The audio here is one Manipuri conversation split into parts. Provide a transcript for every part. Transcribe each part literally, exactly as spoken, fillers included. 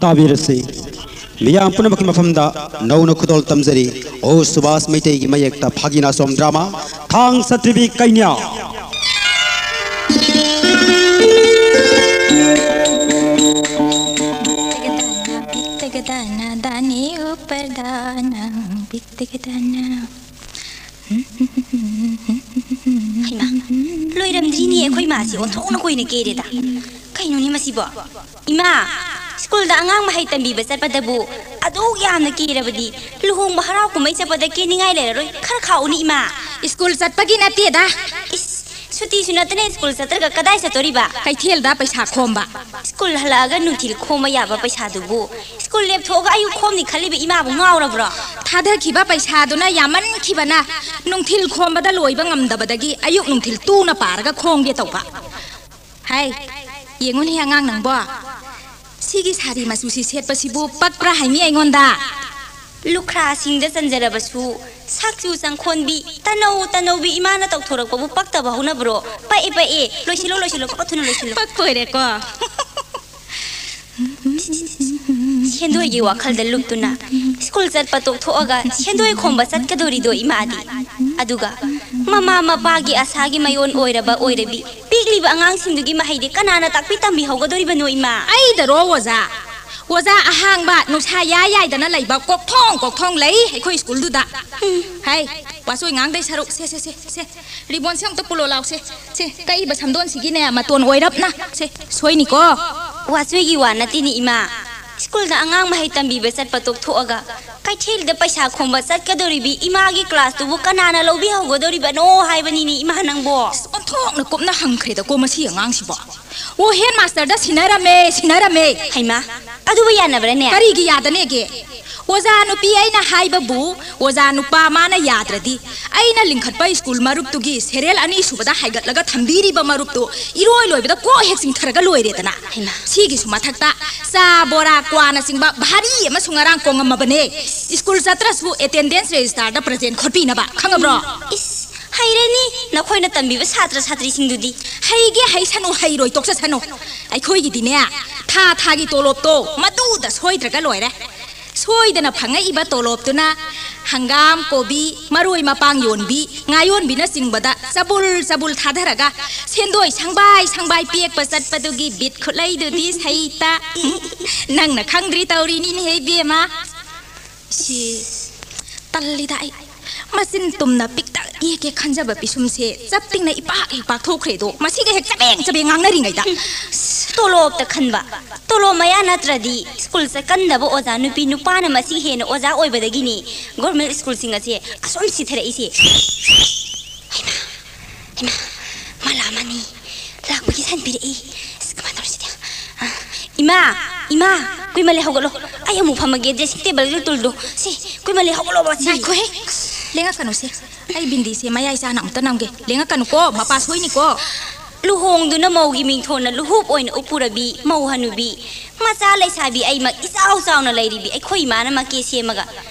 ꯇꯥꯕꯤꯔꯁꯤ꯫ ꯃꯤꯌꯥꯝ ꯄꯨꯝꯅꯃꯛꯀꯤ ꯃꯐꯝꯗ ꯅꯧꯅ ꯈꯨꯗꯣꯜ ꯇꯝꯖꯔꯤ꯫ ꯑꯣ ꯁꯨꯕꯥꯁ ꯃꯩꯇꯩꯒꯤ ꯃꯌꯦꯛꯇ ꯐꯥꯒꯤ ꯅꯥꯆꯣꯝ ꯗ꯭ꯔꯥꯃꯥ, ꯊꯥꯡ ꯁꯇ꯭ꯔꯤꯕꯤ ꯀꯩꯅ꯭ꯌꯥ꯫ ꯇꯒ ꯗꯥꯅ ꯕꯤꯠ ꯇꯒ ꯗꯥꯅ ꯗꯥꯅꯦ ꯎꯄꯔ ꯗꯥꯅ ꯕꯤꯠ ꯇꯒ ꯗꯥꯅ꯫ ꯍꯩꯃꯥ, ꯂꯣꯏꯔꯝꯗ꯭ꯔꯤꯅꯦ ꯑꯩꯈꯣꯏ ꯃꯥꯁꯤ, ꯑꯣꯟꯊꯣꯛꯅ ꯀꯨꯏꯅ ꯀꯦꯔꯦꯗ꯫ ꯀꯩꯅꯣꯅꯦ ꯃꯁꯤꯕꯣ? ꯏꯃꯥ, ꯁ꯭ꯀꯨꯜꯗ ꯑꯉꯥꯡ ꯃꯍꯩ ꯇꯝꯕꯤꯕ ꯆꯠꯄꯗꯕꯨ ꯑꯗꯨꯛ ꯌꯥꯝꯅ ꯀꯦꯔꯕꯗꯤ, ꯂꯨꯍꯣꯡꯕ ꯍꯔꯥꯎ ꯀꯨꯝꯍꯩ ꯆꯠꯄꯗ ꯀꯦꯅꯤꯡꯉꯥꯏ ꯂꯩꯔꯔꯣꯏ꯫ ꯈꯔ ꯈꯥꯛꯎꯅꯤ ꯏꯃꯥ꯫ ꯁ꯭ꯀꯨꯜ ꯆꯠꯄꯒꯤ ꯅꯠꯇꯦꯗ꯫ ꯏꯁ, ꯁꯨꯇꯤꯁꯨ ꯅꯠꯇꯅ ꯁ꯭ꯀꯨꯜ ꯆꯠꯇ꯭ꯔꯒ ꯀꯗꯥꯏ ꯆꯠꯇꯣꯔꯤꯕ? ꯀꯩꯊꯦꯜꯗ ꯄꯩꯁꯥ ꯈꯣꯝꯕ꯫ ꯁ꯭ꯀꯨꯜ ꯍꯜꯂꯛꯑꯒ ꯅꯨꯡꯊꯤꯜ ꯈꯣꯝꯕ ꯌꯥꯕ ꯄꯩꯁꯥꯗꯨꯕꯨ ꯁ꯭ꯀꯨꯜ ꯂꯦꯞꯊꯣꯛꯑꯒ ꯑꯌꯨꯛ ꯈꯣꯝꯅꯤ ꯈꯜꯂꯤꯕ ꯏꯃꯥꯕꯨ ꯉꯥꯎꯔꯕ꯭ꯔꯣ? ꯊꯥꯗꯈꯤꯕ ꯄꯩꯁꯥꯗꯨꯅ ꯌꯥꯝꯃꯟꯈꯤꯕꯅ ꯅꯨꯡꯊꯤꯜ ꯈꯣꯝꯕꯗ ꯂꯣꯏꯕ ꯉꯝꯗꯕꯗꯒꯤ ꯑꯌꯨꯛ ꯅꯨꯡꯊꯤꯜ ꯇꯨꯅ ꯄꯥꯔꯒ ꯈꯣꯝꯒꯦ ꯇꯧꯕ꯫ ꯍꯥꯏ, ꯌꯦꯡꯉꯨꯅꯦ ꯑꯉꯥꯡ ꯅꯪꯕꯣ꯫ ꯁꯤꯒꯤ ꯁꯥꯔꯤ ꯃꯆꯨꯁꯤ ꯁꯦꯠꯄꯁꯤꯕꯨ ꯄꯛꯄ꯭ꯔꯥ ꯍꯥꯏꯃꯤ ꯑꯩꯉꯣꯟꯗ? ꯂꯨꯈ꯭ꯔꯥꯁꯤꯡꯗ ꯆꯟꯖꯔꯕꯁꯨ ꯁꯛꯆꯨ ꯆꯪꯈꯣꯟꯕꯤ, ꯇꯅꯧ ꯇꯅꯧꯕꯤ ꯏꯃꯥꯅ ꯇꯧꯊꯣꯔꯛꯄꯕꯨ ꯄꯛꯇꯕ ꯍꯧꯅꯕ꯭ꯔꯣ? ꯄꯛꯑꯦ, ꯄꯛꯑꯦ꯫ ꯂꯣꯏꯁꯤꯜꯂꯣ, ꯂꯣꯏꯁꯤꯜꯂꯣ꯫ ꯄꯛꯄ ꯊꯨꯅ ꯂꯣꯏꯁꯤꯜꯂꯣ꯫ ꯄꯛꯄ ꯑꯣꯏꯔꯦꯀꯣ꯫ ꯁꯦꯟꯗꯣꯏꯒꯤ ꯋꯥꯈꯜꯗ ꯂꯨꯞꯇꯨꯅ ꯁ꯭ꯀꯨꯜ ꯆꯠꯄ ꯇꯣꯛꯊꯣꯛꯑꯒ ꯁꯦꯟꯗꯣꯏ ꯈꯣꯝꯕ ꯆꯠꯀꯗꯧꯔꯤꯗꯣ ꯏꯃꯥꯗꯤ꯫ ꯑꯗꯨꯒ ꯃꯃꯥ ꯃꯄꯥꯒꯤ ꯑꯁꯥꯒꯤ ꯃꯌꯣꯟ ꯑꯣꯏꯔꯕ ꯑꯣꯏꯔꯕꯤ ꯄꯤꯛꯂꯤꯕ ꯑꯉꯥꯡꯁꯤꯡꯗꯨꯒꯤ ꯃꯍꯩꯗꯤ ꯀꯅꯥꯅ ꯇꯥꯛꯄꯤ ꯇꯝꯕꯤꯍꯧꯒꯗꯧꯔꯤꯕꯅꯣ ꯏꯃꯥ? ꯑꯩꯗꯔꯣ ꯑꯣꯖꯥ? ꯑꯣꯖꯥ ꯑꯍꯥꯡꯕ ꯅꯨꯡꯁꯥ ꯌꯥꯏ ꯌꯥꯏꯗꯅ ꯂꯩꯕ ꯀꯣꯛꯊꯣꯡ ꯀꯣꯛꯊꯣꯡ ꯂꯩ ꯑꯩꯈꯣꯏ ꯁ꯭ꯀꯨꯜꯗꯨꯗ꯫ ꯍꯩ, ꯋꯥꯆꯣꯏ ꯉꯥꯡꯗꯩ ꯁꯔꯨꯛ꯫ ꯁꯦ, ꯁꯦ, ꯁꯦ, ꯁꯦ꯫ ꯔꯤꯕꯣꯟꯁꯦ ꯑꯃꯨꯛꯇ ꯄꯨꯂꯣ ꯂꯥꯎꯁꯦ꯫ ꯁꯦ, ꯀꯛꯏꯕ ꯁꯝꯗꯣꯟꯁꯤꯒꯤꯅꯦ ꯃꯇꯣꯟ ꯑꯣꯏꯔꯞꯅ꯫ ꯁꯦ, ꯁꯣꯏꯅꯤꯀꯣ꯫ ꯋꯥꯆꯣꯏꯒꯤ ꯋꯥ ꯅꯠꯇꯦꯅꯦ ꯏꯃꯥ꯫ ꯁ꯭ꯀꯨꯜꯗ ꯑꯉꯥꯡ ꯃꯍꯩ ꯇꯝꯕꯤꯕ ꯆꯠꯄ ꯇꯣꯛꯊꯣꯛꯑꯒ ꯀꯩꯊꯦꯜꯗ ꯄꯩꯁꯥ ꯈꯣꯝꯕ ꯆꯠꯀꯗꯧꯔꯤꯕꯤ ꯏꯃꯥꯒꯤ ꯀ꯭ꯂꯥꯁꯇꯨꯕꯨ ꯀꯅꯥꯅ ꯂꯧꯕꯤꯍꯧꯒꯗꯧꯔꯤꯕꯅꯣ ꯍꯥꯏꯕꯅꯤꯅꯦ ꯏꯃꯥ ꯅꯪꯕꯣ? ꯑꯁ, ꯑꯣꯟꯊꯣꯛꯅ ꯀꯨꯞꯅ ꯍꯪꯈ꯭ꯔꯦꯗꯀꯣ ꯃꯁꯤ ꯑꯉꯥꯡꯁꯤꯕꯣ꯫ ꯑꯣ, ꯍꯦꯗꯃꯥꯁꯇꯔꯗ ꯁꯤꯟꯅꯔꯝꯃꯦ, ꯁꯤꯟꯅꯔꯝꯃꯦ꯫ ꯍꯩꯃꯥ, ꯑꯗꯨꯕꯨ ꯌꯥꯅꯕ꯭ꯔꯅꯦ? ꯀꯔꯤꯒꯤ ꯌꯥꯗꯅꯦꯒꯦ? ꯑꯣꯖꯥ ꯅꯨꯄꯤ ꯑꯩꯅ ꯍꯥꯏꯕꯕꯨ, ꯑꯣꯖꯥ ꯅꯨꯄꯥ ꯃꯥꯅ ꯌꯥꯗ꯭ꯔꯗꯤ, ꯑꯩꯅ ꯂꯤꯡꯈꯠꯄ ꯁ꯭ꯀꯨꯜ ꯃꯔꯨꯞꯇꯨꯒꯤ ꯁꯦꯔꯦꯜ ꯑꯅꯤꯁꯨꯕꯗ ꯍꯥꯏꯒꯠꯂꯒ ꯊꯝꯕꯤꯔꯤꯕ ꯃꯔꯨꯞꯇꯨ ꯏꯔꯣꯏ ꯂꯣꯏꯕꯗ ꯀꯣꯛ ꯍꯦꯛ ꯆꯤꯡꯊꯔꯒ ꯂꯣꯏꯔꯦꯗꯅ꯫ ꯍꯩꯃꯥ꯫ ꯁꯤꯒꯤꯁꯨ ꯃꯊꯛꯇ ꯆꯥ, ꯕꯣꯔꯥ, ꯀ꯭ꯋꯥꯅꯆꯤꯡꯕ ꯚꯥꯔꯤ ꯑꯃꯁꯨ ꯉꯔꯥꯡ ꯀꯣꯡꯉꯝꯃꯕꯅꯦ꯫ ꯁ꯭ꯀꯨꯜ ꯆꯠꯇ꯭ꯔꯁꯨ ꯑꯦꯇꯦꯟꯗꯦꯟꯁ ꯔꯦꯖꯤꯁꯇꯥꯔꯗ ꯄ꯭ꯔꯖꯦꯟ ꯈꯣꯠꯄꯤꯅꯕ, ꯈꯪꯉꯕ꯭ꯔꯣ? ꯏꯁ, ꯍꯩꯔꯅꯤ, ꯅꯈꯣꯏꯅ ꯇꯝꯕꯤꯕ ꯁꯥꯇ꯭ꯔ ꯁꯥꯇ꯭ꯔꯤꯁꯤꯡꯗꯨꯗꯤ꯫ ꯍꯩꯒꯦ ꯍꯩꯁꯅꯨ, ꯍꯩꯔꯣꯏ ꯇꯣꯛꯆꯁꯅꯨ꯫ ꯑꯩꯈꯣꯏꯒꯤꯗꯤꯅꯦ, ꯊꯥ ꯊꯥꯒꯤ ꯇꯣꯂꯣꯞꯇꯣ ꯃꯗꯨꯗ ꯁꯣꯏꯗ꯭ꯔꯒ ꯂꯣꯏꯔꯦ꯫ ꯁꯣꯏꯗꯅ ꯐꯪꯉꯛꯏꯕ ꯇꯣꯂꯣꯞꯇꯨꯅ ꯍꯪꯒꯥꯝ, ꯀꯣꯕꯤ, ꯃꯔꯣꯏ ꯃꯄꯥꯡ ꯌꯣꯟꯕꯤ, ꯉꯥ ꯌꯣꯟꯕꯤꯅꯆꯤꯡꯕꯗ ꯆꯕꯨꯜ ꯆꯕꯨꯜ ꯊꯥꯗꯔꯒ ꯁꯦꯟꯗꯣꯏ ꯁꯪꯕꯥꯏ ꯁꯪꯕꯥꯏ ꯄꯤꯔꯛꯄ ꯆꯠꯄꯗꯨꯒꯤ ꯕꯤꯠ ꯈꯨꯠꯂꯩꯗꯨꯗꯤ ꯁꯩꯇ꯫ ꯅꯪꯅ ꯈꯪꯗ꯭ꯔꯤ ꯇꯧꯔꯤꯅꯤꯅꯦꯍꯦ ꯏꯕꯦꯝꯃ꯫ ꯁꯤ ꯇꯜꯂꯤꯗ ꯑꯩ꯫ ꯃꯆꯤꯟ ꯇꯨꯝꯅ ꯄꯤꯛꯇꯛ ꯌꯦꯛꯀꯦ ꯈꯟꯖꯕ ꯄꯤꯁꯨꯝꯁꯦ ꯆꯞ ꯇꯤꯡꯅ ꯏꯄꯥꯛ ꯍꯦꯛ ꯄꯥꯛꯊꯣꯛꯈ꯭ꯔꯦꯗꯣ, ꯃꯁꯤꯒ ꯍꯦꯛ ꯆꯕꯦꯡ ꯆꯕꯦꯡ ꯉꯥꯡꯅꯔꯤꯉꯩꯗ꯫ ꯇꯣꯂꯣꯞꯇ ꯈꯟꯕ, ꯇꯣꯂꯣꯞ ꯃꯌꯥ ꯅꯠꯇ꯭ꯔꯗꯤ ꯁ꯭ꯀꯨꯜ ꯆꯠꯀꯟꯗꯕ ꯑꯣꯖꯥ ꯅꯨꯄꯤ ꯅꯨꯄꯥꯅ ꯃꯁꯤꯡ ꯍꯦꯟꯅ ꯑꯣꯖꯥ ꯑꯣꯏꯕꯗꯒꯤꯅꯤ ꯒꯣꯔꯃꯦꯟ ꯁ꯭ꯀꯨꯜꯁꯤꯡ ꯑꯁꯦ ꯑꯁꯨꯝ ꯁꯤꯊꯔꯛꯏꯁꯦ꯫ ꯍꯩꯃꯥ, ꯍꯩꯃꯥ, ꯃꯥ ꯂꯥꯛꯑꯝꯃꯅꯤ꯫ ꯂꯥꯛꯄꯒꯤ ꯁꯥꯏꯟ ꯄꯤꯔꯛꯏ꯫ ꯑꯁ, ꯀꯃꯥꯏꯅ ꯇꯧꯔꯁꯤꯗꯤ? ꯑ, ꯏꯃꯥ, ꯏꯃꯥ, ꯀꯨꯏꯃꯜꯂꯦ, ꯍꯧꯒꯠꯂꯣ꯫ ꯑꯩ ꯑꯃꯨꯛ ꯐꯝꯃꯒꯦ, dressing table ꯒꯤ ꯇꯨꯜꯗꯣ꯫ ꯁꯤ, ꯀꯨꯏꯃꯜꯂꯦ, ꯍꯧꯒꯠꯂꯣꯕ, ꯁꯤ꯫ ꯉꯥꯏꯈꯣꯍꯦ, ꯂꯦꯡꯉꯛꯀꯅꯨꯁꯦ꯫ ꯑꯩ ꯕꯤꯟꯗꯤꯁꯦ ꯃꯌꯥꯏ ꯆꯥꯅ ꯑꯃꯨꯛꯇ ꯅꯝꯒꯦ꯫ ꯂꯦꯡꯉꯛꯀꯅꯨꯀꯣ, ꯃꯄꯥ ꯁꯣꯏꯅꯤꯀꯣ꯫ ꯂꯨꯍꯣꯡꯗꯨꯅ ꯃꯧꯒꯤ ꯃꯤꯡꯊꯣꯟꯅ ꯂꯨꯍꯨꯞ ꯑꯣꯏꯅ ꯎꯞꯄꯨꯔꯕꯤ ꯃꯧ ꯍꯅꯨꯕꯤ, ꯃꯆꯥ ꯂꯩꯁꯥꯕꯤ ꯑꯩꯃꯛ ꯏꯆꯥꯎ ꯆꯥꯎꯅ ꯂꯩꯔꯤꯕꯤ ꯑꯩꯈꯣꯏ ꯏꯃꯥꯅ ꯃꯀꯦ ꯁꯦꯝꯃꯒ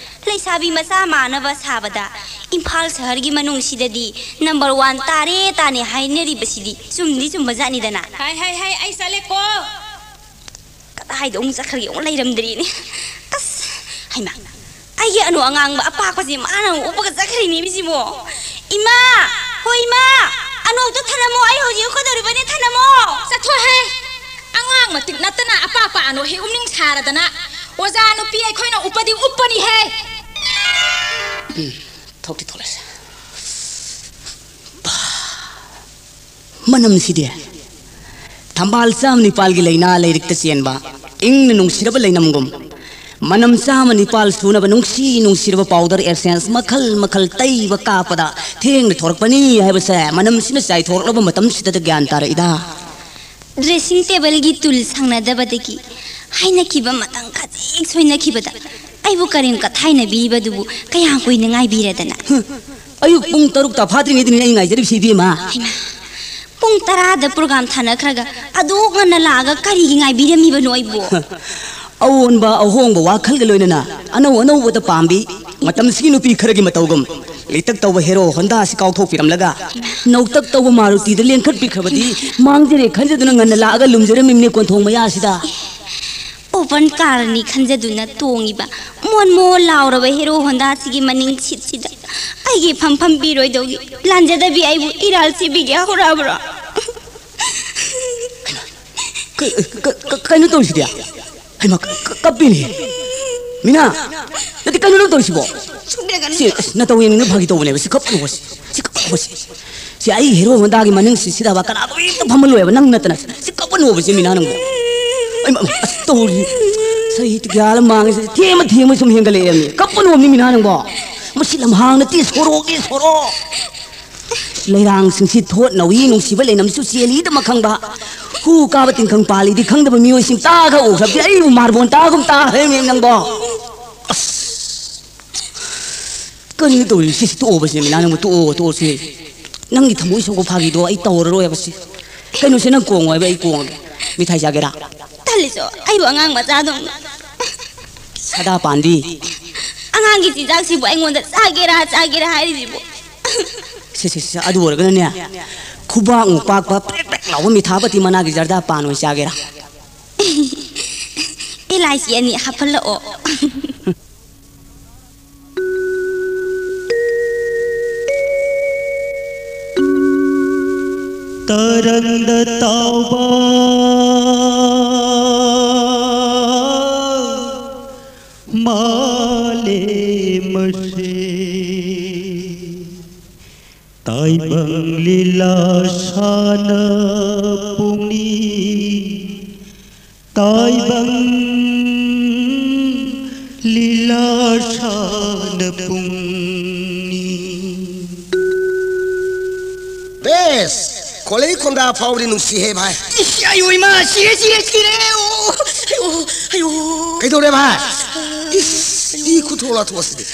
ꯂꯩꯁꯥꯕꯤ ꯃꯆꯥ ꯃꯥꯟꯅꯕ ꯁꯥꯕꯗ ꯏꯝꯐꯥꯜ ꯁꯍꯔꯒꯤ ꯃꯅꯨꯡꯁꯤꯗꯗꯤ number one ꯇꯥꯔꯦ ꯇꯥꯅꯦ ꯍꯥꯏꯅꯔꯤꯕꯁꯤꯗꯤ ꯆꯨꯝꯗꯤ ꯆꯨꯝꯕꯖꯥꯠꯅꯤꯗꯅ꯫ ꯍꯥꯏ, ꯍꯥꯏ, ꯍꯥꯏ, ꯑꯩ ꯆꯠꯂꯦꯀꯣ꯫ ꯀꯗꯥꯏꯗ ꯑꯃꯨꯛ ꯆꯠꯈ꯭ꯔꯒꯦ ꯑꯃꯨꯛ ꯂꯩꯔꯝꯗ꯭ꯔꯤꯅꯦ꯫ ꯑꯁ, ꯍꯩꯃꯥ, ꯑꯩꯒꯤ ꯑꯅꯨ ꯑꯉꯥꯡꯕ ꯑꯄꯥꯛꯄꯁꯦ ꯃꯥꯅ ꯑꯃꯨꯛ ꯎꯞꯄꯒ ꯆꯠꯈ꯭ꯔꯤꯅꯦ ꯃꯤꯁꯤꯕꯣ꯫ ꯏꯃꯥ! ꯍꯣ ꯏꯃꯥ! ꯑꯅꯨ ꯑꯝꯇ ꯊꯅꯝꯃꯣ, ꯑꯩ ꯍꯧꯖꯤꯛ ꯎꯞꯀꯗꯧꯔꯤꯕꯅꯦ, ꯊꯅꯝꯃꯣ! ꯆꯠꯊꯣꯛꯍꯦ! ꯑꯉꯥꯡ ꯃꯇꯤꯛ ꯅꯠꯇꯅ ꯑꯄꯥꯛꯄ ꯑꯅꯨ ꯍꯦꯛ ꯎꯞꯅꯤꯡ ꯁꯥꯔꯗꯅ꯫ ꯑꯣꯖꯥ ꯅꯨꯄꯤ ꯑꯩꯈꯣꯏꯅ ꯎꯞꯄꯗꯤ ꯎꯞꯄꯅꯤꯍꯦ! ꯎꯝ, ꯊꯣꯛꯇꯤ ꯊꯣꯛꯂꯁꯦ꯫ ꯃꯅꯝꯁꯤꯗꯤ ꯊꯝꯕꯥꯜ ꯆꯥꯝ ꯅꯤꯄꯥꯜꯒꯤ ꯂꯩꯅꯥ ꯂꯩꯔꯤꯛꯇ ꯆꯦꯟꯕ ꯏꯪꯅ ꯅꯨꯡꯁꯤꯔꯕ ꯂꯩꯅꯝꯒꯨꯝ, ꯃꯅꯝ ꯆꯥꯝꯃ ꯅꯤꯄꯥꯜ ꯁꯨꯅꯕ ꯅꯨꯡꯁꯤ ꯅꯨꯡꯁꯤꯔꯕ powder essence ꯃꯈꯜ ꯃꯈꯜ ꯇꯩꯕ ꯀꯥꯞꯄꯗ ꯊꯦꯡꯅ ꯊꯣꯔꯛꯄꯅꯤ ꯍꯥꯏꯕꯁꯦ ꯃꯅꯝꯁꯤꯅ ꯆꯥꯏꯊꯣꯔꯛꯂꯕ ꯃꯇꯝꯁꯤꯗꯇ ꯒ꯭ꯌꯥꯟ ꯇꯥꯔꯛꯏꯗ꯫ Dressing table ꯒꯤ ꯇꯨꯜ ꯁꯪꯅꯗꯕꯗꯒꯤ ꯍꯥꯏꯅꯈꯤꯕ ꯃꯇꯝ ꯈꯖꯤꯛ ꯁꯣꯏꯅꯈꯤꯕꯗ ꯑꯩꯕꯨ ꯀꯔꯦꯝ ꯀꯊꯥꯏꯅꯕꯤꯔꯤꯕꯗꯨꯕꯨ ꯀꯌꯥꯝ ꯀꯨꯏꯅ ꯉꯥꯏꯕꯤꯔꯗꯅ? ꯍꯨꯝ, ꯑꯌꯨꯛ ꯄꯨꯡ ꯇꯔꯨꯛ ꯇꯐꯥꯠꯇ꯭ꯔꯤꯉꯩꯗꯅꯤꯅꯦ ꯑꯩ ꯉꯥꯏꯖꯔꯤꯕꯁꯤ, ꯏꯕꯦꯝꯃ꯫ ꯍꯩꯃꯥ, ꯄꯨꯡ ꯇꯔꯥꯗ program ꯊꯥꯅꯈ꯭ꯔꯒ ꯑꯗꯨꯛ ꯉꯟꯅ ꯂꯥꯛꯑꯒ ꯀꯔꯤꯒꯤ ꯉꯥꯏꯕꯤꯔꯝꯃꯤꯕꯅꯣ ꯑꯩꯕꯨ? ꯑꯑꯣꯟꯕ ꯑꯍꯣꯡꯕ ꯋꯥꯈꯜꯒ ꯂꯣꯏꯅꯅ ꯑꯅꯧ ꯑꯅꯧꯕꯗ ꯄꯥꯝꯕꯤ ꯃꯇꯝꯁꯤꯒꯤ ꯅꯨꯄꯤ ꯈꯔꯒꯤ ꯃꯇꯧꯒꯨꯝ꯫ ꯂꯤꯇꯛ ꯇꯧꯕ ꯍꯦꯔꯣ ꯍꯣꯟꯗꯥꯁꯤ ꯀꯥꯎꯊꯣꯛꯄꯤꯔꯝꯂꯒ, ꯅꯧꯇꯛ ꯇꯧꯕ ꯃꯥꯔꯨꯇꯤꯗ ꯂꯦꯟꯈꯠꯄꯤꯈ꯭ꯔꯕꯗꯤ, ꯃꯥꯡꯖꯔꯦ ꯈꯟꯖꯗꯨꯅ ꯉꯟꯅ ꯂꯥꯛꯑꯒ ꯂꯨꯝꯖꯔꯝꯃꯤꯕꯅꯦ ꯀꯣꯟꯊꯣꯡ ꯃꯌꯥꯁꯤꯗ꯫ ꯑꯣꯄꯟ ꯀꯥꯔꯅꯤ ꯈꯟꯖꯗꯨꯅ ꯇꯣꯡꯉꯤꯕ ꯃꯣꯟ ꯃꯣꯟ ꯂꯥꯎꯔꯕ ꯍꯦꯔꯣ ꯍꯣꯟꯗꯥꯁꯤꯒꯤ ꯃꯅꯤꯡ ꯁꯤꯠꯁꯤꯗ ꯑꯩꯒꯤ ꯐꯝꯐꯝ ꯄꯤꯔꯣꯏꯗꯧꯒꯤ ꯂꯥꯟꯖꯗꯕꯤ ꯑꯩꯕꯨ ꯏꯔꯥꯜ ꯁꯤꯕꯤꯒꯦ ꯍꯧꯔꯛꯑꯕ꯭ꯔꯣ? ꯀ-, ꯀ-, ꯀ-, ꯀꯩꯅꯣ ꯇꯧꯔꯤꯁꯤꯗꯤ? ꯍꯩꯃꯥ, ꯀ-, ꯀ-, ꯀꯞꯄꯤꯅꯦ꯫ ꯃꯤꯅꯥ, ꯅꯠꯇꯦ, ꯀꯩꯅꯣ ꯅꯪ ꯇꯧꯔꯤꯁꯤꯕꯣ? ꯁꯨꯡꯗꯦ, ꯀꯩꯅꯣ ꯁꯤ, ꯇꯧ-, ꯑꯁ, ꯅꯇꯧ ꯌꯦꯡꯅꯤꯡꯗꯅ ꯐꯥꯒꯤ ꯇꯧꯕꯅꯦꯕ꯫ ꯁꯤ ꯀꯞꯀꯅꯣꯕ, ꯁꯤ, ꯁꯤ ꯀꯞꯀꯅꯣꯕ, ꯁꯤ꯫ ꯁꯤ ꯑꯩ ꯍꯦꯔꯣ ꯍꯣꯟꯗꯥꯒꯤ ꯃꯅꯤꯡ ꯁꯤꯠꯁꯤꯗꯕ ꯀꯅꯥꯒ ꯑꯝꯇ ꯐꯝꯍꯜꯂꯣꯏꯕ, ꯅꯪ ꯅꯠꯇꯅ꯫ ꯁꯤ ꯀꯞꯀꯅꯣꯕ, ꯁꯤ ꯃꯤꯅꯥ ꯅꯪꯕꯣ꯫ ꯑꯩꯃ, ꯑꯁ, ꯇꯧꯔꯤ꯫ ꯁꯍꯤꯇ꯭ꯌ ꯒ꯭ꯌꯥꯟ ꯑꯃ ꯃꯥꯡꯉꯦ, ꯁꯤ ꯊꯦꯝꯃ ꯊꯦꯝꯃ ꯁꯨꯝ ꯍꯦꯟꯒꯠꯂꯛꯑꯦꯃꯤ꯫ ꯀꯞꯀꯅꯣꯕꯅꯤ ꯃꯤꯅꯥ ꯅꯪꯕꯣ꯫ ꯃꯁꯤ ꯂꯝꯍꯥꯡ ꯅꯠꯇꯦ, ꯁꯣꯔꯣꯛꯅꯤ, ꯁꯣꯔꯣꯛ꯫ ꯂꯩꯔꯥꯡꯁꯤꯡꯁꯤ ꯊꯣꯠꯅꯧꯏ, ꯅꯨꯡꯁꯤꯕ ꯂꯩꯅꯝꯁꯨ ꯆꯦꯜꯂꯤꯗꯃꯛ ꯈꯪꯕ꯫ ꯍꯨ ꯀꯥꯕ ꯇꯤꯡꯈꯪ ꯄꯥꯜꯂꯤꯗꯤ ꯈꯪꯗꯕ ꯃꯤꯑꯣꯏꯁꯤꯡ ꯇꯥꯒ ꯎꯈ꯭ꯔꯕꯗꯤ ꯑꯩꯕꯨ ꯃꯥꯔꯕꯣꯟ ꯇꯥꯒꯨꯝ ꯇꯥꯈ꯭ꯔꯦꯃꯤ ꯅꯪꯕꯣ꯫ ꯑꯁ! ꯀꯔꯤꯅꯣ ꯇꯧꯔꯤꯁꯤ? ꯁꯤ ꯇꯣꯛꯑꯣꯕ, ꯁꯤ ꯃꯤꯅꯥ ꯅꯪꯕꯨ ꯇꯣꯛꯑꯣ, ꯇꯣꯛꯑꯣ ꯁꯤ꯫ ꯅꯪꯒꯤ ꯊꯃꯣꯏ ꯁꯣꯛꯄ ꯐꯥꯒꯤꯗꯣ ꯑꯩ ꯇꯧꯔꯔꯣꯏꯕ ꯁꯤ꯫ ꯀꯩꯅꯣꯁꯦ, ꯅꯪ ꯀꯣꯡꯉꯣ ꯍꯥꯏꯕ, ꯑꯩ ꯀꯣꯡꯉꯒꯦ꯫ ꯃꯤꯊꯥꯏ ꯆꯥꯒꯦꯔꯥ? ꯇꯜꯂꯤꯁꯨ, ꯑꯩꯕꯨ ꯑꯉꯥꯡ ꯃꯆꯥꯗꯧꯅ꯫ ꯁꯥꯗꯥ ꯄꯥꯟꯕꯤ꯫ ꯑꯉꯥꯡꯒꯤ ꯆꯤꯟꯖꯥꯛꯁꯤꯕꯨ ꯑꯩꯉꯣꯟꯗ ꯆꯥꯒꯦꯔꯥ, ꯆꯥꯒꯦꯔꯥ ꯍꯥꯏꯔꯤꯁꯤꯕꯨ? ꯁꯦ, ꯁꯦ, ꯁꯦ, ꯑꯗꯨ ꯑꯣꯏꯔꯒꯅꯅꯦ, ꯈꯨꯕꯥꯛꯃꯨꯛ ꯄꯥꯛꯄ ꯄ꯭ꯔꯦꯛ ꯄ꯭ꯔꯦꯛ ꯂꯥꯎꯕ ꯃꯤꯊꯥꯄꯇꯤ ꯃꯅꯥꯒꯤ ꯖꯔꯗꯥ ꯄꯥꯟ ꯑꯣꯏ ꯆꯥꯒꯦꯔꯥ? ꯑꯦꯂꯥꯏꯆꯤ ꯑꯅꯤ ꯍꯥꯞꯍꯜꯂꯛꯑꯣ꯫ ꯇꯔꯪꯗ ꯇꯥꯎꯕ ꯃꯥꯂꯦꯝ ꯑꯁꯤ ꯇꯥꯏꯕꯪ ꯂꯤꯂꯥ ꯁꯥꯟꯅ ꯄꯨꯡꯅꯤ꯫ ꯇꯥꯏꯕꯪ ꯂꯤꯂꯥ ꯁꯥꯟꯅ ꯄꯨꯡꯅꯤ꯫ ꯕꯦꯁ! ꯈꯣꯂꯩ ꯈꯣꯟꯗꯥ ꯐꯥꯎꯕꯗꯤ ꯅꯨꯡꯁꯤꯍꯦ ꯚꯥꯏ꯫ ꯏꯁ, ꯑꯌꯣ ꯏꯃꯥ, ꯁꯤꯔꯦ, ꯁꯤꯔꯦ, ꯁꯤꯔꯦ! ꯑꯣ, ꯑꯌꯣ, ꯑꯌꯣ꯫ ꯀꯩꯗꯧꯔꯦ ꯚꯥꯏ? ꯏꯁ, ꯏ ꯈꯨꯊꯣꯛ ꯂꯥꯊꯣꯛ ꯑꯁꯤꯗꯤ꯫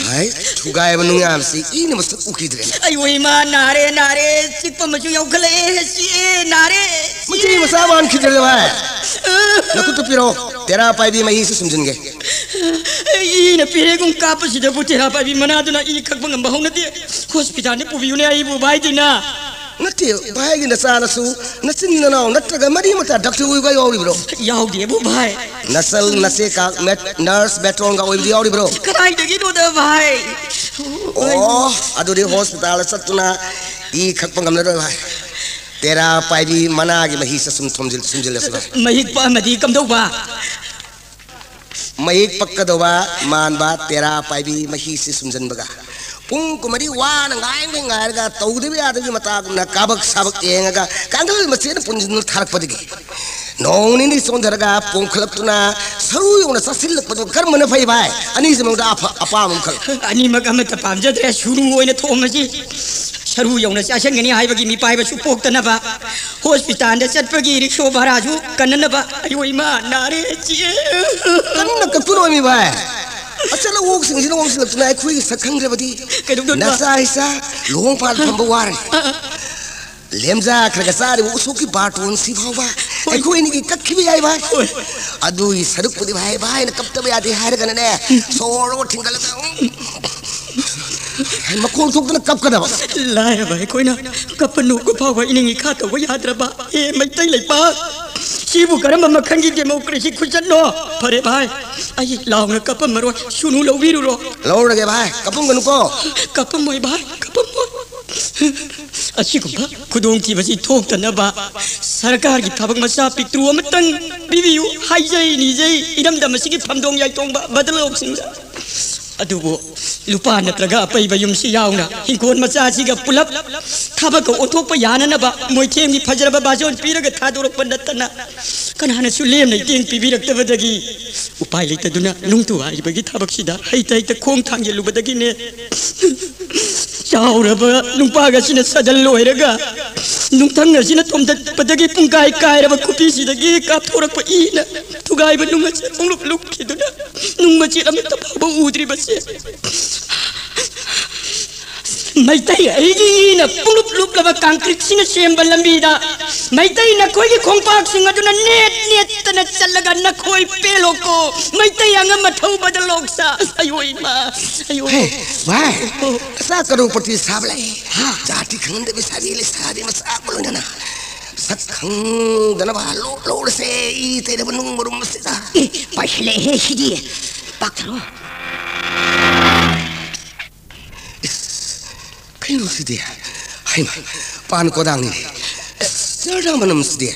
ꯍꯥꯏ, ꯊꯨꯒꯥꯏꯕ ꯅꯨꯡꯌꯥꯝꯁꯤ ꯏꯅ ꯃꯁꯛ ꯎꯈꯤꯗ꯭ꯔꯦꯅꯦ꯫ ꯑꯌꯣ ꯏꯃꯥ, ꯅꯥꯔꯦ, ꯅꯥꯔꯦ, ꯆꯤꯛꯄ ꯑꯃꯁꯨ ꯌꯥꯎꯈꯠꯂꯛꯑꯦ, ꯁꯤꯑꯦ, ꯅꯥꯔꯦ, ꯃꯆꯦ ꯁꯤꯔꯦ꯫ ꯃꯆꯥ ꯃꯥꯟꯈꯤꯗ꯭ꯔꯦ ꯚꯥꯏ꯫ ꯅꯈꯨꯠꯇꯨ ꯄꯤꯔꯛꯑꯣ, ꯇꯦꯔꯥ ꯄꯥꯏꯕꯤ ꯃꯍꯤꯁꯨ ꯁꯨꯝꯖꯤꯟꯒꯦ꯫ ꯑꯩ ꯏꯅ ꯄꯦꯔꯦꯒꯨꯝ ꯀꯥꯞꯄꯁꯤꯗꯕꯨ ꯇꯦꯔꯥ ꯄꯥꯏꯕꯤ ꯃꯅꯥꯗꯨꯅ ꯏ ꯈꯛꯄ ꯉꯝꯕ ꯍꯧꯅꯗꯦ꯫ ꯍꯣꯁꯄꯤꯇꯥꯜꯗ ꯄꯨꯕꯤꯌꯨꯅꯦ ꯑꯩꯕꯨ ꯚꯥꯏꯗꯨꯅ꯫ ꯅꯠꯇꯦ, ꯚꯥꯏꯒꯤ ꯅꯆꯥꯅꯁꯨ ꯅꯆꯤꯟ ꯅꯅꯥꯎ ꯅꯠꯇ꯭ꯔꯒ ꯃꯔꯤ ꯃꯇꯥ ꯗꯥꯛꯇꯔ ꯑꯣꯏꯕ ꯌꯥꯎꯔꯤꯕ꯭ꯔꯣ? ꯌꯥꯎꯗꯦꯕꯨ ꯚꯥꯏ꯫ ꯅꯆꯜ ꯅꯆꯦ ꯀꯥ ꯃꯦꯠ-, ꯅꯔꯁ ꯃꯦꯇ꯭ꯔꯣꯟꯒ ꯑꯣꯏꯕꯗꯤ ꯌꯥꯎꯔꯤꯕ꯭ꯔꯣ? ꯀꯗꯥꯏꯗꯒꯤꯅꯣꯗ ꯚꯥꯏ? ꯑꯣ, ꯑꯗꯨꯗꯤ ꯍꯣꯁꯄꯤꯇꯥꯜꯗ ꯆꯠꯇꯨꯅ ꯏ ꯈꯛꯄ ꯉꯝꯂꯔꯣꯏ ꯚꯥꯏ꯫ ꯇꯦꯔꯥ ꯄꯥꯏꯕꯤ ꯃꯅꯥꯒꯤ ꯃꯍꯤꯁꯦ ꯁꯨꯝ ꯊꯨꯝꯖꯤꯜ-, ꯁꯨꯝꯖꯤꯜꯂꯁꯤ ꯚꯥꯏ꯫ ꯃꯍꯤꯛ ꯄꯛꯑꯝꯃꯗꯤ ꯀꯝꯗꯧꯕ? ꯃꯍꯤꯛ ꯄꯛꯀꯗꯧꯕ ꯃꯥꯟꯕ ꯇꯦꯔꯥ ꯄꯥꯏꯕꯤ ꯃꯍꯤꯁꯤ ꯁꯨꯝꯖꯟꯕꯒ, ꯄꯨꯡ ꯀꯨꯟꯃꯔꯤ ꯋꯥꯅ ꯉꯥꯏꯕꯩ ꯉꯥꯏꯔꯒ ꯇꯧꯗꯕ ꯌꯥꯗꯕꯒꯤ ꯃꯇꯥꯒꯨꯝꯅ ꯀꯥꯕꯛ ꯁꯥꯕꯛ ꯌꯦꯡꯉꯒ ꯀꯥꯡꯒꯜ ꯃꯆꯦꯠꯅ ꯄꯨꯟꯁꯤꯟꯗꯨꯅ ꯊꯥꯔꯛꯄꯗꯒꯤ, ꯅꯣꯡ ꯅꯤꯅꯤ ꯆꯣꯟꯊꯔꯒ ꯄꯣꯝꯈꯠꯂꯛꯇꯨꯅ ꯁꯔꯨ ꯌꯧꯅ ꯆꯥꯁꯤꯜꯂꯛꯄꯗꯨ ꯀꯔꯝꯕꯅ ꯐꯩ ꯚꯥꯏ? ꯑꯅꯤꯁꯤꯃꯛꯇ ꯑꯐ-, ꯑꯄꯥꯝꯕ ꯑꯃ ꯈꯜꯂꯨ꯫ ꯑꯅꯤꯃꯛ ꯑꯃꯠꯇ ꯄꯥꯝꯖꯗ꯭ꯔꯦ, ꯁꯨꯅꯨ ꯑꯣꯏꯅ ꯊꯣꯡꯕꯁꯤ꯫ ꯁꯔꯨ ꯌꯧꯅ ꯆꯥꯁꯤꯟꯒꯅꯤ ꯍꯥꯏꯕꯒꯤ ꯃꯤꯄꯥꯏꯕꯁꯨ ꯄꯣꯛꯇꯅꯕ, ꯍꯣꯁꯄꯤꯇꯥꯜꯗ ꯆꯠꯄꯒꯤ ꯔꯤꯛꯁꯣ ꯚꯔꯥꯁꯨ ꯀꯟꯅꯅꯕ꯫ ꯑꯌꯣ ꯏꯃꯥ, ꯅꯥꯔꯦ, ꯆꯤꯛꯑꯦ꯫ ꯀꯟꯅ ꯀꯛꯄ ꯂꯣꯏꯃꯤ ꯚꯥꯏ꯫ ꯑꯆꯠ ꯑꯋꯣꯛꯁꯤꯡꯁꯤꯅ ꯑꯣꯟꯁꯤꯜꯂꯛꯇꯨꯅ ꯑꯩꯈꯣꯏꯒꯤ ꯁꯛ ꯈꯪꯗ꯭ꯔꯕꯗꯤ ꯀꯩꯗꯧꯗꯣꯏꯅꯣ? ꯅꯆꯥ ꯏꯆꯥ ꯂꯨꯍꯣꯡ ꯄꯥꯟ ꯐꯝꯕ ꯋꯥꯔꯅꯤ꯫ ꯑ, ꯑ꯫ ꯂꯦꯝꯖꯈ꯭ꯔꯒ ꯆꯥꯔꯤꯕ ꯎꯁꯣꯞꯀꯤ ꯕꯥꯔꯇꯣꯟꯁꯤ ꯐꯥꯎꯕ ꯍꯣꯏ꯫ ꯑꯩꯈꯣꯏ ꯑꯅꯤꯒꯤ ꯀꯛꯈꯤꯕ ꯌꯥꯏ ꯚꯥꯏ꯫ ꯍꯣꯏ꯫ ꯑꯗꯨꯒꯤ ꯁꯔꯨꯛꯄꯨꯗꯤ ꯚꯥꯏ, ꯚꯥꯏꯅ ꯀꯞꯇꯕ ꯌꯥꯗꯦ ꯍꯥꯏꯔꯒꯅꯅꯦ, ꯁꯣꯔ ꯊꯤꯡꯒꯠꯂꯒ, ꯎꯝ, ꯃꯈꯣꯟ ꯊꯣꯛꯇꯅ ꯀꯞꯀꯗꯕ꯫ ꯂꯥꯏꯔꯕ ꯑꯩꯈꯣꯏꯅ ꯀꯞꯄ ꯅꯣꯛꯄ ꯐꯥꯎꯕ ꯏꯅꯤꯡ ꯏꯈꯥ ꯇꯧꯕ ꯌꯥꯗ꯭ꯔꯕ꯫ ꯑꯦ, ꯃꯩꯇꯩ ꯂꯩꯄꯥꯛ! ꯁꯤꯕꯨ ꯀꯔꯝꯕ ꯃꯈꯜꯒꯤ ꯗꯦꯃꯣꯀ꯭ꯔꯦꯁꯤ ꯈꯨꯆꯠꯅꯣ? ꯐꯔꯦ ꯚꯥꯏ, ꯑꯩ ꯂꯥꯎꯅ ꯀꯞꯄꯝꯃꯔꯣꯏ꯫ ꯁꯨꯅꯨ ꯂꯧꯕꯤꯔꯨꯔꯣ꯫ ꯂꯧꯔꯒꯦ ꯚꯥꯏ, ꯀꯞꯄꯝꯒꯅꯨꯀꯣ꯫ ꯀꯞꯄꯝꯃꯣꯏ ꯚꯥꯏ, ꯀꯞꯄꯝꯃꯣꯏ꯫ ꯑꯁꯤꯒꯨꯝꯕ ꯈꯨꯗꯣꯡꯊꯤꯕꯁꯤ ꯊꯣꯛꯇꯅꯕ ꯁꯔꯀꯥꯔꯒꯤ ꯊꯕꯛ ꯃꯆꯥ ꯄꯤꯛꯇ꯭ꯔꯨ ꯑꯃꯇꯪ ꯄꯤꯕꯤꯌꯨ ꯍꯥꯏꯖꯩ ꯅꯤꯖꯩ ꯏꯔꯝꯗꯝ ꯑꯁꯤꯒꯤ ꯐꯝꯗꯣꯡ ꯌꯥꯏꯇꯣꯡꯕ ꯕꯗꯂꯣꯛꯁꯤꯡꯗ꯫ ꯑꯗꯨꯕꯨ ꯂꯨꯄꯥ ꯅꯠꯇ꯭ꯔꯒ ꯑꯄꯩꯕ ꯌꯨꯝꯁꯤ ꯌꯥꯎꯅ ꯍꯤꯡꯈꯣꯜ ꯃꯆꯥꯁꯤꯒ ꯄꯨꯂꯞ ꯊꯕꯛꯀ ꯑꯣꯟꯊꯣꯛꯄ ꯌꯥꯅꯅꯕ ꯃꯣꯏꯊꯦꯝꯒꯤ ꯐꯖꯔꯕ ꯕꯥꯖꯣꯟ ꯄꯤꯔꯒ ꯊꯥꯗꯣꯔꯛꯄ ꯅꯠꯇꯅ ꯀꯅꯥꯅꯁꯨ ꯂꯦꯝꯅ ꯏꯇꯦꯡ ꯄꯤꯕꯤꯔꯛꯇꯕꯗꯒꯤ ꯎꯄꯥꯏ ꯂꯩꯇꯗꯨꯅ ꯅꯨꯡ ꯊꯨꯒꯥꯏꯕꯒꯤ ꯊꯕꯛꯁꯤꯗ ꯍꯩꯇ ꯍꯩꯇ ꯈꯣꯡ ꯊꯥꯡꯖꯤꯜꯂꯨꯕꯗꯒꯤꯅꯦ꯫ ꯆꯥꯎꯔꯕ ꯅꯨꯡꯄꯥꯛ ꯑꯁꯤꯅ ꯁꯗꯜ ꯑꯣꯏꯔꯒ ꯅꯨꯡꯊꯪ ꯑꯁꯤꯅ ꯊꯣꯝꯗꯠꯄꯗꯒꯤ ꯄꯨꯡꯀꯥꯏ ꯀꯥꯏꯔꯕ ꯈꯨꯕꯤꯁꯤꯗꯒꯤ ꯀꯥꯞꯊꯣꯔꯛꯄ ꯏꯅ ꯊꯨꯒꯥꯏꯕ ꯅꯨꯡ ꯑꯁꯤ ꯄꯨꯡꯂꯨꯞ ꯂꯨꯞꯈꯤꯗꯨꯅ ꯅꯨꯡ ꯃꯆꯦꯠ ꯑꯃꯠꯇ ꯐꯥꯎꯕ ꯎꯗ꯭ꯔꯤꯕꯁꯦ꯫ ꯃꯩꯇꯩ ꯑꯩꯒꯤ ꯏꯅ ꯄꯨꯡꯂꯨꯞ ꯂꯨꯞꯂꯕ ꯀꯪꯀ꯭ꯔꯤꯠꯁꯤꯅ ꯁꯦꯝꯕ ꯂꯝꯕꯤꯗ ꯃꯩꯇꯩ ꯅꯈꯣꯏꯒꯤ ꯈꯣꯡꯄꯥꯛꯁꯤꯡ ꯑꯗꯨꯅ ꯅꯦꯠ ꯅꯦꯠꯇꯅ ꯆꯠꯂꯒ ꯅꯈꯣꯏ ꯄꯦꯜꯂꯣꯀꯣ꯫ ꯃꯩꯇꯩ ꯑꯉꯝ ꯑꯊꯧꯕꯗ ꯂꯣꯛꯁꯥ꯫ ꯑꯌꯣ ꯏꯃꯥ, ꯑꯌꯣ꯫ ꯍꯦ, ꯚꯥꯏ, ꯅꯆꯥ ꯀꯔꯣꯔꯄꯇꯤ ꯁꯥꯕ ꯂꯥꯛꯏ꯫ ꯍꯥ? ꯖꯥꯇꯤ ꯈꯪꯗꯕꯤ ꯁꯥꯔꯤ ꯂꯩꯁꯥꯕꯤ ꯃꯆꯥ ꯑꯃ ꯂꯣꯏꯅꯅ ꯁꯛ ꯈꯪꯗꯅꯕ ꯂꯣꯛ ꯂꯧꯔꯁꯦ꯫ ꯏ ꯇꯩꯔꯕ ꯅꯨꯡ ꯃꯔꯨꯝ ꯑꯁꯤꯗ꯫ ꯑꯦ, ꯄꯥꯏꯁꯤꯜꯂꯛꯑꯦꯍꯦ ꯁꯤꯗꯤ꯫ ꯄꯥꯛꯊꯔꯣ꯫ ꯏꯁ, ꯀꯩꯅꯣ ꯁꯤꯗꯤ? ꯍꯩꯃꯥ, ꯄꯥꯟ ꯀꯣꯗꯥꯡꯅꯤꯅꯦ꯫ ꯏꯁ, ꯖꯔꯗꯥ ꯃꯅꯝꯁꯤꯗꯤ꯫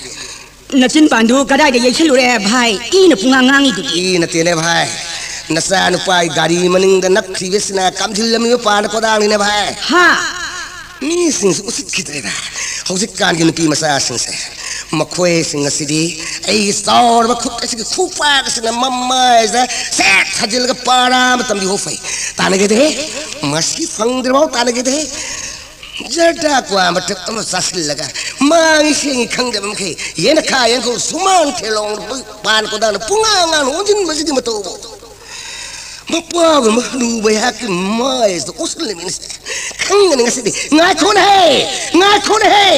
ꯅꯆꯤꯟ ꯄꯥꯟꯗꯨ ꯀꯗꯥꯏꯗ ꯌꯩꯁꯜꯂꯨꯔꯦ ꯚꯥꯏ? ꯏꯅ ꯄꯨꯡꯉꯥꯡ ꯉꯥꯡꯉꯤꯗꯨꯗꯤ꯫ ꯏ ꯅꯠꯇꯦꯅꯦ ꯚꯥꯏ, ꯅꯆꯥ ꯅꯨꯄꯥꯒꯤ ꯒꯥꯔꯤ ꯃꯅꯤꯡꯗ ꯅꯞꯈ꯭ꯔꯤꯕꯁꯤꯅ ꯀꯥꯝꯁꯤꯜꯂꯝꯃꯤꯕ ꯄꯥꯟ ꯀꯣꯗꯥꯡꯅꯤꯅꯦ ꯚꯥꯏ꯫ ꯍꯥ? ꯃꯤꯁꯤꯡꯁꯨ ꯎꯁꯤꯠꯈꯤꯗ꯭ꯔꯦꯗ꯫ ꯍꯧꯖꯤꯛꯀꯥꯟꯒꯤ ꯅꯨꯄꯤ ꯃꯆꯥꯁꯤꯡꯁꯦ, ꯃꯈꯣꯏꯁꯤꯡ ꯑꯁꯤꯗꯤ ꯑꯩꯒꯤ ꯆꯥꯎꯔꯕ ꯈꯨꯠ ꯑꯁꯤꯒꯤ ꯈꯨꯄꯥꯛ ꯑꯁꯤꯅ ꯃꯃꯥꯏꯁꯤꯗ ꯁꯦꯠ ꯊꯥꯖꯤꯜꯂꯒ ꯄꯥꯔꯥ ꯑꯃ ꯇꯝꯕꯤꯍꯧ ꯐꯩ꯫ ꯇꯥꯟꯅꯒꯦꯗꯦ, ꯃꯁꯤ ꯐꯪꯗ꯭ꯔꯤꯐꯥꯎ ꯇꯥꯟꯅꯒꯦꯗꯦ꯫ ꯖꯔꯗꯥ ꯀ꯭ꯋꯥ ꯃꯇꯞ ꯑꯃ ꯆꯥꯁꯤꯜꯂꯒ ꯃꯥꯡꯉꯤ ꯁꯦꯡꯉꯤ ꯈꯪꯗꯕ ꯃꯈꯩ ꯌꯦꯅꯈꯥ ꯌꯦꯡꯈꯧ ꯁꯨꯃꯥꯡ ꯊꯦꯂꯣꯡ ꯄꯥꯟ ꯀꯣꯗꯥꯡꯅ ꯄꯨꯡꯉꯥꯡ ꯉꯥꯡ ꯑꯣꯟꯁꯤꯟꯕꯁꯤꯗꯤ ꯃꯇꯧꯕ꯫ ꯃꯄꯥꯒꯨꯝꯕ ꯍꯅꯨꯕ ꯑꯩꯍꯥꯛꯀꯤ ꯃꯥꯏꯁꯤꯗ ꯑꯣꯁꯤꯜꯂꯤꯃꯤꯅꯦ꯫ ꯈꯪꯒꯅꯤ ꯉꯁꯤꯗꯤ꯫ ꯉꯥꯏꯈꯣꯅꯦꯍꯦ! ꯉꯥꯏꯈꯣꯅꯦꯍꯦ!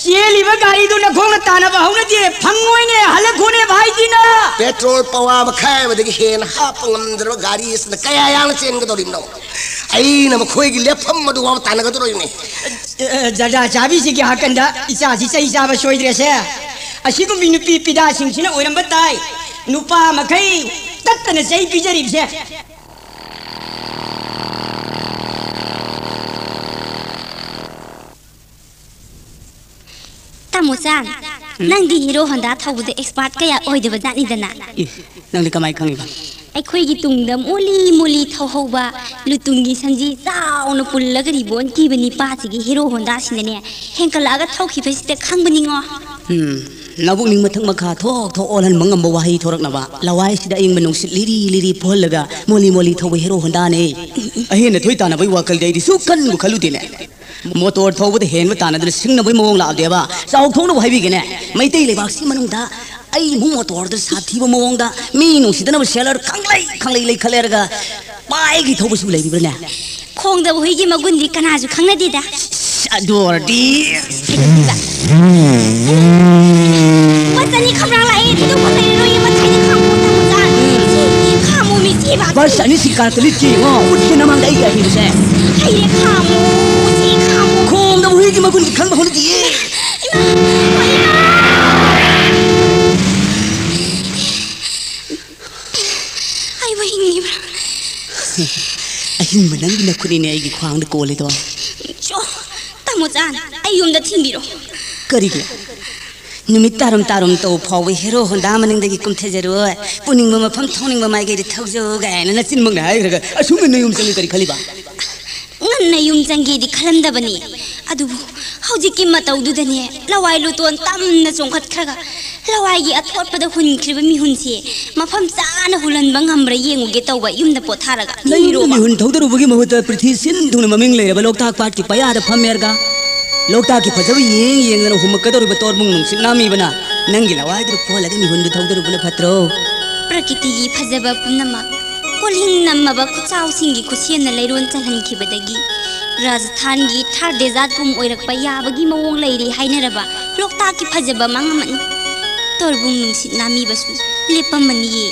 ꯆꯦꯜꯂꯤꯕ ꯒꯥꯔꯤꯗꯨ ꯅꯈꯣꯡꯅ ꯇꯥꯟꯅꯕ ꯍꯧꯅꯗꯦ꯫ ꯐꯪꯉꯣꯏꯅꯦ, ꯍꯜꯂꯛꯈꯣꯅꯦ ꯚꯥꯏꯗꯤꯅ꯫ ꯄꯦꯇ꯭ꯔꯣꯜ ꯄꯋꯥ ꯃꯈꯥꯏ ꯑꯃꯗꯒꯤ ꯍꯦꯟꯅ ꯍꯥꯞꯄ ꯉꯝꯗ꯭ꯔꯕ ꯒꯥꯔꯤ ꯑꯁꯤꯅ ꯀꯌꯥ ꯌꯥꯡꯅ ꯆꯦꯟꯒꯗꯧꯔꯤꯕꯅꯣ? ꯑꯩꯅ ꯃꯈꯣꯏꯒꯤ ꯂꯦꯞꯐꯝ ꯑꯗꯨ ꯐꯥꯎꯕ ꯇꯥꯟꯅꯒꯗꯧꯔꯤꯕꯅꯤ꯫ ꯑ, ꯖꯔꯗꯥ ꯆꯥꯕꯤꯁꯤꯒꯤ ꯍꯥꯀꯟꯗ ꯏꯆꯥꯁꯤ ꯆꯩ ꯆꯥꯕ ꯁꯣꯏꯗ꯭ꯔꯦꯁꯦ꯫ ꯑꯁꯤꯒꯨꯝꯕꯤ ꯅꯨꯄꯤ ꯄꯤꯗꯥꯁꯤꯡꯁꯤꯅ ꯑꯣꯏꯔꯝꯕ ꯇꯥꯏ꯫ ꯅꯨꯄꯥ ꯃꯈꯩ ꯇꯠꯇꯅ ꯆꯩ ꯄꯤꯖꯔꯤꯕꯁꯦ꯫ ꯇꯥꯃꯣꯆꯥ, ꯎꯝ? ꯅꯪꯗꯤ ꯍꯤꯔꯣ ꯍꯣꯟꯗꯥ ꯊꯧꯕꯗ ꯑꯦꯛꯁꯄꯥꯔꯠ ꯀꯌꯥ ꯑꯣꯏꯗꯕ ꯖꯥꯠꯅꯤꯗꯅ꯫ ꯏ, ꯅꯪꯗꯤ ꯀꯃꯥꯏ ꯈꯪꯉꯤꯕ? ꯑꯩꯈꯣꯏꯒꯤ ꯇꯨꯡꯗ ꯃꯣꯂꯤ ꯃꯣꯂꯤ ꯊꯧꯍꯧꯕ ꯂꯨꯇꯨꯡꯒꯤ ꯁꯟꯖꯤ ꯆꯥꯎꯅ ꯄꯨꯜꯂꯒ ꯔꯤꯕꯣꯟ ꯀꯤꯕ ꯅꯤꯄꯥꯁꯤꯒꯤ ꯍꯤꯔꯣ ꯍꯣꯟꯗꯥꯁꯤꯅꯅꯦ ꯍꯦꯟꯀꯠꯂꯛꯑꯒ ꯊꯧꯈꯤꯕꯁꯤꯗ ꯈꯪꯕꯅꯤꯉꯣ꯫ ꯎꯝ, ꯂꯧꯕꯨꯛꯅꯤꯡ ꯃꯊꯛ ꯃꯈꯥ ꯊꯣꯛ ꯊꯣꯛ ꯑꯣꯜꯍꯟꯕ ꯉꯝꯕ ꯋꯥꯍꯩ ꯊꯣꯔꯛꯅꯕ꯫ ꯂꯋꯥꯏꯁꯤꯗ ꯑꯏꯪꯕ ꯅꯨꯡꯁꯤꯠ ꯂꯤꯔꯤ ꯂꯤꯔꯤ ꯐꯨꯍꯜꯂꯒ ꯃꯣꯂꯤ ꯃꯣꯂꯤ ꯊꯧꯕ ꯍꯤꯔꯣ ꯍꯣꯟꯗꯥꯅꯦ꯫ ꯑꯍꯦꯟꯅ ꯊꯣꯏ ꯇꯥꯟꯅꯕꯒꯤ ꯋꯥꯈꯜꯗꯤ ꯑꯩꯗꯤ ꯁꯨꯛꯈꯟꯕꯨ ꯈꯜꯂꯨꯗꯦꯅꯦ꯫ ꯃꯣꯇꯣꯔ ꯊꯧꯕꯗ ꯍꯦꯟꯕ ꯇꯥꯟꯅꯗꯅ ꯁꯤꯡꯅꯕꯒꯤ ꯃꯑꯣꯡ ꯂꯥꯛꯑꯕꯗꯦꯕ꯫ ꯆꯥꯎꯊꯣꯛꯅꯕ ꯍꯥꯏꯕꯤꯒꯦꯅꯦ, ꯃꯩꯇꯩ ꯂꯩꯕꯥꯛꯁꯤ ꯃꯅꯨꯡꯗ ꯑꯩ ꯑꯃꯨꯛ ꯃꯣꯇꯣꯔꯗ ꯁꯥꯊꯤꯕ ꯃꯑꯣꯡꯗ ꯃꯤ ꯅꯨꯡꯁꯤꯗꯅꯕ ꯁꯦꯂꯔ ꯈꯪꯂꯩ ꯈꯪꯂꯩ ꯂꯩꯈꯠꯂꯦꯔꯒ ꯄꯥꯏꯒꯤ ꯊꯧꯕꯁꯤꯕꯨ ꯂꯩꯔꯤꯕ꯭ꯔꯥꯅꯦ? ꯊꯣꯡꯗꯕ ꯍꯨꯏꯒꯤ ꯃꯒꯨꯟꯗꯤ ꯀꯅꯥꯁꯨ ꯈꯪꯅꯗꯦꯗ꯫ ꯑꯗꯨ ꯑꯣꯏꯔꯗꯤ ꯀꯩꯗꯧꯗꯣꯏꯕ? ꯕꯁ ꯑꯅꯤ ꯈꯝꯂꯥꯡ ꯂꯥꯛꯑꯦ, ꯊꯤꯗꯣꯛꯄ ꯂꯩꯔꯔꯣꯏꯌꯦ, ꯃꯊꯥꯏꯗ ꯈꯥꯝꯃꯣ, ꯇꯥꯃꯣ ꯖꯥꯟ꯫ ꯁꯤ ꯈꯥꯝꯃꯣ, ꯃꯤ ꯆꯦꯕ꯫ ꯕꯁ ꯑꯅꯤ ꯁꯤ ꯀꯥꯔꯛꯇ ꯂꯤꯠꯀꯦ ꯌꯦꯡꯉꯣ, ꯎꯠꯀꯦ ꯅꯃꯥꯡꯗ ꯑꯩꯒꯤ ꯑꯍꯩꯕꯁꯦ꯫ ꯍꯩꯔꯦ, ꯈꯥꯝꯃꯣ, ꯁꯤ ꯈꯥꯝꯃꯣ꯫ ꯈꯣꯡꯗꯕ ꯍꯨꯏꯒꯤ ꯃꯒꯨꯟ ꯈꯪꯕ ꯍꯧꯅꯗꯤꯌꯦ꯫ ꯏꯃꯥ, ꯏꯃꯥ꯫ ꯑꯩꯕꯨ ꯍꯤꯡꯉꯤꯕ꯭ꯔꯥ? ꯑꯍꯤꯡꯕ ꯅꯪꯒꯤ ꯅꯈꯨꯠꯅꯤꯅꯦ ꯑꯩꯒꯤ ꯈ꯭ꯋꯥꯡꯗ ꯀꯣꯜꯂꯤꯗꯣ꯫ ꯆꯣ, ꯇꯥꯃꯣ ꯖꯥꯟ, ꯑꯩ ꯌꯨꯝꯗ ꯊꯤꯟꯕꯤꯔꯣ꯫ ꯀꯔꯤꯒꯤ? ꯅꯨꯃꯤꯠ ꯇꯥꯔꯨꯝ ꯇꯥꯔꯨꯝ ꯇꯧ ꯐꯥꯎꯕ ꯍꯦꯔꯣ ꯍꯣꯟꯗꯥ ꯃꯅꯤꯡꯗꯒꯤ ꯀꯨꯝꯊꯖꯔꯣꯏ, ꯄꯨꯅꯤꯡꯕ ꯃꯐꯝ ꯊꯧꯅꯤꯡꯕ ꯃꯥꯏꯀꯩꯗ ꯊꯧꯖꯧ ꯀꯥꯏꯅ ꯅꯆꯤꯟꯃꯛꯅ ꯍꯥꯏꯈ꯭ꯔꯒ ꯑꯁꯨꯛ ꯉꯟꯅ ꯌꯨꯝ ꯆꯪꯉꯤ ꯀꯔꯤ ꯈꯜꯂꯤꯕ? ꯉꯟꯅ ꯌꯨꯝ ꯆꯪꯒꯦꯗꯤ ꯈꯜꯂꯝꯗꯕꯅꯤ, ꯑꯗꯨꯕꯨ ꯍꯧꯖꯤꯛꯀꯤ ꯃꯇꯧꯗꯨꯗꯅꯦ ꯂꯋꯥꯏ ꯂꯨꯇꯣꯟ ꯇꯝꯅ ꯆꯣꯡꯈꯠꯈ꯭ꯔꯒ ꯂꯋꯥꯏꯒꯤ ꯑꯊꯣꯠꯄꯗ ꯍꯨꯟꯈ꯭ꯔꯤꯕ ꯃꯤꯍꯨꯟꯁꯦ ꯃꯐꯝ ꯆꯥꯅ ꯍꯨꯜꯍꯟꯕ ꯉꯝꯕ꯭ꯔꯥ ꯌꯦꯡꯉꯨꯒꯦ ꯇꯧꯕ ꯌꯨꯝꯗ ꯄꯣꯊꯥꯔꯒ ꯂꯩꯔꯨꯔꯣꯕ꯫ ꯃꯤꯍꯨꯟ ꯊꯧꯗꯔꯨꯕꯒꯤ ꯃꯍꯨꯠꯇ ꯄ꯭ꯔꯤꯊꯤ ꯁꯤꯟ ꯊꯨꯡꯅ ꯃꯃꯤꯡ ꯂꯩꯔꯕ ꯂꯣꯛꯇꯥꯛ ꯄꯥꯠꯀꯤ ꯄꯌꯥꯗ ꯐꯝꯃꯦꯔꯒ ꯂꯣꯛꯇꯥꯛꯀꯤ ꯐꯖꯕ ꯌꯦꯡ ꯌꯦꯡꯗꯅ ꯍꯨꯝꯃꯛꯀꯗꯧꯔꯤꯕ ꯇꯣꯔꯕꯨꯡ ꯅꯨꯡꯁꯤꯠ ꯅꯥꯝꯃꯤꯕꯅ ꯅꯪꯒꯤ ꯂꯋꯥꯏꯗꯨꯗ ꯐꯣꯜꯂꯒ ꯃꯤꯍꯨꯟꯗꯨ ꯊꯧꯗꯔꯨꯕꯅ ꯐꯠꯇ꯭ꯔꯣ? ꯄ꯭ꯔꯀꯤꯇꯤꯒꯤ ꯐꯖꯕ ꯄꯨꯝꯅꯃꯛ ꯀꯣꯜꯍꯤꯡ ꯅꯝꯃꯕ ꯈꯨꯠꯆꯥꯎꯁꯤꯡꯒꯤ ꯈꯨꯠꯁꯦꯝꯅ ꯂꯩꯔꯣꯟ ꯆꯜꯍꯟꯈꯤꯕꯗꯒꯤ ꯔꯥꯖꯁꯊꯥꯟꯒꯤ ꯊꯥꯔ ꯗꯦꯖꯥꯔꯠ ꯄꯨꯝ ꯑꯣꯏꯔꯛꯄ ꯌꯥꯕꯒꯤ ꯃꯑꯣꯡ ꯂꯩꯔꯤ ꯍꯥꯏꯅꯔꯕ ꯂꯣꯛꯇꯥꯛꯀꯤ ꯐꯖꯕ ꯃꯉꯝ ꯑꯅꯤ ꯇꯣꯔꯕꯨꯡ ꯅꯨꯡꯁꯤꯠ ꯅꯥꯝꯃꯤꯕꯁꯨ ꯂꯦꯞꯄꯝꯃꯅꯤꯌꯦ꯫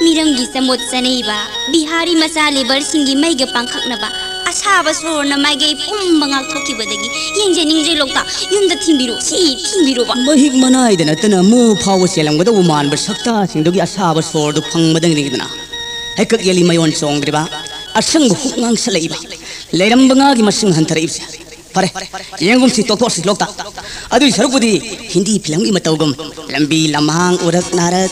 ꯃꯤꯔꯝꯒꯤ ꯆꯃꯣꯠ ꯆꯅꯩꯕ ꯕꯤꯍꯥꯔꯤ ꯃꯆꯥ ꯂꯦꯕꯔꯁꯤꯡꯒꯤ ꯃꯩꯒ ꯄꯥꯡꯈꯛꯅꯕ ꯑꯁꯥꯕ ꯁꯣꯔꯅ ꯃꯥꯏꯀꯩ ꯄꯨꯝꯕ ꯉꯥꯛꯊꯣꯛꯈꯤꯕꯗꯒꯤ ꯌꯦꯡꯖꯅꯤꯡꯗ꯭ꯔꯦ ꯂꯣꯛꯇꯥꯛ꯫ ꯌꯨꯝꯗ ꯊꯤꯟꯕꯤꯔꯣ, ꯁꯤ ꯊꯤꯟꯕꯤꯔꯣꯕ꯫ ꯃꯍꯤꯛ ꯃꯅꯥꯏꯗ ꯅꯠꯇꯅ ꯃꯣ ꯐꯥꯎꯕ ꯆꯦꯜꯂꯝꯒꯗꯧꯕ ꯃꯥꯟꯕ ꯁꯛꯇꯥꯁꯤꯡꯗꯨꯒꯤ ꯑꯁꯥꯕ ꯁꯣꯔꯗꯨ ꯐꯪꯕꯗꯪꯅꯤꯗꯅ ꯍꯩꯀꯛ ꯌꯦꯜꯂꯤ ꯃꯌꯣꯟ ꯆꯣꯡꯗ꯭ꯔꯤꯕ, ꯑꯁꯪꯕ ꯍꯨꯞ ꯉꯥꯡꯁꯜꯂꯛꯏꯕ, ꯂꯩꯔꯝꯕ ꯉꯥꯒꯤ ꯃꯁꯤꯡ ꯍꯟꯊꯔꯛꯏꯕꯁꯦ꯫ ꯐꯔꯦ, ꯌꯦꯡꯒꯨꯝꯁꯤ, ꯇꯣꯛꯊꯣꯛꯁꯤ ꯂꯣꯛꯇꯥꯛ꯫ ꯑꯗꯨꯏ ꯁꯔꯨꯛꯄꯨꯗꯤ ꯍꯤꯟꯗꯤ ꯐꯤꯂꯝꯒꯤ ꯃꯇꯧꯒꯨꯝ ꯂꯝꯕꯤ ꯂꯝꯍꯥꯡ, ꯎꯔꯛ ꯅꯥꯔꯛ,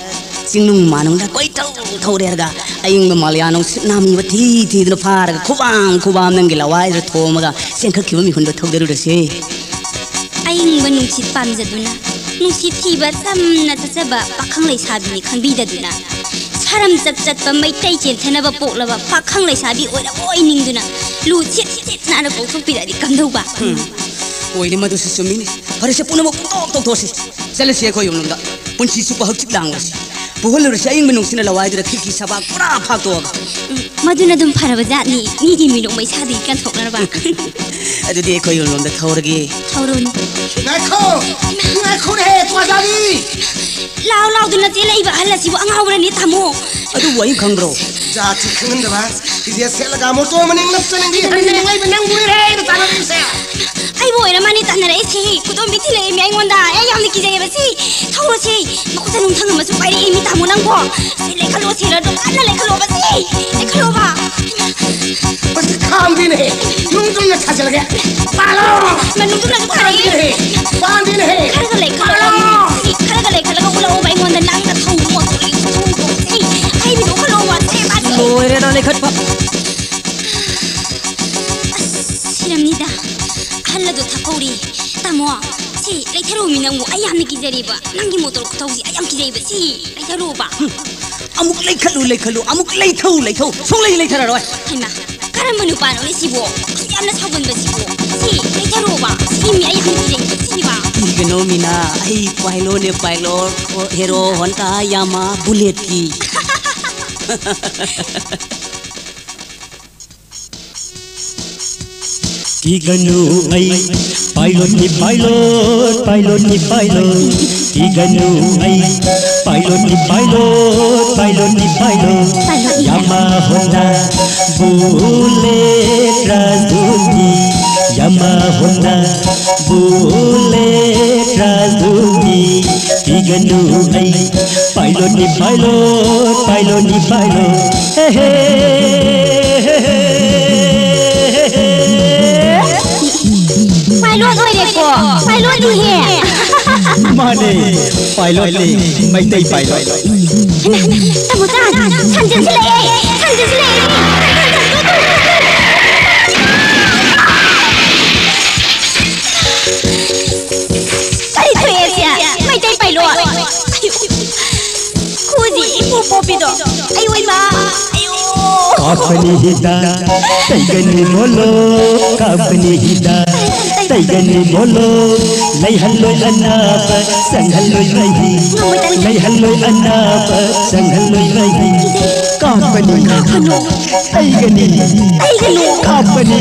ꯆꯤꯡꯅꯨꯡ ꯃꯥꯅꯨꯡꯗ ꯀꯣꯏꯊꯧ ꯊꯧꯔꯦꯔꯒ ꯑꯌꯤꯡꯕ ꯃꯥꯂꯤꯌꯥ ꯅꯨꯡꯁꯤꯠ ꯅꯥꯝꯃꯤꯕ ꯊꯤ ꯊꯤꯗꯨꯅ ꯐꯥꯔꯒ ꯈꯨꯕꯥꯡ ꯈꯨꯕꯥꯝ ꯅꯪꯒꯤ ꯂꯋꯥꯏꯗ ꯊꯣꯝꯃꯒ ꯆꯦꯟꯈꯠꯈꯤꯕ ꯃꯤꯍꯨꯟꯗꯣ ꯊꯧꯗꯔꯨꯔꯁꯦ꯫ ꯑꯏꯪꯕ ꯅꯨꯡꯁꯤꯠ ꯄꯥꯝꯖꯗꯨꯅ, ꯅꯨꯡꯁꯤꯠ ꯊꯤꯕ ꯆꯝꯅ ꯆꯠꯆꯕ ꯄꯥꯈꯪ ꯂꯩꯁꯥꯕꯤꯅꯤ ꯈꯪꯕꯤꯗꯗꯨꯅ, ꯁꯥꯔꯝ ꯆꯞ ꯆꯠꯄ ꯃꯩꯇꯩ ꯆꯦꯟꯊꯅꯕ ꯄꯣꯛꯂꯕ ꯄꯥꯈꯪ ꯂꯩꯁꯥꯕꯤ ꯑꯣꯏꯔꯕꯣꯏ ꯅꯤꯡꯗꯨꯅ ꯂꯨ ꯁꯤꯠ ꯁꯤꯠ ꯅꯥꯟꯅ ꯀꯧꯊꯣꯛꯄꯤꯔꯛꯑꯗꯤ ꯀꯝꯗꯧꯕ? ꯎꯝ, ꯑꯣꯏꯅꯦ, ꯃꯗꯨꯁꯨ ꯆꯨꯝꯃꯤꯅꯦ꯫ ꯐꯔꯦꯁꯦ, ꯄꯨꯝꯅꯃꯛ ꯄꯨꯡꯇꯣꯛ ꯇꯣꯛꯊꯣꯛꯁꯤ꯫ ꯆꯠꯂꯁꯤ ꯑꯩꯈꯣꯏ ꯌꯨꯝꯂꯣꯝꯗ꯫ ꯄꯨꯟꯁꯤ ꯆꯨꯞꯄ ꯍꯛꯆꯤꯛ ꯂꯥꯡꯂꯁꯤ꯫ ꯄꯨꯍꯜꯂꯨꯔꯁꯤ ꯑꯏꯪꯕ ꯅꯨꯡꯁꯤꯠꯅ ꯂꯋꯥꯏꯗꯨꯗ ꯈꯤꯔꯀꯤ ꯁꯕꯥꯛ ꯄꯨꯔꯥ ꯐꯥꯛꯇꯣꯛꯑꯒ꯫ ꯎꯝ, ꯃꯗꯨꯅ ꯑꯗꯨꯝ ꯐꯔꯕ ꯖꯥꯠꯅꯤ, ꯃꯤꯒꯤ ꯃꯤꯅꯣꯛ ꯃꯩꯁꯥꯗꯒꯤ ꯀꯟꯊꯣꯛꯅꯔꯕ꯫ ꯑꯗꯨꯗꯤ ꯑꯩꯈꯣꯏ ꯌꯨꯝꯂꯣꯝꯗ ꯊꯧꯔꯒꯦ꯫ ꯊꯧꯔꯣꯅꯦ꯫ ꯉꯥꯏꯈꯣ! ꯉꯥꯏꯈꯣꯅꯦꯍꯦ, ꯀ꯭ꯋꯥꯖꯥꯂꯤ! ꯂꯥꯎ ꯂꯥꯎꯗꯅ ꯆꯦꯜꯂꯛꯏꯕ ꯑꯍꯜ ꯑꯁꯤꯕꯨ ꯑꯉꯥꯎꯕꯔꯅꯦ, ꯇꯥꯃꯣ? ꯑꯗꯨꯕꯨ ꯑꯩ ꯈꯪꯕ꯭ꯔꯣ? ꯖꯥꯠ ꯊꯤ ꯈꯪꯍꯟꯗꯕ, ꯐꯤꯖꯦꯠ ꯁꯦꯠꯂꯒ ꯃꯣꯇꯣꯔ ꯃꯅꯤꯡ ꯅꯞꯇꯅ ꯃꯤ ꯍꯟꯅ ꯌꯦꯡꯂꯛꯏꯕ ꯅꯪꯕꯨꯅꯤꯅꯦ ꯑꯩꯅ ꯇꯥꯟꯅꯔꯛꯏꯁꯦ꯫ ꯑꯩꯕꯨ ꯑꯣꯏꯔ ꯃꯥꯅꯤ ꯇꯥꯟꯅꯔꯛꯏꯁꯦ꯫ ꯈꯨꯗꯣꯝꯕꯤ ꯊꯤꯜꯂꯛꯑꯦꯃꯤ ꯑꯩꯉꯣꯟꯗ꯫ ꯑꯩ ꯌꯥꯝꯅ ꯀꯤꯖꯩꯌꯦꯕ ꯁꯤ꯫ ꯊꯧꯔꯣꯁꯦ꯫ ꯃꯈꯨꯠꯇ ꯅꯨꯡꯊꯪ ꯑꯃꯁꯨ ꯄꯥꯏꯔꯛꯑꯦꯃꯤ ꯇꯥꯃꯣ ꯅꯪꯕꯣ꯫ ꯁꯤ ꯂꯩꯈꯠꯂꯣ, ꯁꯦꯂꯔꯗꯣ ꯀꯟꯅ ꯂꯩꯈꯠꯂꯣꯕ ꯁꯤ꯫ ꯂꯩꯈꯠꯂꯣꯕ꯫ ꯃꯁꯤ ꯈꯥꯝꯗꯦꯅꯦꯍꯦ꯫ ꯅꯨꯡꯗꯨꯝꯅ ꯊꯥꯖꯤꯜꯂꯒꯦ꯫ ꯄꯥꯜꯂꯣ! ꯃꯅꯨꯡꯗꯨꯅꯁꯨ ꯄꯥꯏꯔꯛꯑꯦ꯫ ꯄꯥꯟꯗꯦꯅꯦꯍꯦ꯫ ꯄꯥꯟꯗꯦꯅꯦꯍꯦ꯫ ꯈꯔꯒ ꯂꯩꯈꯠꯂꯣ꯫ ꯄꯥꯜꯂꯣ! ꯁꯤ ꯈꯔꯒ ꯂꯩꯈꯠꯂꯒ ꯎꯠꯂꯛꯑꯣꯕ ꯑꯩꯉꯣꯟꯗ ꯅꯪꯅ ꯊꯧꯕ ꯃꯣꯇꯣꯔꯒꯤ ꯈꯨꯊꯧꯗꯣ꯫ ꯁꯤ ꯑꯩꯕꯨꯗꯤ ꯎꯠꯍꯜꯂꯣꯕ꯫ ꯁꯤ ꯃꯥꯁꯤ꯫ ꯂꯣꯏꯔꯦꯗ ꯂꯩꯈꯠꯄ꯫ ꯑꯁ, ꯁꯤꯔꯝꯅꯤꯗ꯫ ꯑꯍꯜ ꯑꯗꯣ ꯊꯛꯍꯧꯔꯤ꯫ ꯇꯥꯃꯣ, ꯁꯤ ꯂꯩꯊꯔꯣꯃꯤ ꯅꯪꯕꯨ꯫ ꯑꯩ ꯌꯥꯝꯅ ꯀꯤꯖꯔꯤꯕ꯫ ꯅꯪꯒꯤ ꯃꯣꯇꯣꯔ ꯈꯨꯊꯧꯁꯤ ꯑꯩ ꯌꯥꯝ ꯀꯤꯖꯩꯕ꯫ ꯁꯤ ꯂꯩꯊꯔꯣꯕ꯫ ꯑꯃꯨꯛ ꯂꯩꯈꯠꯂꯨ, ꯂꯩꯈꯠꯂꯨ, ꯑꯃꯨꯛ ꯂꯩꯊꯧ, ꯂꯩꯊꯧ꯫ ꯁꯨꯡꯂꯩ ꯂꯩꯊꯔꯔꯣꯏ꯫ ꯍꯩꯃꯥ, ꯀꯔꯝꯕ ꯅꯨꯄꯥꯅꯣꯅꯦ ꯁꯤꯕꯣ? ꯑꯁꯨꯛ ꯌꯥꯝꯅ ꯁꯥꯎꯒꯟꯕꯁꯤꯕꯣ? ꯁꯤ ꯂꯩꯊꯔꯣꯕ꯫ ꯁꯤ ꯃꯤ ꯑꯩ ꯌꯥꯝ ꯀꯤꯖꯩꯕ꯫ ꯁꯤꯕ꯫ ꯀꯤꯒꯅꯣ ꯃꯤꯅꯥ, ꯑꯩ ꯄꯥꯏꯂꯣꯠꯅꯦ, ꯄꯥꯏꯂꯣꯠ꯫ ꯍꯦꯔꯣ ꯍꯣꯟꯗꯥ ꯌꯥꯃꯥ ꯕꯨꯂꯦꯠꯀꯤ꯫ ꯀꯤꯒꯅꯨ ꯑꯩ ꯄꯥꯏꯂꯣꯠꯅꯤ ꯄꯥꯏꯂꯣꯠ, ꯄꯥꯏꯂꯣꯠꯅꯤ ꯄꯥꯏꯂꯣꯠ꯫ ꯀꯤꯒꯅꯨ ꯑꯩ ꯄꯥꯏꯂꯣꯠꯅꯤ ꯄꯥꯏꯂꯣꯠ, ꯄꯥꯏꯂꯣꯠꯅꯤ ꯄꯥꯏꯂꯣꯠ꯫ ꯌꯥꯃꯥ ꯍꯣꯟꯗꯥ ꯕꯨꯂꯦꯠ ꯔꯥꯖꯗꯨꯠꯀꯤ, ꯌꯥꯃꯥ ꯍꯣꯟꯗꯥ ꯕꯨꯂꯦꯠ ꯔꯥꯖꯗꯨꯠꯀꯤ꯫ ꯀꯤꯒꯅꯨ ꯑꯩ ꯄꯥꯏꯂꯣꯠꯅꯤ ꯄꯥꯏꯂꯣꯠ, ꯄꯥꯏꯂꯣꯠꯅꯤ ꯄꯥꯏꯂꯣꯠ꯫ ꯍꯦ, ꯍꯦ, ꯍꯦ, ꯍꯦ, ꯍꯦ꯫ ꯄꯥꯏꯂꯣꯠ ꯑꯣꯏꯔꯦꯀꯣ? ꯄꯥꯏꯂꯣꯠꯅꯤꯍꯦ꯫ ꯃꯥꯅꯦ, ꯄꯥꯏꯂꯣꯠꯅꯤ, ꯃꯩꯇꯩ ꯄꯥꯏꯂꯣꯠ꯫ ꯍꯩꯃꯥ, ꯍꯩꯃꯥ, ꯇꯥꯃꯣꯆꯥ, ꯁꯟ ꯆꯦꯟꯁꯤꯜꯂꯛꯑꯦ, ꯁꯟ ꯆꯦꯟꯁꯤꯜꯂꯛꯑꯦ꯫ ꯀꯔꯤ ꯊꯣꯛꯑꯦ ꯁꯤ? ꯃꯩꯇꯩ ꯄꯥꯏꯂꯣꯠ꯫ ꯈꯨꯖꯤ ꯏꯄꯣꯞ ꯄꯣꯞꯄꯤꯗꯣ꯫ ꯑꯌꯣ ꯏꯃꯥ꯫ ꯑꯌꯣ꯫ ꯀꯥꯞꯀꯅꯤ ꯍꯤꯗꯥꯛ, ꯇꯩꯒꯅꯤ ꯃꯣꯂꯣꯝ, ꯀꯥꯞꯀꯅꯤ ꯍꯤꯗꯥꯛ꯫ ꯇꯩꯒꯅꯤ ꯃꯣꯂꯣꯝ, ꯂꯩꯍꯜꯂꯣꯏ ꯑꯅꯥꯕ, ꯆꯪꯍꯜꯂꯣꯏ ꯃꯍꯤ꯫ ꯂꯩꯍꯜꯂꯣꯏ ꯑꯅꯥꯕ, ꯆꯪꯍꯜꯂꯣꯏ ꯃꯍꯤ꯫ ꯀꯥꯞꯀꯅꯤ꯫ ꯀꯥꯞꯀꯅꯨ꯫ ꯇꯩꯒꯅꯤ꯫ ꯇꯩꯒꯅꯨ꯫ ꯀꯥꯞꯀꯅꯤ꯫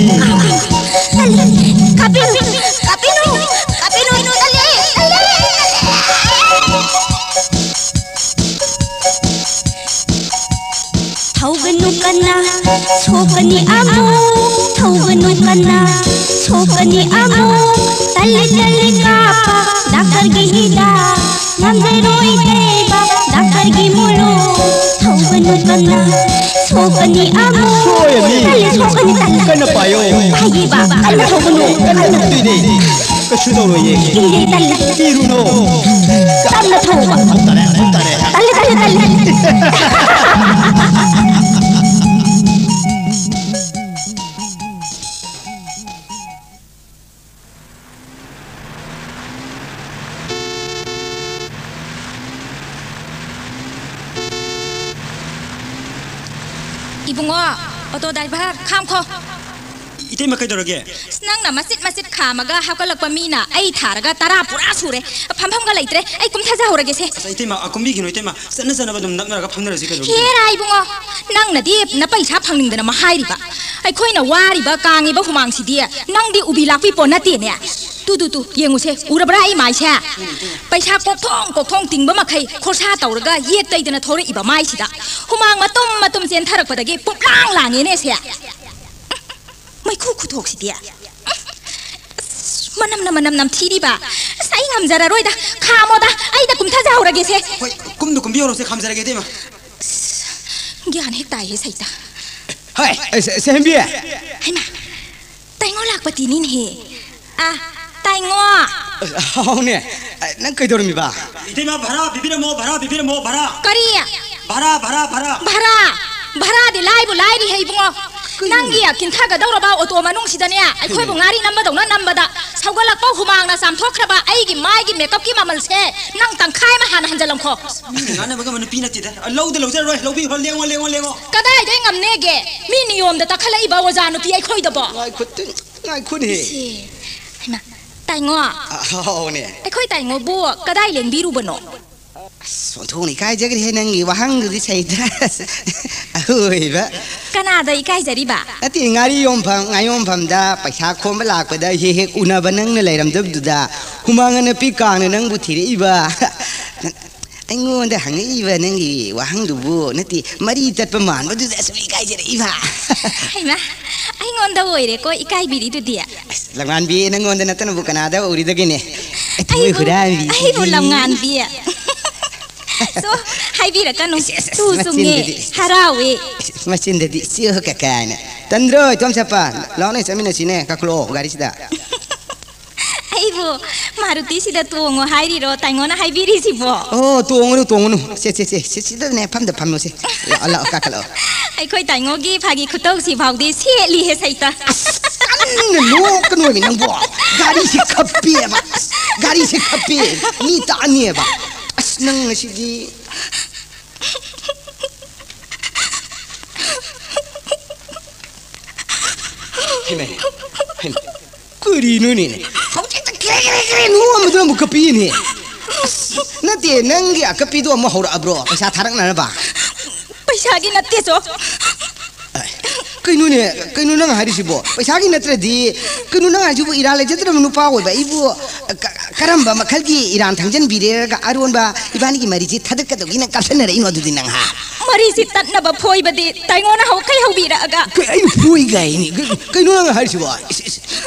ꯀꯥꯞꯀꯅꯨ꯫ ꯀꯥꯞꯄꯤꯅꯨ꯫ ꯀꯥꯞꯄꯤꯅꯨ꯫ ꯀꯥꯞꯄꯤꯅꯨ꯫ ꯇꯜꯂꯦ꯫ ꯇꯜꯂꯦ꯫ ꯊꯧꯒꯅꯨ ꯀꯟꯅ ꯁꯣꯛꯀꯅꯤ ꯑꯃꯨꯛ, ꯊꯧꯒꯅꯨ ꯀꯟꯅ ꯁꯣꯛꯀꯅꯤ ꯑꯃꯨꯛ꯫ ꯇꯜꯂꯤ ꯇꯜꯂꯤ ꯀꯥꯞꯄ ꯗꯥꯛꯇꯔꯒꯤ ꯍꯤꯗꯥꯛ, ꯉꯝꯖꯔꯣꯏ ꯇꯩꯕ ꯗꯥꯛꯇꯔꯒꯤ ꯃꯣꯂꯣꯝ꯫ ꯊꯧꯒꯅꯨ ꯀꯟꯅ ꯁꯣꯛꯀꯅꯤ ꯑꯃꯨꯛ꯫ ꯁꯣꯏꯔꯅꯤ꯫ ꯇꯜꯂꯤ, ꯁꯣꯛꯀꯅꯤ, ꯇꯜꯂꯤ꯫ ꯀꯟꯅ ꯄꯥꯏꯌꯣ꯫ ꯍꯥꯏꯒꯦꯕ, ꯀꯟꯅ ꯊꯧꯒꯅꯨ꯫ ꯀꯟꯅ ꯊꯧꯗꯣꯏꯅꯦ꯫ ꯀꯩꯁꯨ ꯇꯧꯔꯣꯏꯌꯦ꯫ ꯀꯤꯔꯦ, ꯇꯜꯂꯦ꯫ ꯀꯤꯔꯨꯅꯣ꯫ ꯇꯞꯅ ꯊꯧꯕ꯫ ꯇꯜꯂꯦ, ꯇꯜꯂꯦ, ꯇꯜꯂꯦ꯫ ꯇꯜꯂꯦ, ꯇꯜꯂꯦ, ꯇꯜꯂꯦ꯫ ꯏꯕꯨꯡꯉꯣ, ꯑꯣꯇꯣ ꯗ꯭ꯔꯥꯏꯚꯔ, ꯈꯥꯝꯈꯣ꯫ ꯏꯇꯩꯃ, ꯀꯩꯗꯧꯔꯒꯦ? ꯑꯁ, ꯅꯪꯅ ꯃꯆꯤꯠ ꯃꯆꯤꯠ ꯈꯥꯝꯃꯒ ꯍꯥꯞꯀꯠꯂꯛꯄ ꯃꯤꯅ ꯑꯩ ꯊꯥꯔꯒ ꯇꯔꯥ ꯄꯨꯔꯥ ꯁꯨꯔꯦ꯫ ꯐꯝꯐꯝꯒ ꯂꯩꯇ꯭ꯔꯦ꯫ ꯑꯩ ꯀꯨꯝꯊꯖꯍꯧꯔꯒꯦꯁꯦ꯫ ꯑꯁ, ꯏꯇꯩꯃ, ꯑ, ꯀꯨꯝꯕꯤꯈꯤꯅꯨ, ꯏꯇꯩꯃ꯫ ꯆꯠꯅ ꯆꯠꯅꯕ ꯑꯗꯨꯝ ꯅꯛꯅꯔꯒ ꯐꯝꯅꯔꯁꯤ, ꯀꯩꯗꯧꯔꯒꯦ? ꯍꯦꯔꯥ ꯏꯕꯨꯡꯉꯣ, ꯅꯪꯅꯗꯤ ꯅꯄꯩꯁꯥ ꯐꯪꯅꯤꯡꯗꯅ ꯃꯍꯥꯏꯔꯤꯕ꯫ ꯑꯩꯈꯣꯏꯅ ꯋꯥꯔꯤꯕ, ꯀꯥꯡꯉꯤꯕ ꯍꯨꯃꯥꯡꯁꯤꯗꯤ ꯅꯪꯗꯤ ꯎꯕꯤ ꯂꯥꯛꯄꯤ ꯄꯣꯠ ꯅꯠꯇꯦꯅꯦ꯫ ꯇꯨ, ꯇꯨ, ꯇꯨ, ꯌꯦꯡꯉꯨꯁꯦ, ꯎꯔꯕ꯭ꯔꯥ ꯑꯩ ꯃꯥꯏꯁꯦ? ꯄꯩꯁꯥ ꯀꯣꯛꯊꯣꯡ ꯀꯣꯛꯊꯣꯡ ꯇꯤꯡꯕ ꯃꯈꯩ ꯈꯣꯔꯁꯥ ꯇꯧꯔꯒ ꯌꯦꯠ ꯇꯩꯗꯅ ꯊꯧꯔꯛꯏꯕ ꯃꯥꯏꯁꯤꯗ꯫ ꯍꯨꯃꯥꯡ ꯃꯇꯨꯝ ꯃꯇꯨꯝ ꯆꯦꯟꯊꯔꯛꯄꯗꯒꯤ ꯄꯨꯝꯂꯥꯡ ꯂꯥꯡꯉꯦꯅꯦ ꯁꯦ꯫ ꯃꯩꯈꯨ ꯈꯨꯊꯣꯛꯁꯤꯗꯤ꯫ ꯑꯁ, ꯃꯅꯝꯅ ꯃꯅꯝ ꯅꯝꯊꯤꯔꯤꯕ꯫ ꯑꯁ, ꯑꯩ ꯉꯝꯖꯔꯔꯣꯏꯗ꯫ ꯈꯥꯝꯃꯣꯗ, ꯑꯩꯗ ꯀꯨꯝꯊꯖꯍꯧꯔꯒꯦꯁꯦ꯫ ꯍꯣꯏ, ꯀꯨꯝꯗ ꯀꯨꯝꯕꯤꯍꯧꯔꯣꯁꯦ, ꯈꯥꯝꯖꯔꯒꯦ, ꯏꯇꯩꯃ꯫ ꯑꯁ, ꯒ꯭ꯌꯥꯟ ꯍꯦꯛ ꯇꯥꯏꯍꯦ, ꯁꯩꯇ꯫ ꯍꯣꯏ, ꯑꯩ ꯁꯦ-, ꯁꯦꯝꯕꯤ꯫ ꯍꯩꯃꯥ, ꯇꯥꯏꯉꯣ ꯂꯥꯛꯄ ꯇꯤꯅꯤꯅꯦꯍꯦ꯫ ꯑ, ꯇꯥꯏꯉꯣ꯫ ꯍꯥꯎꯅꯦ, ꯅꯪ ꯀꯩꯗꯧꯔꯝꯃꯤꯕ? ꯏꯇꯩꯃ, ꯚꯔꯥ ꯄꯤꯕꯤꯔꯝꯃꯣ, ꯚꯔꯥ ꯄꯤꯕꯤꯔꯝꯃꯣ, ꯚꯔꯥ꯫ ꯀꯔꯤ? ꯚꯔꯥ, ꯚꯔꯥ, ꯚꯔꯥ꯫ ꯚꯔꯥ? ꯚꯔꯥꯗꯤ ꯂꯥꯏꯕꯨ ꯂꯥꯏꯔꯤꯍꯦ ꯏꯕꯨꯡꯉꯣ꯫ ꯀꯩꯅꯣ? ꯅꯪꯒꯤ ꯀꯤꯟꯊꯒꯗꯧꯔꯕ ꯑꯣꯇꯣ ꯃꯅꯨꯡꯁꯤꯗꯅꯦ, ꯑꯩꯈꯣꯏꯕꯨ ꯀꯩꯅꯣ? ꯉꯥꯔꯤ ꯅꯝꯕꯗꯧꯅ ꯅꯝꯕꯗ ꯁꯧꯒꯠꯂꯛꯄ ꯍꯨꯃꯥꯡꯅ ꯆꯥꯝꯊꯣꯛꯈ꯭ꯔꯕ ꯑꯩꯒꯤ ꯃꯥꯏꯒꯤ ꯃꯦꯀꯞꯀꯤ ꯃꯃꯜꯁꯦ ꯅꯪ ꯇꯪꯈꯥꯏ ꯑꯃ ꯍꯥꯟꯅ ꯍꯟꯖꯜꯂꯝꯈꯣ꯫ ꯃꯤꯅ ꯉꯥꯡꯅꯕ ꯉꯝꯕ ꯅꯨꯄꯤ ꯅꯠꯇꯦꯗ꯫ ꯑ, ꯂꯧꯗ ꯂꯧꯖꯔꯔꯣꯏ, ꯂꯧꯕꯤꯈ꯭ꯔꯣ, ꯂꯦꯡꯉꯣ, ꯂꯦꯡꯉꯣ, ꯂꯦꯡꯉꯣ꯫ ꯀꯗꯥꯏꯗꯩ ꯉꯝꯅꯦꯒꯦ? ꯃꯤ ꯅꯤꯌꯣꯝꯗ ꯇꯛꯈꯠꯂꯛꯏꯕ ꯑꯣꯖꯥ ꯅꯨꯄꯤ ꯑꯩꯈꯣꯏꯗꯕꯣ꯫ ꯉꯥꯏꯈꯣ, ꯉꯥꯏꯈꯣꯅꯦꯍꯦ꯫ ꯏꯆꯦ, ꯍꯩꯃꯥ, ꯇꯥꯏꯉꯣ꯫ ꯑꯍꯥꯎꯅꯦ꯫ ꯑꯩꯈꯣꯏ ꯇꯥꯏꯉꯣꯕꯨ ꯀꯗꯥꯏ ꯂꯦꯡꯕꯤꯔꯨꯕꯅꯣ? ꯑꯁ, ꯑꯣꯟꯊꯣꯛꯅ ꯏꯀꯥꯏꯖꯈ꯭ꯔꯦꯍꯦ ꯅꯪꯒꯤ ꯋꯥꯍꯪꯗꯨꯗꯤ ꯁꯩꯇ꯫ ꯑꯍꯣꯏꯕ꯫ ꯀꯅꯥꯗ ꯏꯀꯥꯏꯖꯔꯤꯕ? ꯅꯠꯇꯦ, ꯉꯥꯔꯤ ꯌꯣꯟꯐꯝ, ꯉꯥ ꯌꯣꯟꯐꯝꯗ ꯄꯩꯁꯥ ꯈꯣꯝꯕ ꯂꯥꯛꯄꯗ ꯍꯦꯛ ꯍꯦꯛ ꯎꯅꯕ ꯅꯪꯅ ꯂꯩꯔꯝꯗꯕꯗꯨꯗ ꯍꯨꯃꯥꯡ ꯑꯅꯞꯄꯤ ꯀꯥꯡꯅ ꯅꯪꯕꯨ ꯊꯤꯔꯛꯏꯕ꯫ ꯑꯩꯉꯣꯟꯗ ꯍꯪꯉꯛꯏꯕ ꯅꯪꯒꯤ ꯋꯥꯍꯪꯗꯨꯕꯨ, ꯅꯠꯇꯦ, ꯃꯔꯤ ꯇꯠꯄ ꯃꯥꯟꯕꯗꯨꯗ ꯑꯁꯨꯝ ꯏꯀꯥꯏꯖꯔꯛꯏꯕ꯫ ꯍꯩꯃꯥ, ꯑꯩꯉꯣꯟꯗ ꯑꯣꯏꯔꯦꯀꯣ ꯏꯀꯥꯏꯕꯤꯔꯤꯗꯨꯗꯤ꯫ ꯑꯁ, ꯂꯝꯉꯥꯟꯕꯤ, ꯅꯪꯉꯣꯟꯗ ꯅꯠꯇꯅꯕꯨ ꯀꯅꯥꯗ ꯎꯔꯤꯗꯒꯦꯅꯦ? ꯑꯩ ꯊꯃꯣꯏ ꯑꯩꯕꯨ, ꯍꯨꯔꯥꯟꯕꯤ꯫ ꯑꯩꯕꯨ ꯂꯝꯉꯥꯟꯕꯤ꯫ ꯁꯣ, ꯍꯥꯏꯕꯤꯔꯛꯀꯅꯨ꯫ ꯑꯁ, ꯑꯁ, ꯑꯁ, ꯇꯨ ꯆꯨꯡꯉꯦ, ꯃꯆꯤꯟꯗꯗꯤ꯫ ꯍꯔꯥꯎꯋꯦ꯫ ꯃꯆꯤꯟꯗꯗꯤ ꯁꯤꯌꯣ ꯀꯀꯥꯏꯅ꯫ ꯇꯟꯗ꯭ꯔꯣ, ꯏꯇꯣꯝ ꯆꯠꯄ? ꯂꯥꯛꯑꯣꯅꯦ, ꯆꯠꯃꯤꯟꯅꯁꯤꯅꯦ, ꯀꯥꯈꯠꯂꯛꯑꯣ ꯒꯥꯔꯤꯁꯤꯗ꯫ ꯑꯩꯕꯨ ꯃꯥꯔꯨꯇꯤꯁꯤꯗ ꯇꯣꯡꯉꯣ ꯍꯥꯏꯔꯤꯔꯣ ꯇꯥꯏꯉꯣꯅ ꯍꯥꯏꯕꯤꯔꯤꯁꯤꯕꯣ? ꯑꯣ, ꯇꯣꯡꯉꯨꯅꯨ, ꯇꯣꯡꯉꯨꯅꯨ꯫ ꯁꯦ, ꯁꯦ, ꯁꯦ, ꯁꯦ, ꯁꯤꯗꯅꯦ, ꯐꯝꯗ ꯐꯝꯂꯣꯁꯦ꯫ ꯂꯥꯛꯑꯣ, ꯂꯥꯛꯑꯣ, ꯀꯥꯈꯠꯂꯛꯑꯣ꯫ ꯑꯩꯈꯣꯏ ꯇꯥꯏꯉꯣꯒꯤ ꯐꯥꯒꯤ ꯈꯨꯇꯧꯁꯤ ꯐꯥꯎꯗꯤ ꯁꯦꯠꯂꯤꯍꯦ ꯁꯩꯇ꯫ ꯀꯟꯅ ꯅꯣꯛꯀꯅꯣꯃꯤ ꯅꯪꯕꯣ꯫ ꯒꯥꯔꯤꯁꯤ ꯈꯞꯄꯦꯕ꯫ ꯑꯁ, ꯒꯥꯔꯤꯁꯤ ꯈꯞꯄꯦ꯫ ꯃꯤ ꯇꯥꯅꯤꯕ꯫ ꯑꯁ, ꯅꯪ ꯉꯁꯤꯗꯤ꯫ ꯍꯩꯃꯥ, ꯍꯩꯃꯥ꯫ ꯀꯔꯤꯅꯣꯅꯦ? ꯍꯧꯖꯤꯛꯇ ꯀꯦꯔꯦ, ꯀꯦꯔꯦ, ꯀꯦꯔꯦ ꯅꯣꯛꯑꯝꯕꯗꯨꯅ ꯑꯃꯨꯛ ꯀꯞꯄꯤꯅꯦ꯫ ꯑꯁ, ꯅꯠꯇꯦ, ꯅꯪꯒꯤ ꯑꯀꯞꯄꯤꯗꯣ ꯑꯃꯨꯛ ꯍꯧꯔꯛꯑꯕ꯭ꯔꯣ? ꯄꯩꯁꯥ ꯊꯥꯔꯛꯅꯅꯕ? ꯄꯩꯁꯥꯒꯤ ꯅꯠꯇꯦ ꯆꯣ꯫ ꯀꯩꯅꯣꯅꯦ? ꯀꯩꯅꯣ ꯅꯪ ꯍꯥꯏꯔꯤꯁꯤꯕꯣ? ꯄꯩꯁꯥꯒꯤ ꯅꯠꯇ꯭ꯔꯗꯤ, ꯀꯩꯅꯣ ꯅꯪ ꯍꯥꯏꯁꯤꯕꯨ? ꯏꯔꯥꯟ ꯂꯩꯖꯗ꯭ꯔꯕ ꯅꯨꯄꯥ ꯑꯣꯏꯕ ꯑꯩꯕꯨ ꯀ-, ꯀꯔꯝꯕ ꯃꯈꯜꯒꯤ ꯏꯔꯥꯟ ꯊꯥꯡꯖꯟꯕꯤꯔꯦꯔꯒ ꯑꯔꯣꯟꯕ ꯏꯕꯥꯅꯤꯒꯤ ꯃꯔꯤꯁꯤ ꯊꯥꯗꯛꯀꯗꯧꯒꯤꯅ ꯀꯥꯞꯁꯟꯅꯔꯛꯏꯅꯣ ꯑꯗꯨꯗꯤ ꯅꯪ, ꯍꯥ? ꯃꯔꯤꯁꯤ ꯇꯠꯅꯕ ꯐꯣꯏꯕꯗꯤ ꯇꯥꯏꯉꯣꯅ ꯍꯧꯈꯩ ꯍꯧꯕꯤꯔꯛꯑꯒ꯫ ꯀꯩ, ꯑꯩꯅ ꯐꯣꯏ ꯀꯥꯏꯅꯤ? ꯀꯩ, ꯀꯩꯅꯣ ꯅꯪ ꯍꯥꯏꯔꯤꯁꯤꯕꯣ? ꯏꯁ, ꯏꯁ,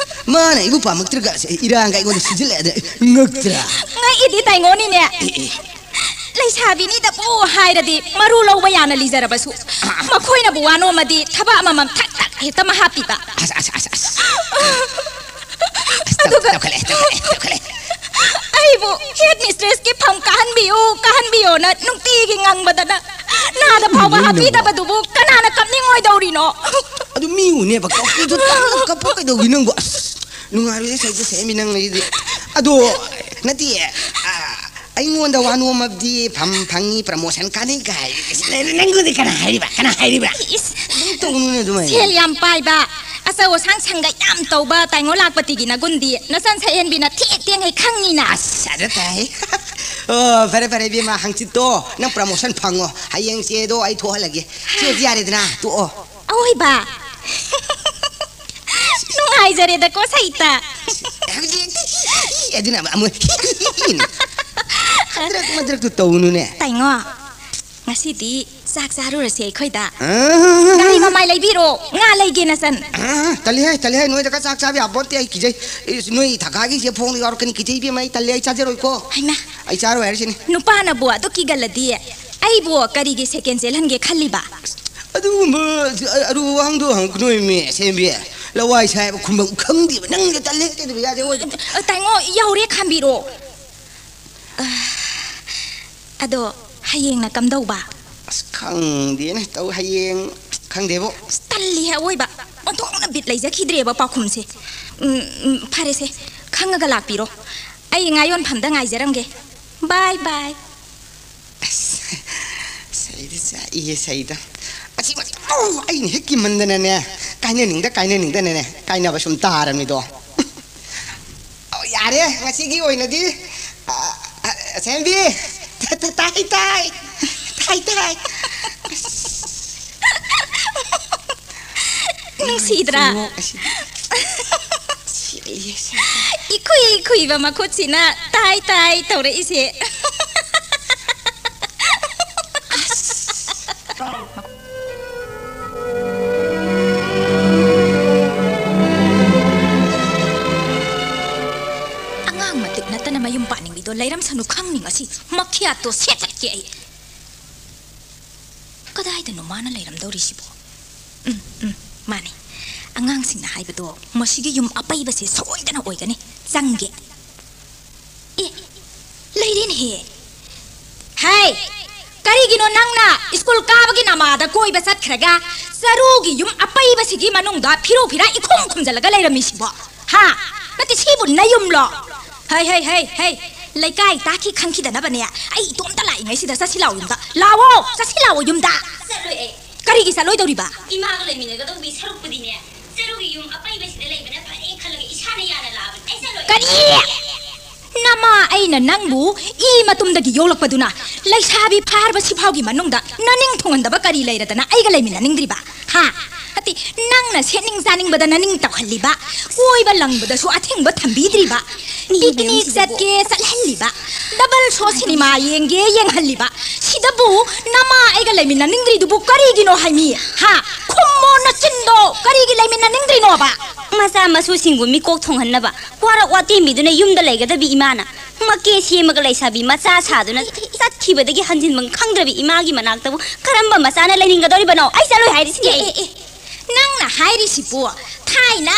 ꯃꯥꯅ ꯑꯩꯕꯨ ꯄꯥꯝꯃꯛꯇ꯭ꯔꯒ, ꯑꯁ, ꯏꯔꯥꯡꯒ ꯑꯩꯉꯣꯟꯗ ꯁꯤꯖꯤꯜꯂꯛꯑꯗꯤ ꯉꯛꯇ꯭ꯔꯥ? ꯉꯛꯏꯗꯤ ꯇꯥꯏꯉꯣꯅꯤꯅꯦ꯫ ꯑꯦ, ꯑꯦ꯫ ꯂꯩꯁꯥꯕꯤꯅꯤꯗꯕꯨ ꯍꯥꯏꯔꯗꯤ ꯃꯔꯨ ꯂꯧꯕ ꯌꯥꯅ ꯂꯤꯖꯔꯕꯁꯨ, ꯃꯈꯣꯏꯅꯕꯨ ꯋꯥꯅꯣꯝꯃꯗꯤ ꯊꯕꯛ ꯑꯃꯃꯝ ꯊꯛ ꯊꯛ ꯍꯦꯛꯇ ꯃꯍꯥꯞꯄꯤꯕ꯫ ꯑꯁ, ꯑꯁ, ꯑꯁ, ꯑꯁ꯫ ꯑꯁ, ꯇꯧ-, ꯑꯗꯨꯒ ꯇꯧꯈꯠꯂꯛꯑꯦ, ꯇꯧꯈꯠꯂꯛꯑꯦ, ꯇꯧꯈꯠꯂꯛꯑꯦ꯫ ꯑꯩꯕꯨ ꯍꯦꯗ ꯃꯤꯁꯇ꯭ꯔꯦꯁꯀꯤ ꯐꯝ ꯀꯥꯍꯟꯕꯤꯌꯨ, ꯀꯥꯍꯟꯕꯤꯌꯣꯅ ꯅꯨꯡꯇꯤꯒꯤ ꯉꯪꯕꯗꯅ ꯅꯥꯗ ꯐꯥꯎꯕ ꯀꯔꯤꯅꯣ? ꯍꯥꯞꯄꯤꯗꯕꯗꯨꯕꯨ ꯀꯅꯥꯅ ꯀꯞꯅꯤꯡꯉꯣꯏꯗꯧꯔꯤꯅꯣ? ꯑꯗꯨ ꯃꯤ ꯎꯅꯦꯕ, ꯀꯞꯄꯤꯗꯨ ꯇꯞꯅ ꯀꯞꯄ ꯀꯩꯗꯧꯒꯤ ꯅꯪꯕꯨ? ꯑꯁ, ꯅꯨꯡꯉꯥꯏꯔꯣꯏꯗ ꯁꯩꯗ ꯁꯦꯝꯃꯤ ꯅꯪ ꯑꯩꯗꯤ꯫ ꯑꯗꯣ, ꯅꯠꯇꯦ, ꯑ, ꯑꯩꯉꯣꯟꯗ ꯋꯥꯅꯣꯝꯃꯕꯗꯤ ꯐꯝ ꯐꯪꯉꯤ, ꯄ꯭ꯔꯃꯣꯁꯟ ꯀꯥꯟꯅꯩ ꯀꯥꯏ꯫ ꯅꯪꯉꯣꯟꯗ ꯀꯅꯥ ꯍꯥꯏꯔꯤꯕ? ꯀꯅꯥ ꯍꯥꯏꯔꯤꯕ? ꯏꯁ, ꯑꯗꯨꯝ ꯇꯧꯅꯨꯅꯦ ꯑꯗꯨꯃꯥꯏꯅ꯫ ꯁꯦꯜ ꯌꯥꯝ ꯄꯥꯏꯕ, ꯑꯆꯧ ꯑꯁꯥꯡ ꯁꯪꯒ ꯌꯥꯝ ꯇꯧꯕ ꯇꯥꯏꯉꯣ ꯂꯥꯛꯄꯇꯤꯒꯤ ꯅꯒꯨꯟꯗꯤ ꯅꯆꯟ ꯁꯛꯍꯦꯟꯕꯤꯅ ꯊꯦꯛ ꯊꯦꯡ ꯍꯩ ꯈꯪꯉꯤꯅ꯫ ꯑꯁ, ꯑꯗꯨ ꯇꯥꯏ꯫ ꯑꯣ, ꯐꯔꯦ, ꯐꯔꯦ, ꯏꯕꯦꯝꯃ, ꯍꯪꯆꯤꯠꯇꯣ ꯅꯪ promotion ꯐꯪꯉꯣ꯫ ꯍꯌꯦꯡ ꯆꯦꯗꯣ ꯑꯩ ꯊꯣꯛꯍꯜꯂꯒꯦ꯫ ꯆꯦ ꯑꯣꯏꯗꯤ ꯌꯥꯔꯦꯗꯅ, ꯇꯣꯛꯑꯣ꯫ ꯑꯋꯣꯏꯕ꯫ ꯅꯨꯡꯉꯥꯏꯖꯔꯦꯗꯀꯣ, ꯁꯩꯇ꯫ ꯑꯗꯨꯅ ꯑꯃꯨꯛ ꯃꯗ꯭ꯔꯛ ꯃꯗ꯭ꯔꯛꯇꯨ ꯇꯧꯅꯨꯅꯦ꯫ ꯇꯥꯏꯉꯣ, ꯉꯁꯤꯗꯤ ꯆꯥꯛ ꯆꯥꯔꯨꯔꯁꯦ ꯑꯩꯈꯣꯏꯗ꯫ ꯑꯥ꯫ ꯒꯥꯔꯤ ꯃꯃꯥꯏ ꯂꯩꯕꯤꯔꯣ, ꯉꯥ ꯂꯩꯒꯦ ꯅꯆꯟ꯫ ꯑꯥ, ꯇꯜꯂꯤꯍꯦ, ꯇꯜꯂꯤꯍꯦ, ꯅꯣꯏꯗꯒ ꯆꯥꯛ ꯆꯥꯕ ꯌꯥꯄꯣꯟꯇꯦ, ꯑꯩ ꯀꯤꯖꯩ꯫ ꯏꯁ, ꯅꯣꯏ ꯊꯀꯥꯒꯤ ꯆꯦ ꯐꯣꯡꯗ ꯌꯥꯎꯔꯛꯀꯅꯤ, ꯀꯤꯖꯩ ꯏꯕꯦꯝꯃ, ꯑꯩ ꯇꯜꯂꯦ, ꯑꯩ ꯆꯥꯖꯔꯣꯏꯀꯣ꯫ ꯍꯩꯃꯥ꯫ ꯑꯩ ꯆꯥꯔꯣꯏ ꯍꯥꯏꯔꯤꯁꯤꯅꯤ꯫ ꯅꯨꯄꯥꯅꯕꯨ ꯑꯗꯨ ꯀꯤꯒꯜꯂꯗꯤ ꯑꯩꯕꯨ ꯀꯔꯤꯒꯤ second ꯆꯦꯜꯍꯟꯒꯦ ꯈꯜꯂꯤꯕ? ꯑꯗꯨꯒꯨꯝꯕ ꯑꯔꯨꯕ ꯋꯥꯍꯪꯗꯣ ꯍꯪꯉꯛꯀꯅꯣꯃꯤ, ꯁꯦꯝꯕꯤ꯫ ꯂꯋꯥꯏ ꯁꯥꯏꯕ ꯈꯨꯝꯕꯝ ꯈꯪꯗꯦꯕ, ꯅꯪꯗꯤ ꯇꯜꯂꯦ, ꯀꯩꯗꯧꯕ ꯌꯥꯗꯦ, ꯑꯣꯏꯗꯕ꯫ ꯑ, ꯇꯥꯏꯉꯣ, ꯌꯧꯔꯦ, ꯈꯥꯝꯕꯤꯔꯣ꯫ ꯑ, ꯑꯗꯣ ꯍꯌꯦꯡꯅ ꯀꯝꯗꯧꯕ? ꯑꯁ, ꯈꯪꯗꯦꯅꯦ, ꯇꯧ, ꯍꯌꯦꯡ ꯈꯪꯗꯦꯕꯣ꯫ ꯑꯁ, ꯇꯜꯂꯤꯍꯦ ꯑꯋꯣꯏꯕ꯫ ꯑꯣꯟꯊꯣꯛꯅ ꯕꯤꯠ ꯂꯩꯖꯈꯤꯗ꯭ꯔꯦꯕ ꯄꯥꯎꯈꯨꯝꯁꯦ꯫ ꯎꯝ, ꯎꯝ, ꯐꯔꯦꯁꯦ, ꯈꯪꯉꯒ ꯂꯥꯛꯄꯤꯔꯣ꯫ ꯑꯩ ꯉꯥ ꯌꯣꯟꯐꯝꯗ ꯉꯥꯏꯖꯔꯝꯒꯦ꯫ ꯕꯥꯏ ꯕꯥꯏ꯫ ꯑꯁ, ꯁꯩꯗ ꯆꯥꯛꯏꯍꯦ, ꯁꯩꯗ꯫ ꯑꯁꯤ ꯃꯁꯤ, ꯑꯧ, ꯑꯩꯅ ꯍꯦꯛ ꯀꯤꯃꯟꯗꯅꯅꯦ, ꯀꯥꯏꯅꯅꯤꯡꯗ, ꯀꯥꯏꯅꯅꯤꯡꯗꯅꯅꯦ, ꯀꯥꯏꯅꯕ ꯁꯨꯝ ꯇꯥꯔꯕꯅꯤꯗꯣ꯫ ꯑꯧ, ꯌꯥꯔꯦ, ꯉꯁꯤꯒꯤ ꯑꯣꯏꯅꯗꯤ, ꯑ, ꯑ, ꯁꯦꯝꯕꯤ, ꯇ-, ꯇ-, ꯇꯥꯏ, ꯇꯥꯏ, ꯇꯥꯏ, ꯇꯥꯏ꯫ ꯅꯨꯡꯁꯤꯗ꯭ꯔꯥ? ꯁꯤꯔꯦ, ꯁꯤꯔꯦ꯫ ꯏꯈꯨꯏ ꯈꯨꯏꯕ ꯃꯈꯨꯠꯁꯤꯅ ꯇꯥꯏ, ꯇꯥꯏ ꯇꯧꯔꯛꯏꯁꯦ꯫ ꯑꯉꯥꯡ ꯃꯇꯤꯛ ꯅꯠꯇꯅ ꯃꯌꯨꯝ ꯄꯥꯅꯤꯡꯕꯤꯗꯣ ꯂꯩꯔꯝꯁꯅꯨ ꯈꯪꯅꯤ ꯉꯁꯤ꯫ ꯃꯈꯤꯌꯥꯠꯇꯣ ꯁꯦꯠꯇꯠꯀꯦ ꯑꯩ꯫ ꯀꯗꯥꯏꯗꯅꯣ ꯃꯥꯅ ꯂꯩꯔꯝꯗꯧꯔꯤꯁꯤꯕꯣ? ꯎꯝ, ꯎꯝ, ꯃꯥꯅꯤ꯫ ꯑꯉꯥꯡꯁꯤꯡꯅ ꯍꯥꯏꯕꯗꯣ ꯃꯁꯤꯒꯤ ꯌꯨꯝ ꯑꯄꯩꯕꯁꯦ ꯁꯣꯏꯗꯅ ꯑꯣꯏꯒꯅꯤ꯫ ꯆꯪꯒꯦ꯫ ꯑꯦ, ꯂꯩꯔꯦꯅꯦꯍꯦ꯫ ꯍꯩ! ꯀꯔꯤꯒꯤꯅꯣ ꯅꯪꯅ ꯁ꯭ꯀꯨꯜ ꯀꯥꯕꯒꯤ ꯅꯃꯥꯗ ꯀꯣꯏꯕ ꯆꯠꯈ꯭ꯔꯒ ꯆꯔꯨꯒꯤ ꯌꯨꯝ ꯑꯄꯩꯕꯁꯤꯒꯤ ꯃꯅꯨꯡꯗ ꯐꯤꯔꯨ ꯐꯤꯔꯥ ꯏꯈꯨꯝ ꯈꯨꯝꯖꯤꯜꯂꯒ ꯂꯩꯔꯝꯃꯤꯁꯤꯕꯣ? ꯍꯥ? ꯅꯠꯇꯦ, ꯁꯤꯕꯨ ꯅꯌꯨꯝꯂꯣ? ꯍꯩ, ꯍꯩ, ꯍꯩ, ꯍꯩ! ꯂꯩꯀꯥꯏ ꯇꯥꯈꯤ ꯈꯪꯈꯤꯗꯅꯕꯅꯦ꯫ ꯑꯩ ꯏꯇꯣꯝꯇ ꯂꯥꯛꯏꯉꯩꯁꯤꯗ ꯆꯠꯁꯤ ꯂꯥꯛꯑꯣ ꯌꯨꯝꯗ꯫ ꯂꯥꯛꯑꯣ! ꯆꯠꯁꯤ ꯂꯥꯛꯑꯣ ꯌꯨꯝꯗ! ꯆꯠꯂꯣꯏ ꯑꯩ꯫ ꯀꯔꯤꯒꯤ ꯆꯠꯂꯣꯏꯗꯧꯔꯤꯕ? ꯏꯃꯥꯒ ꯂꯩꯃꯤꯟꯅꯒꯗꯧꯕꯤ ꯁꯔꯨꯛꯄꯨꯗꯤꯅꯦ꯫ ꯌꯨꯝ ꯑꯄꯩꯕꯁꯤꯗ ꯂꯩꯕꯅ ꯐꯔꯦ ꯈꯜꯂꯒ ꯏꯁꯥꯅ ꯌꯥꯅ ꯂꯥꯛꯑꯕꯅꯤ꯫ ꯑꯩ ꯆꯠꯂꯣꯏ꯫ ꯀꯔꯤ? ꯅꯃꯥ ꯑꯩꯅ ꯅꯪꯕꯨ ꯏ ꯃꯇꯨꯝꯗꯒꯤ ꯌꯣꯛꯂꯛꯄꯗꯨꯅ ꯂꯩꯁꯥꯕꯤ ꯐꯥꯔꯕ ꯁꯤꯐꯥꯎꯒꯤ ꯃꯅꯨꯡꯗ ꯅꯅꯤꯡ ꯊꯨꯡꯍꯟꯗꯕ ꯀꯔꯤ ꯂꯩꯔꯗꯅ ꯑꯩꯒ ꯂꯩꯃꯤꯟꯅꯅꯤꯡꯗ꯭ꯔꯤꯕ? ꯍꯥ? ꯑꯠꯇꯤ, ꯅꯪꯅ ꯁꯦꯠꯅꯤꯡ ꯆꯥꯅꯤꯡꯕꯗ ꯅꯅꯤꯡ ꯇꯧꯍꯜꯂꯤꯕ, ꯀꯣꯏꯕ ꯂꯪꯕꯗꯁꯨ ꯑꯊꯤꯡꯕ ꯊꯝꯕꯤꯗ꯭ꯔꯤꯕ, ꯃꯤ picnic ꯃꯌꯥꯝꯁꯤꯕꯨ꯫ ꯆꯠꯀꯦ ꯆꯠꯍꯜꯂꯤꯕ, double show ꯁꯤꯅꯦꯃꯥ ꯌꯦꯡꯒꯦ ꯌꯦꯡꯍꯜꯂꯤꯕ, ꯁꯤꯗꯕꯨ ꯅꯃꯥ ꯑꯩꯒ ꯂꯩꯃꯤꯟꯅꯅꯤꯡꯗ꯭ꯔꯤꯗꯨꯕꯨ ꯀꯔꯤꯒꯤꯅꯣ ꯍꯥꯏꯃꯤ? ꯍꯥ? ꯈꯨꯝꯃꯣ ꯅꯆꯤꯟꯗꯣ, ꯀꯔꯤꯒꯤ ꯂꯩꯃꯤꯟꯅꯅꯤꯡꯗ꯭ꯔꯤꯅꯣꯕ? ꯃꯆꯥ ꯃꯁꯨꯁꯤꯡꯕꯨ ꯃꯤꯀꯣꯛ ꯊꯣꯡꯍꯟꯅꯕ ꯋꯥꯔꯛ ꯋꯥꯇꯦꯝꯕꯤꯗꯨꯅ ꯌꯨꯝꯗ ꯂꯩꯒꯗꯕꯤ ꯏꯃꯥꯅ ꯃꯀꯦ ꯁꯦꯝꯃꯒ ꯂꯩꯁꯥꯕꯤ ꯃꯆꯥ ꯁꯥꯗꯨꯅ ꯆꯠꯈꯤꯕꯗꯒꯤ ꯍꯟꯖꯤꯟꯕ ꯈꯪꯗ꯭ꯔꯕꯤ ꯏꯃꯥꯒꯤ ꯃꯅꯥꯛꯇꯕꯨ ꯀꯔꯝꯕ ꯃꯆꯥꯅ ꯂꯩꯅꯤꯡꯒꯗꯧꯔꯤꯕꯅꯣ? ꯑꯩ ꯆꯠꯂꯣꯏ ꯍꯥꯏꯔꯤꯁꯤꯗꯤ꯫ ꯑꯦ, ꯑꯦ, ꯑꯦ, ꯅꯪꯅ ꯍꯥꯏꯔꯤꯁꯤꯕꯨ ꯊꯥꯏꯅ,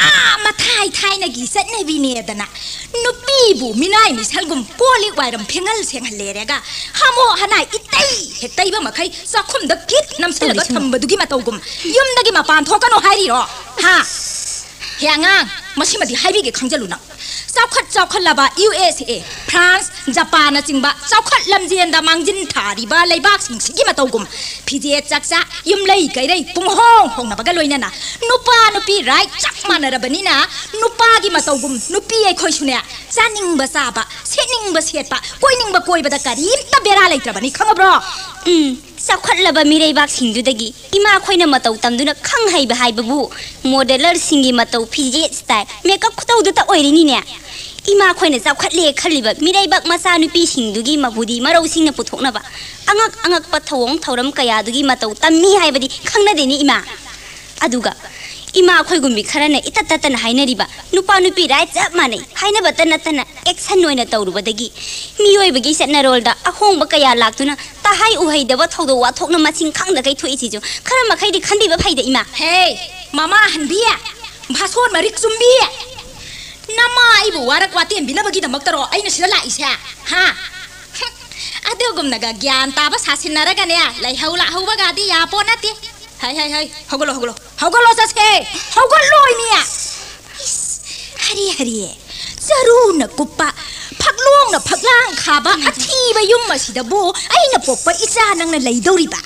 ꯑꯥ, ꯃꯊꯥꯏ ꯊꯥꯏꯅꯒꯤ ꯆꯠꯅꯕꯤꯅꯦꯗꯅ ꯅꯨꯄꯤꯕꯨ ꯃꯤꯅꯥꯏ ꯃꯤꯁꯜꯒꯨꯝ ꯀꯣꯜ ꯂꯤꯛ ꯋꯥꯏꯔꯝ ꯐꯦꯡꯍꯜ ꯁꯦꯡꯍꯜꯂꯦꯔꯒ ꯍꯥꯃꯣ ꯍꯅꯥꯏ ꯏꯇꯩ ꯍꯦꯛ ꯇꯩꯕ ꯃꯈꯩ ꯆꯥꯛꯈꯨꯝꯗ ꯀꯤꯠ ꯅꯝꯁꯤꯜꯂꯒ ꯇꯧꯔꯤꯁꯤꯅ꯫ ꯊꯝꯕꯗꯨꯒꯤ ꯃꯇꯧꯒꯨꯝ ꯌꯨꯝꯗꯒꯤ ꯃꯄꯥꯟ ꯊꯣꯛꯀꯅꯨ ꯍꯥꯏꯔꯤꯔꯣ? ꯍꯥ? ꯍꯦ ꯑꯉꯥꯡ, ꯃꯁꯤꯃꯗꯤ ꯍꯥꯏꯕꯤꯒꯦ ꯈꯪꯖꯜꯂꯨ ꯅꯪ꯫ ꯆꯥꯎꯈꯠ ꯆꯥꯎꯈꯠꯂꯕ ꯌꯨ ꯑꯦꯁ ꯑꯦ, ꯐ꯭ꯔꯥꯟꯁ, ꯖꯄꯥꯟꯅꯆꯤꯡꯕ ꯆꯥꯎꯈꯠ ꯂꯝꯖꯦꯟꯗ ꯃꯥꯡꯖꯤꯟ ꯊꯥꯔꯤꯕ ꯂꯩꯕꯥꯛꯁꯤꯡꯁꯤꯒꯤ ꯃꯇꯧꯒꯨꯝ ꯐꯤꯖꯦꯠ ꯆꯥꯛꯆꯥ, ꯌꯨꯝꯂꯩ ꯀꯩꯔꯩ ꯄꯨꯡꯍꯣꯡ ꯍꯣꯡꯅꯕꯒ ꯂꯣꯏꯅꯅ ꯅꯨꯄꯥ ꯅꯨꯄꯤ right ꯆꯞ ꯃꯥꯟꯅꯔꯕꯅꯤꯅ ꯅꯨꯄꯥꯒꯤ ꯃꯇꯧꯒꯨꯝ ꯅꯨꯄꯤ ꯑꯩꯈꯣꯏꯁꯨꯅꯦ ꯆꯥꯅꯤꯡꯕ ꯆꯥꯕ, ꯁꯦꯠꯅꯤꯡꯕ ꯁꯦꯠꯄ, ꯀꯣꯏꯅꯤꯡꯕ ꯀꯣꯏꯕꯗ ꯀꯔꯤꯝꯇ ꯕꯦꯔꯥ ꯂꯩꯇ꯭ꯔꯕꯅꯤ, ꯈꯪꯉꯕ꯭ꯔꯣ? ꯎꯝ, ꯆꯥꯎꯈꯠꯂꯕ ꯃꯤꯔꯩꯕꯥꯛꯁꯤꯡꯗꯨꯗꯒꯤ ꯏꯃꯥꯈꯣꯏꯅ ꯃꯇꯧ ꯇꯝꯗꯨꯅ ꯈꯪ ꯍꯩꯕ ꯍꯥꯏꯕꯕꯨ ꯃꯣꯗꯦꯂꯔꯁꯤꯡꯒꯤ ꯃꯇꯧ, ꯐꯤꯖꯦꯠ style, makeup ꯈꯨꯇꯧꯗꯨꯇ ꯑꯣꯏꯔꯤꯅꯤꯅꯦ꯫ ꯏꯃꯥꯈꯣꯏꯅ ꯆꯥꯎꯈꯠꯂꯦ ꯈꯜꯂꯤꯕ ꯃꯤꯔꯩꯕꯥꯛ ꯃꯆꯥꯅꯨꯄꯤꯁꯤꯡꯗꯨꯒꯤ ꯃꯕꯨꯗꯤ ꯃꯔꯧꯁꯤꯡꯅ ꯄꯨꯊꯣꯛꯅꯕ ꯑꯉꯛ ꯑꯉꯛꯄ ꯊꯧꯑꯣꯡ ꯊꯧꯔꯝ ꯀꯌꯥꯗꯨꯒꯤ ꯃꯇꯧ ꯇꯝꯃꯤ ꯍꯥꯏꯕꯗꯤ ꯈꯪꯅꯗꯦꯅꯦ ꯏꯃꯥ꯫ ꯑꯗꯨꯒ ꯏꯃꯥ ꯑꯩꯈꯣꯏꯒꯨꯝꯕꯤ ꯈꯔꯅ ꯏꯇꯠ ꯇꯠꯇꯅ ꯍꯥꯏꯅꯔꯤꯕ ꯅꯨꯄꯥ ꯅꯨꯄꯤ right ꯆꯞ ꯃꯥꯟꯅꯩ ꯍꯥꯏꯅꯕꯇ ꯅꯠꯇꯅ action ꯑꯣꯏꯅ ꯇꯧꯔꯨꯕꯗꯒꯤ ꯃꯤꯑꯣꯏꯕꯒꯤ ꯆꯠꯅꯔꯣꯜꯗ ꯑꯍꯣꯡꯕ ꯀꯌꯥ ꯂꯥꯛꯇꯨꯅ ꯇꯥꯍꯩ ꯎꯍꯩꯗꯕ ꯊꯧꯗꯣꯛ ꯋꯥꯊꯣꯛꯅ ꯃꯁꯤꯡ ꯈꯪꯗꯈꯩ ꯊꯣꯛꯏꯁꯤꯁꯨ ꯈꯔ ꯃꯈꯩꯗꯤ ꯈꯟꯕꯤꯕ ꯐꯩꯗ ꯏꯃꯥ꯫ ꯍꯦ, ꯃꯃꯥ ꯍꯟꯕꯤ, ꯚꯥꯁꯣꯟ ꯃꯔꯤꯛ ꯆꯨꯝꯕꯤ, ꯅꯃꯥ ꯑꯩꯕꯨ ꯋꯥꯔꯛ ꯋꯥꯇꯦꯝꯕꯤꯅꯕꯒꯤꯗꯃꯛꯇꯔꯣ ꯑꯩꯅ ꯁꯤꯗ ꯂꯥꯛꯏꯁꯦ? ꯍꯥ? ꯑꯗꯨꯒꯨꯝꯅꯒ ꯒ꯭ꯌꯥꯟ ꯇꯥꯕ ꯁꯥꯁꯤꯟꯅꯔꯒꯅꯦ ꯂꯩꯍꯧ ꯂꯥꯛꯍꯧꯕꯒꯗꯤ ꯌꯥꯄꯣ ꯅꯠꯇꯦ꯫ ꯍꯩ, ꯍꯩ, ꯍꯩ, ꯍꯧꯒꯠꯂꯣ, ꯍꯧꯒꯠꯂꯣ, ꯍꯧꯒꯠꯂꯣ, ꯆꯠꯁꯦ, ꯍꯧꯒꯠꯂꯣ, ꯏꯃꯤ꯫ ꯏꯁ, ꯍꯔꯦ, ꯍꯔꯦ, ꯆꯔꯨꯅ ꯀꯨꯞꯄ, ꯐꯛꯂꯣꯡꯅ ꯐꯛꯂꯥꯡ ꯈꯥꯕ ꯑꯊꯤꯕ ꯌꯨꯝ ꯑꯁꯤꯗꯕꯨ ꯑꯩꯅ ꯄꯣꯛꯄ ꯏꯆꯥ ꯅꯪꯅ ꯂꯩꯗꯧꯔꯤꯕ?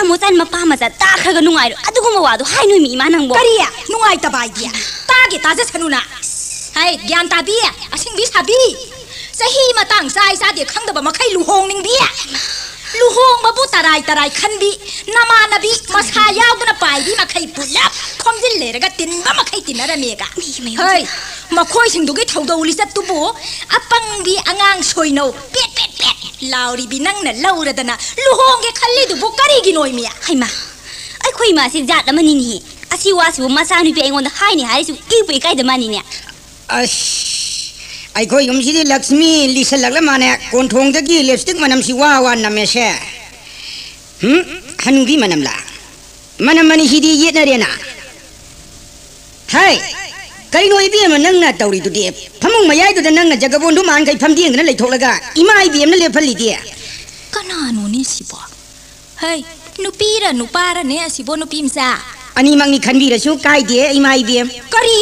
ꯇꯥꯃꯣꯆꯥꯟ ꯃꯄꯥ ꯃꯆꯥ ꯇꯥꯈ꯭ꯔꯒ ꯅꯨꯡꯉꯥꯏꯔꯣꯏ꯫ ꯑꯗꯨꯒꯨꯝꯕ ꯋꯥꯗꯣ ꯍꯥꯏꯅꯣꯏꯃꯤ ꯏꯃꯥ ꯅꯪꯕꯣ꯫ ꯀꯔꯤ? ꯅꯨꯡꯉꯥꯏꯇꯕ ꯍꯥꯏꯗꯤ? ꯇꯥꯒꯦ ꯇꯥꯖꯁꯅꯨꯅ꯫ ꯍꯩ, ꯒ꯭ꯌꯥꯟ ꯇꯥꯕꯤ, ꯑꯁꯤꯡꯕꯤ ꯁꯥꯕꯤ꯫ ꯆꯍꯤ ꯃꯇꯥꯡ ꯆꯥꯏ ꯆꯥꯗꯦ ꯈꯪꯗꯕ ꯃꯈꯩ ꯂꯨꯍꯣꯡꯅꯤꯡꯕꯤ꯫ ꯂꯨꯍꯣꯡꯕꯕꯨ ꯇꯔꯥꯏ ꯇꯔꯥꯏ ꯈꯟꯕꯤ꯫ ꯅꯃꯥꯟꯅꯕꯤ ꯃꯁꯥ ꯌꯥꯎꯗꯅ ꯄꯥꯏꯕꯤ ꯃꯈꯩ ꯄꯨꯂꯞ ꯈꯣꯝꯖꯤꯜ ꯂꯩꯔꯒ ꯇꯤꯟꯕ ꯃꯈꯩ ꯇꯤꯟꯅꯔꯝꯃꯦꯒ꯫ ꯃꯤꯒꯤ ꯃꯌꯨꯝꯁꯤꯗ꯫ ꯍꯩ, ꯃꯈꯣꯏꯁꯤꯡꯗꯨꯒꯤ ꯊꯧꯗꯧ ꯂꯤꯆꯠꯇꯨꯕꯨ ꯑꯄꯪꯕꯤ ꯑꯉꯥꯡ ꯁꯣꯏꯅꯧ ꯄꯦꯠ ꯄꯦꯠ ꯄꯦꯠ ꯂꯥꯎꯔꯤꯕꯤ ꯅꯪꯅ ꯂꯧꯔꯗꯅ ꯂꯨꯍꯣꯡꯒꯦ ꯈꯜꯂꯤꯗꯨꯕꯨ ꯀꯔꯤꯒꯤꯅꯣ ꯏꯃꯤ? ꯍꯩꯃꯥ, ꯑꯩꯈꯣꯏ ꯏꯃꯥꯁꯤ ꯖꯥꯠ ꯑꯃꯅꯤꯅꯦꯍꯦ꯫ ꯑꯁꯤ ꯋꯥꯁꯤꯕꯨ ꯃꯆꯥꯅꯨꯄꯤ ꯑꯩꯉꯣꯟꯗ ꯍꯥꯏꯅꯤ ꯍꯥꯏꯔꯤꯁꯤꯕꯨ ꯏꯕꯨ ꯏꯀꯥꯏꯗ ꯃꯥꯅꯤꯅꯦ꯫ ꯑꯁ, ꯑꯩꯈꯣꯏ ꯌꯨꯝꯁꯤꯗꯤ ꯂꯛꯁꯃꯤ ꯂꯤꯁꯜꯂꯛꯂ ꯃꯥꯅꯦ꯫ ꯀꯣꯟꯊꯣꯡꯗꯒꯤ ꯂꯤꯞꯁꯇꯤꯛ ꯃꯅꯝꯁꯤ ꯋꯥ ꯋꯥ ꯅꯝꯃꯦꯁꯦ꯫ ꯍꯨꯝ? ꯍꯅꯨꯕꯤ ꯃꯅꯝꯂꯥ? ꯃꯅꯝ ꯑꯅꯤꯁꯤꯗꯤ ꯌꯦꯠꯅꯔꯦꯅ꯫ ꯍꯩ! ꯀꯔꯤꯅꯣ ꯏꯕꯦꯝꯃ ꯅꯪꯅ ꯇꯧꯔꯤꯗꯨꯗꯤ? ꯐꯃꯨꯡ ꯃꯌꯥꯏꯗꯨꯗ ꯅꯪꯅ ꯖꯒꯕꯣꯟꯗꯨ ꯃꯥꯟꯈꯩ ꯐꯝꯗꯦꯡꯗꯅ ꯂꯩꯊꯣꯛꯂꯒ ꯏꯃꯥ ꯏꯕꯦꯝꯅ ꯂꯦꯞꯍꯜꯂꯤꯗꯤ? ꯀꯅꯥꯅꯣꯅꯦ ꯁꯤꯕꯣ? ꯍꯩ, ꯅꯨꯄꯤꯔ ꯅꯨꯄꯥꯔꯅꯦ ꯑꯁꯤꯕꯣ, ꯅꯨꯄꯤ ꯃꯆꯥ? ꯑꯅꯤꯃꯛꯅꯤ ꯈꯟꯕꯤꯔꯁꯨ ꯀꯥꯏꯗꯦ, ꯏꯃꯥ ꯏꯕꯦꯝ꯫ ꯀꯔꯤ?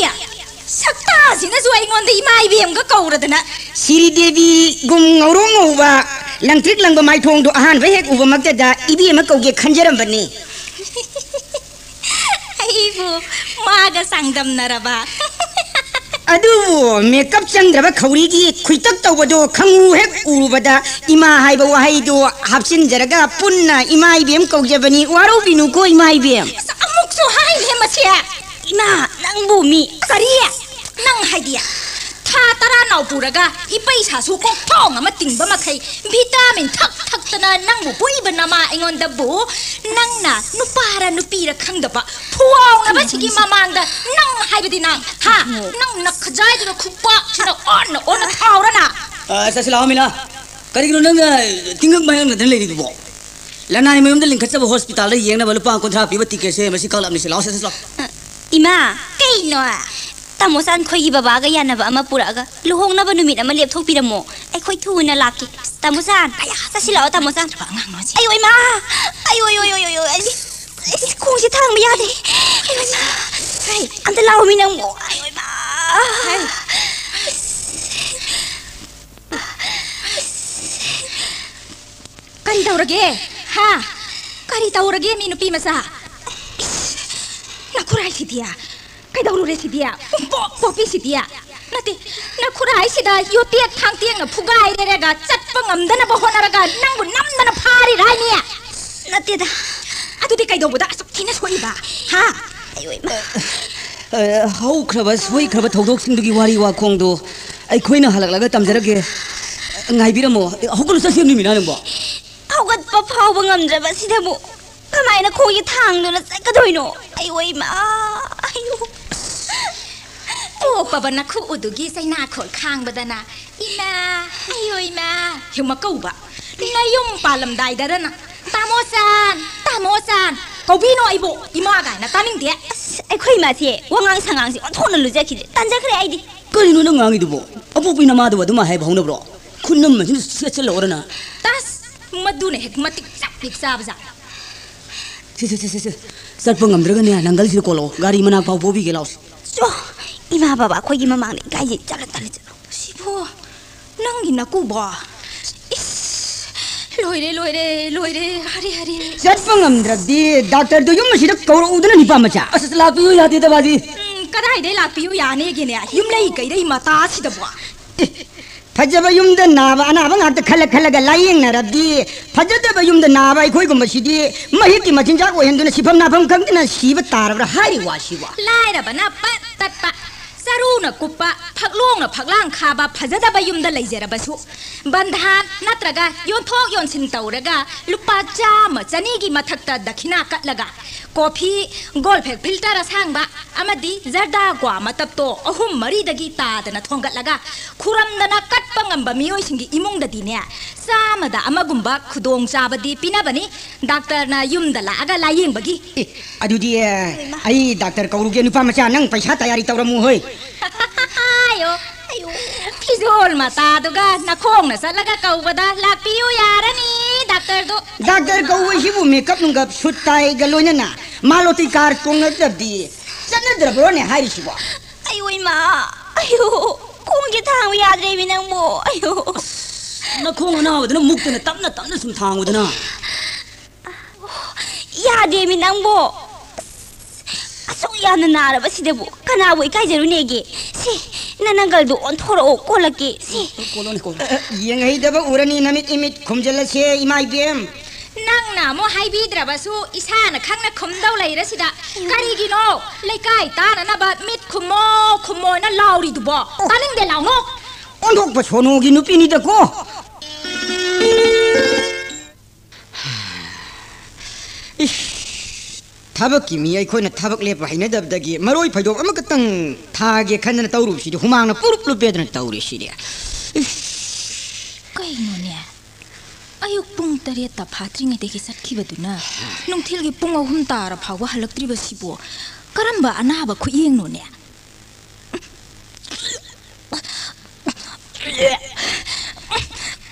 ꯁꯛꯇꯥꯁꯤꯅꯁꯨ ꯑꯩꯉꯣꯟꯗ ꯏꯃꯥ ꯏꯕꯦꯝꯒ ꯀꯧꯔꯗꯅ꯫ ꯁꯤꯔꯤ ꯗꯦꯕꯤꯒꯨꯝ ꯉꯧꯔꯣꯛ ꯉꯧꯕ, ꯂꯪꯇ꯭ꯔꯤꯛ ꯂꯪꯕ ꯃꯥꯏꯊꯣꯡꯗꯣ ꯑꯍꯥꯟꯕ ꯍꯦꯛ ꯎꯕꯃꯛꯇꯗ ꯏꯕꯦꯝꯃ ꯀꯧꯒꯦ ꯈꯟꯖꯔꯝꯕꯅꯤ꯫ ꯑꯩꯕꯨ ꯃꯥꯒ ꯆꯥꯡꯗꯝꯅꯔꯕ? ꯑꯗꯨꯕꯨ ꯃꯦꯀꯞ ꯆꯪꯗ꯭ꯔꯕ ꯈꯧꯔꯤꯒꯤ ꯈꯨꯏꯇꯛ ꯇꯧꯕꯗꯣ ꯈꯪꯎ ꯍꯦꯛ ꯎꯔꯨꯕꯗ ꯏꯃꯥ ꯍꯥꯏꯕ ꯋꯥꯍꯩꯗꯣ ꯍꯥꯞꯆꯤꯟꯖꯔꯒ ꯄꯨꯟꯅ ꯏꯃꯥ ꯏꯕꯦꯝ ꯀꯧꯖꯕꯅꯤ꯫ ꯋꯥꯔꯧꯕꯤꯅꯨꯀꯣ ꯏꯃꯥ ꯏꯕꯦꯝ꯫ ꯑꯁ, ꯑꯃꯨꯛꯁꯨ ꯍꯥꯏꯔꯦ ꯃꯁꯤ꯫ ꯏꯃꯥ, ꯅꯪꯕꯨ ꯃꯤ꯫ ꯀꯔꯤ? ꯅꯪ ꯍꯥꯏꯗꯤ ꯊꯥ ꯇꯔꯥ ꯅꯥꯎ ꯄꯨꯔꯒ ꯏꯄꯩꯁꯥꯁꯨ ꯀꯣꯛꯊꯣꯡ ꯑꯃ ꯇꯤꯡꯕ ꯃꯈꯩ ꯚꯤꯇꯥꯃꯤꯟ ꯊꯛ ꯊꯛꯇꯅ ꯅꯪꯕꯨ ꯄꯣꯛꯏꯕ ꯅꯃꯥ ꯑꯩꯉꯣꯟꯗꯕꯨ ꯅꯪꯅ ꯅꯨꯄꯥꯔ ꯅꯨꯄꯤꯔ ꯈꯪꯗꯕ ꯐꯨꯋꯥꯎꯅꯕꯁꯤꯒꯤ ꯃꯃꯥꯡꯗ ꯅꯪ ꯍꯥꯏꯕꯗꯤ ꯅꯪ, ꯍꯥ? ꯅꯪ ꯅꯈꯖꯥꯏꯗꯨꯅ ꯈꯨꯄꯥꯛꯁꯤꯅ ꯑꯣꯟꯅ ꯑꯣꯟꯅ ꯊꯥꯎꯔꯅ? ꯑ, ꯆꯠꯁꯤ ꯂꯥꯛꯑꯣ ꯃꯤꯂꯥ꯫ ꯀꯔꯤꯒꯤꯅꯣ ꯅꯪꯅ ꯇꯤꯡꯉꯛ ꯃꯌꯥꯡꯅꯗꯅ ꯂꯩꯔꯤꯗꯨꯕꯣ? ꯂꯅꯥꯏ ꯃꯌꯨꯝꯗ ꯂꯤꯡꯈꯠꯆꯕ ꯍꯣꯁꯄꯤꯇꯥꯜꯗ ꯌꯦꯡꯅꯕ ꯂꯨꯄꯥ ꯀꯨꯟꯊ꯭ꯔꯥ ꯄꯤꯕ ꯇꯤꯀꯦꯠꯁꯦ ꯃꯁꯤ ꯀꯛꯂꯕꯅꯤ꯫ ꯁꯤ ꯂꯥꯛꯑꯣ, ꯁꯦ, ꯁꯦ, ꯂꯥꯛꯑꯣ꯫ ꯏꯃꯥ! ꯀꯩꯅꯣ? ꯇꯥꯃꯣ ꯆꯥꯟꯈꯣꯏꯒꯤ ꯕꯕꯥꯒ ꯌꯥꯅꯕ ꯑꯃ ꯄꯨꯔꯛꯑꯒ ꯂꯨꯍꯣꯡꯅꯕ ꯅꯨꯃꯤꯠ ꯑꯃ ꯂꯦꯞꯊꯣꯛꯄꯤꯔꯝꯃꯣ꯫ ꯑꯩꯈꯣꯏ ꯊꯨꯅ ꯂꯥꯛꯀꯦ꯫ ꯇꯥꯃꯣ ꯆꯥꯟ! ꯑꯌꯥ! ꯆꯠꯁꯤ ꯂꯥꯛꯑꯣ, ꯇꯥꯃꯣ ꯆꯥꯟ꯫ ꯑꯉꯥꯡ ꯅꯣꯏꯁꯦ꯫ ꯑꯌꯣ, ꯏꯃꯥ! ꯑꯌꯣ, ꯑꯌꯣ, ꯑꯌꯣ, ꯑꯌꯣ, ꯑꯌꯣ, ꯑꯩ, ꯑꯩ ꯈꯣꯡꯁꯦ ꯊꯥꯡꯕ ꯌꯥꯗꯦ꯫ ꯑꯌꯣ, ꯏꯃꯥ! ꯍꯩ! ꯑꯝꯇ ꯂꯥꯛꯑꯣ, ꯃꯤ ꯅꯪꯕꯨ꯫ ꯑꯌꯣ, ꯏꯃꯥ! ꯍꯩ! ꯀꯔꯤ ꯇꯧꯔꯒꯦ? ꯍꯥ? ꯀꯔꯤ ꯇꯧꯔꯒꯦ ꯃꯤ ꯅꯨꯄꯤ ꯃꯆꯥ? ꯏꯁ, ꯅꯈꯨꯔꯥꯏꯁꯤꯗꯤ? ꯀꯩꯗꯧꯔꯨꯔꯦ ꯁꯤꯗꯤ? ꯄꯣꯞ ꯄꯣꯞꯄꯤ ꯁꯤꯗꯤ? ꯅꯠꯇꯦ, ꯅꯈꯨꯔꯥꯏꯁꯤꯗ ꯌꯣꯇꯦꯛ ꯊꯥꯡꯇꯦꯛꯅ ꯐꯨꯒꯥꯏꯔꯦꯔꯒ ꯆꯠꯄ ꯉꯝꯗꯅꯕ ꯍꯣꯠꯅꯔꯒ ꯅꯪꯕꯨ ꯅꯝꯗꯅ ꯐꯥꯔꯤꯔꯥ ꯍꯥꯏꯃꯤ? ꯅꯠꯇꯦꯗ꯫ ꯑꯗꯨꯗꯤ ꯀꯩꯗꯧꯕꯗ ꯑꯁꯨꯛ ꯊꯤꯅ ꯁꯣꯛꯏꯕ? ꯍꯥ? ꯑꯌꯣ ꯏꯃꯥ꯫ ꯑ, ꯍꯧꯈ꯭ꯔꯕ ꯁꯣꯏꯈ꯭ꯔꯕ ꯊꯧꯗꯣꯛꯁꯤꯡꯗꯨꯒꯤ ꯋꯥꯔꯤ ꯋꯥꯈꯣꯡꯗꯣ ꯑꯩꯈꯣꯏꯅ ꯍꯜꯂꯛꯂꯒ ꯇꯝꯖꯔꯒꯦ꯫ ꯉꯥꯏꯕꯤꯔꯝꯃꯣ꯫ ꯍꯧꯒꯠꯂꯨ ꯆꯠꯁꯤ ꯃꯤꯃꯤꯅꯥ ꯅꯪꯕꯣ꯫ ꯍꯧꯒꯠꯄ ꯐꯥꯎꯕ ꯉꯝꯗ꯭ꯔꯕ ꯁꯤꯗꯕꯨ ꯀꯃꯥꯏꯅ ꯈꯣꯡꯒꯤ ꯊꯥꯡꯗꯨꯅ ꯆꯠꯀꯗꯣꯏꯅꯣ? ꯑꯌꯣ ꯏꯃꯥ, ꯑꯌꯣ꯫ ꯄꯣꯛꯄꯕ ꯅꯈꯨ ꯎꯗꯨꯒꯤ ꯆꯩꯅꯥꯈꯣꯜ ꯈꯥꯡꯕꯗꯅ ꯏꯃꯥ, ꯑꯌꯣ ꯏꯃꯥ, ꯍꯦꯛ ꯃꯀꯧꯕ꯫ ꯅꯌꯨꯝ ꯄꯥꯜꯂꯝꯗꯥꯏꯗꯗꯅ ꯇꯥꯃꯣ ꯆꯥꯟ, ꯇꯥꯃꯣ ꯆꯥꯟ ꯀꯧꯕꯤꯅꯣ ꯑꯩꯕꯨ ꯏꯃꯥ ꯀꯥꯏꯅ ꯇꯥꯅꯤꯡꯗꯦ꯫ ꯑꯁ, ꯑꯩꯈꯣꯏ ꯏꯃꯥꯁꯦ ꯋꯥꯉꯥꯡ ꯁꯉꯥꯡꯁꯦ ꯑꯣꯟꯊꯣꯛꯅ ꯂꯨꯖꯈꯤꯗ꯭ꯔꯦ, ꯇꯟꯖꯈ꯭ꯔꯦ ꯑꯩꯗꯤ꯫ ꯀꯔꯤꯅꯣ ꯅꯪ ꯉꯥꯡꯉꯤꯗꯨꯕꯣ? ꯑꯄꯣꯛꯄꯤ ꯅꯃꯥꯗꯨꯕꯨ ꯑꯗꯨꯃꯥꯏ ꯍꯥꯏꯕ ꯍꯧꯅꯕ꯭ꯔꯣ? ꯈꯨꯠꯅꯝ ꯑꯁꯤꯅ ꯁꯦꯠꯆꯜꯂꯛꯑꯣꯔꯅ꯫ ꯇꯁ! ꯃꯗꯨꯅ ꯍꯦꯛ ꯃꯇꯤꯛ ꯆꯞ ꯍꯦꯛ ꯆꯥꯕꯖꯥꯠ꯫ ꯁꯦ, ꯁꯦ, ꯁꯦ, ꯁꯦ, ꯁꯦ꯫ ꯆꯠꯄ ꯉꯝꯗ꯭ꯔꯒꯅꯦ, ꯅꯪꯒꯜꯁꯤꯗ ꯀꯣꯜꯂꯛꯑꯣ꯫ ꯒꯥꯔꯤ ꯃꯅꯥꯛ ꯐꯥꯎ ꯄꯣꯕꯤꯒꯦ, ꯂꯥꯎꯁꯤ꯫ ꯆꯣ! ꯏꯃꯥ ꯕꯕꯥ ꯑꯩꯈꯣꯏꯒꯤ ꯃꯃꯥꯡꯗ ꯏꯀꯥꯏꯖꯩ꯫ ꯆꯠꯂꯣ, ꯇꯜꯂꯦ, ꯆꯠꯂꯣ꯫ ꯁꯤꯕꯨ ꯅꯪꯒꯤ ꯅꯀꯨꯕꯣ? ꯏꯁ! ꯂꯣꯏꯔꯦ, ꯂꯣꯏꯔꯦ, ꯂꯣꯏꯔꯦ꯫ ꯍꯔꯦ, ꯍꯔꯦ꯫ ꯆꯠꯄ ꯉꯝꯗ꯭ꯔꯕꯗꯤ ꯗꯥꯛꯇꯔꯗꯨ ꯌꯨꯝ ꯑꯁꯤꯗ ꯀꯧꯔꯛꯎꯗꯅ, ꯅꯤꯄꯥ ꯃꯆꯥ꯫ ꯑꯁ, ꯂꯥꯛꯄꯤꯌꯨ ꯌꯥꯗꯦꯗ, ꯕꯥꯖꯤ꯫ ꯎꯝ, ꯀꯗꯥꯏꯗꯩ ꯂꯥꯛꯄꯤꯌꯨ ꯌꯥꯅꯦꯒꯦꯅꯦ? ꯌꯨꯝꯂꯩ ꯀꯩꯔꯩ ꯃꯇꯥꯁꯤꯗꯕꯣ꯫ ꯑꯦ, ꯐꯖꯕ ꯌꯨꯝꯗ ꯅꯥꯕ ꯑꯅꯥꯕ ꯉꯥꯛꯇ ꯈꯜꯂ ꯈꯜꯂꯒ ꯂꯥꯌꯦꯡꯅꯔꯕꯗꯤ, ꯐꯖꯗꯕ ꯌꯨꯝꯗ ꯅꯥꯕ ꯑꯩꯈꯣꯏꯒꯨꯝꯕꯁꯤꯗꯤ ꯃꯍꯤꯛꯀꯤ ꯃꯆꯤꯟꯖꯥꯛ ꯑꯣꯏꯍꯟꯗꯨꯅ ꯁꯤꯐꯝ ꯅꯥꯐꯝ ꯈꯪꯗꯅ ꯁꯤꯕ ꯇꯥꯔꯕ꯭ꯔꯥ ꯍꯥꯏꯔꯤ ꯋꯥꯁꯤꯕꯣ? ꯂꯥꯏꯔꯕꯅ ꯄꯠ ꯇꯠꯄ, ꯆꯔꯨꯅ ꯀꯨꯞꯄ, ꯐꯛꯂꯣꯡꯅ ꯐꯛꯂꯥꯡ ꯈꯥꯕ ꯐꯖꯗꯕ ꯌꯨꯝꯗ ꯂꯩꯖꯔꯕꯁꯨ, ꯕꯟꯙꯥꯟ ꯅꯠꯇ꯭ꯔꯒ ꯌꯣꯟꯊꯣꯛ ꯌꯣꯟꯁꯤꯟ ꯇꯧꯔꯒ ꯂꯨꯄꯥ ꯆꯥꯝꯃ ꯆꯅꯤꯒꯤ ꯃꯊꯛꯇ ꯗꯈꯤꯅꯥ ꯀꯠꯂꯒ, ꯀꯣꯐꯤ, ꯒꯣꯜꯐꯦꯛ ꯐꯤꯜꯇꯔ ꯑꯁꯥꯡꯕ ꯑꯃꯗꯤ ꯖꯔꯗꯥ ꯀ꯭ꯋꯥ ꯃꯇꯞꯇꯣ ꯑꯍꯨꯝ ꯃꯔꯤꯗꯒꯤ ꯇꯥꯗꯅ ꯊꯣꯡꯒꯠꯂꯒ ꯈꯨꯔꯝꯗꯅ ꯀꯠꯄ ꯉꯝꯕ ꯃꯤꯑꯣꯏꯁꯤꯡꯒꯤ ꯏꯃꯨꯡꯗꯗꯤꯅꯦ, ꯆꯥꯝꯃꯗ ꯑꯃꯒꯨꯝꯕ ꯈꯨꯗꯣꯡꯆꯥꯕꯗꯤ ꯄꯤꯅꯕꯅꯤ꯫ ꯗꯥꯛꯇꯔꯅ ꯌꯨꯝꯗ ꯂꯥꯛꯑꯒ ꯂꯥꯌꯦꯡꯕꯒꯤ꯫ ꯑꯦ, ꯑꯗꯨꯗꯤ, ꯑꯦ, ꯍꯣꯏ, ꯏꯃꯥ꯫ ꯑꯩ ꯗꯥꯛꯇꯔ ꯀꯧꯔꯨꯒꯦ, ꯅꯨꯄꯥ ꯃꯆꯥ, ꯅꯪ ꯄꯩꯁꯥ ꯇꯌꯥꯔꯤ ꯇꯧꯔꯝꯃꯨ ꯍꯣꯏ꯫ ꯑꯌꯣ, ꯑꯌꯣ, ꯐꯤꯖꯣꯜ ꯃꯇꯥꯗꯨꯒ ꯅꯈꯣꯡꯅ ꯆꯠꯂꯒ ꯀꯧꯕꯗ ꯂꯥꯛꯄꯤꯌꯨ ꯌꯥꯔꯅꯤ, ꯗꯥꯛꯇꯔꯗꯣ꯫ ꯗꯥꯛꯇꯔ ꯀꯧꯕꯁꯤꯕꯨ ꯃꯦꯀꯞ ꯅꯨꯡꯀꯞ, ꯁꯨꯠ ꯇꯥꯏꯒ ꯂꯣꯏꯅꯅ ꯃꯥꯂꯣꯇꯤ ꯀꯥꯔ ꯇꯣꯡꯅꯗ꯭ꯔꯕꯗꯤ ꯆꯠꯅꯗ꯭ꯔꯕ꯭ꯔꯣꯅꯦ ꯍꯥꯏꯔꯤꯁꯤꯕꯣ? ꯑꯌꯣ ꯏꯃꯥ, ꯑꯌꯣ, ꯈꯣꯡꯒꯤ ꯊꯥꯡꯕ ꯌꯥꯗ꯭ꯔꯦꯃꯤ ꯅꯪꯕꯣ, ꯑꯌꯣ꯫ ꯅꯈꯣꯡ ꯑꯅꯥꯕꯗꯨꯅ ꯃꯨꯛꯇꯅ ꯇꯞꯅ ꯇꯞꯅ ꯁꯨꯝ ꯊꯥꯡꯉꯨꯗꯅ꯫ ꯌꯥꯗꯦꯃꯤ ꯅꯪꯕꯣ꯫ ꯑꯁꯨꯛ ꯌꯥꯝꯅ ꯅꯥꯔꯕꯁꯤꯗꯕꯨ ꯀꯅꯥꯕꯨ ꯏꯀꯥꯏꯖꯔꯨꯅꯦꯒꯦ? ꯁꯤ, ꯅꯅꯪꯒꯜꯗꯣ ꯑꯣꯟꯊꯣꯔꯛꯑꯣ, ꯀꯣꯜꯂꯛꯀꯦ꯫ ꯁꯤ꯫ ꯀꯣꯜꯂꯣꯅꯦ, ꯀꯣꯜꯂꯣ꯫ ꯑ, ꯌꯦꯡꯍꯩꯗꯕ ꯎꯔꯅꯤ, ꯅꯃꯤꯠ ꯏꯃꯤꯠ ꯈꯨꯝꯖꯤꯜꯂꯁꯦ, ꯏꯃꯥ ꯏꯕꯦꯝ꯫ ꯅꯪꯅ ꯑꯃꯨꯛ ꯍꯥꯏꯕꯤꯗ꯭ꯔꯕꯁꯨ ꯏꯁꯥꯅ ꯈꯪꯅ ꯈꯨꯝꯗꯧ ꯂꯩꯔꯁꯤꯗ꯫ ꯀꯔꯤꯒꯤꯅꯣ? ꯂꯩꯀꯥꯏ ꯇꯥꯅꯅꯕ ꯃꯤꯠ ꯈꯨꯝꯃꯣ, ꯈꯨꯝꯃꯣꯅ ꯂꯥꯎꯔꯤꯗꯨꯕꯣ? ꯑꯣ꯫ ꯇꯥꯅꯤꯡꯗꯦ, ꯂꯥꯎꯅꯣ꯫ ꯑꯣꯟꯊꯣꯛꯄ ꯁꯣꯅꯣꯒꯤ ꯅꯨꯄꯤꯅꯤꯗꯀꯣ꯫ ꯏꯁ, ꯊꯕꯛꯀꯤ ꯃꯤ ꯑꯩꯈꯣꯏꯅ ꯊꯕꯛ ꯂꯦꯞꯄ ꯍꯩꯅꯗꯕꯗꯒꯤ ꯃꯔꯣꯏ ꯐꯩꯗꯣꯝ ꯑꯃꯈꯛꯇꯪ ꯊꯥꯒꯦ ꯈꯟꯗꯅ ꯇꯧꯔꯨꯕꯁꯤꯗꯤ ꯍꯨꯃꯥꯡꯅ ꯄꯨꯔꯨꯞ ꯂꯨꯞꯄꯦꯗꯅ ꯇꯧꯔꯤꯁꯤꯗꯤ꯫ ꯏꯁ꯫ ꯀꯩꯅꯣꯅꯦ? ꯑꯌꯨꯛ ꯄꯨꯡ ꯇꯔꯦꯠꯇ ꯐꯥꯠꯇ꯭ꯔꯤꯉꯩꯗꯒꯤ ꯆꯠꯈꯤꯕꯗꯨꯅ ꯅꯨꯡꯊꯤꯜꯒꯤ ꯄꯨꯡ ꯑꯍꯨꯝ ꯇꯥꯔ ꯐꯥꯎꯕ ꯍꯜꯂꯛꯇ꯭ꯔꯤꯕꯁꯤꯕꯨ ꯀꯔꯝꯕ ꯑꯅꯥꯕ ꯈꯨꯌꯦꯡꯅꯣꯅꯦ?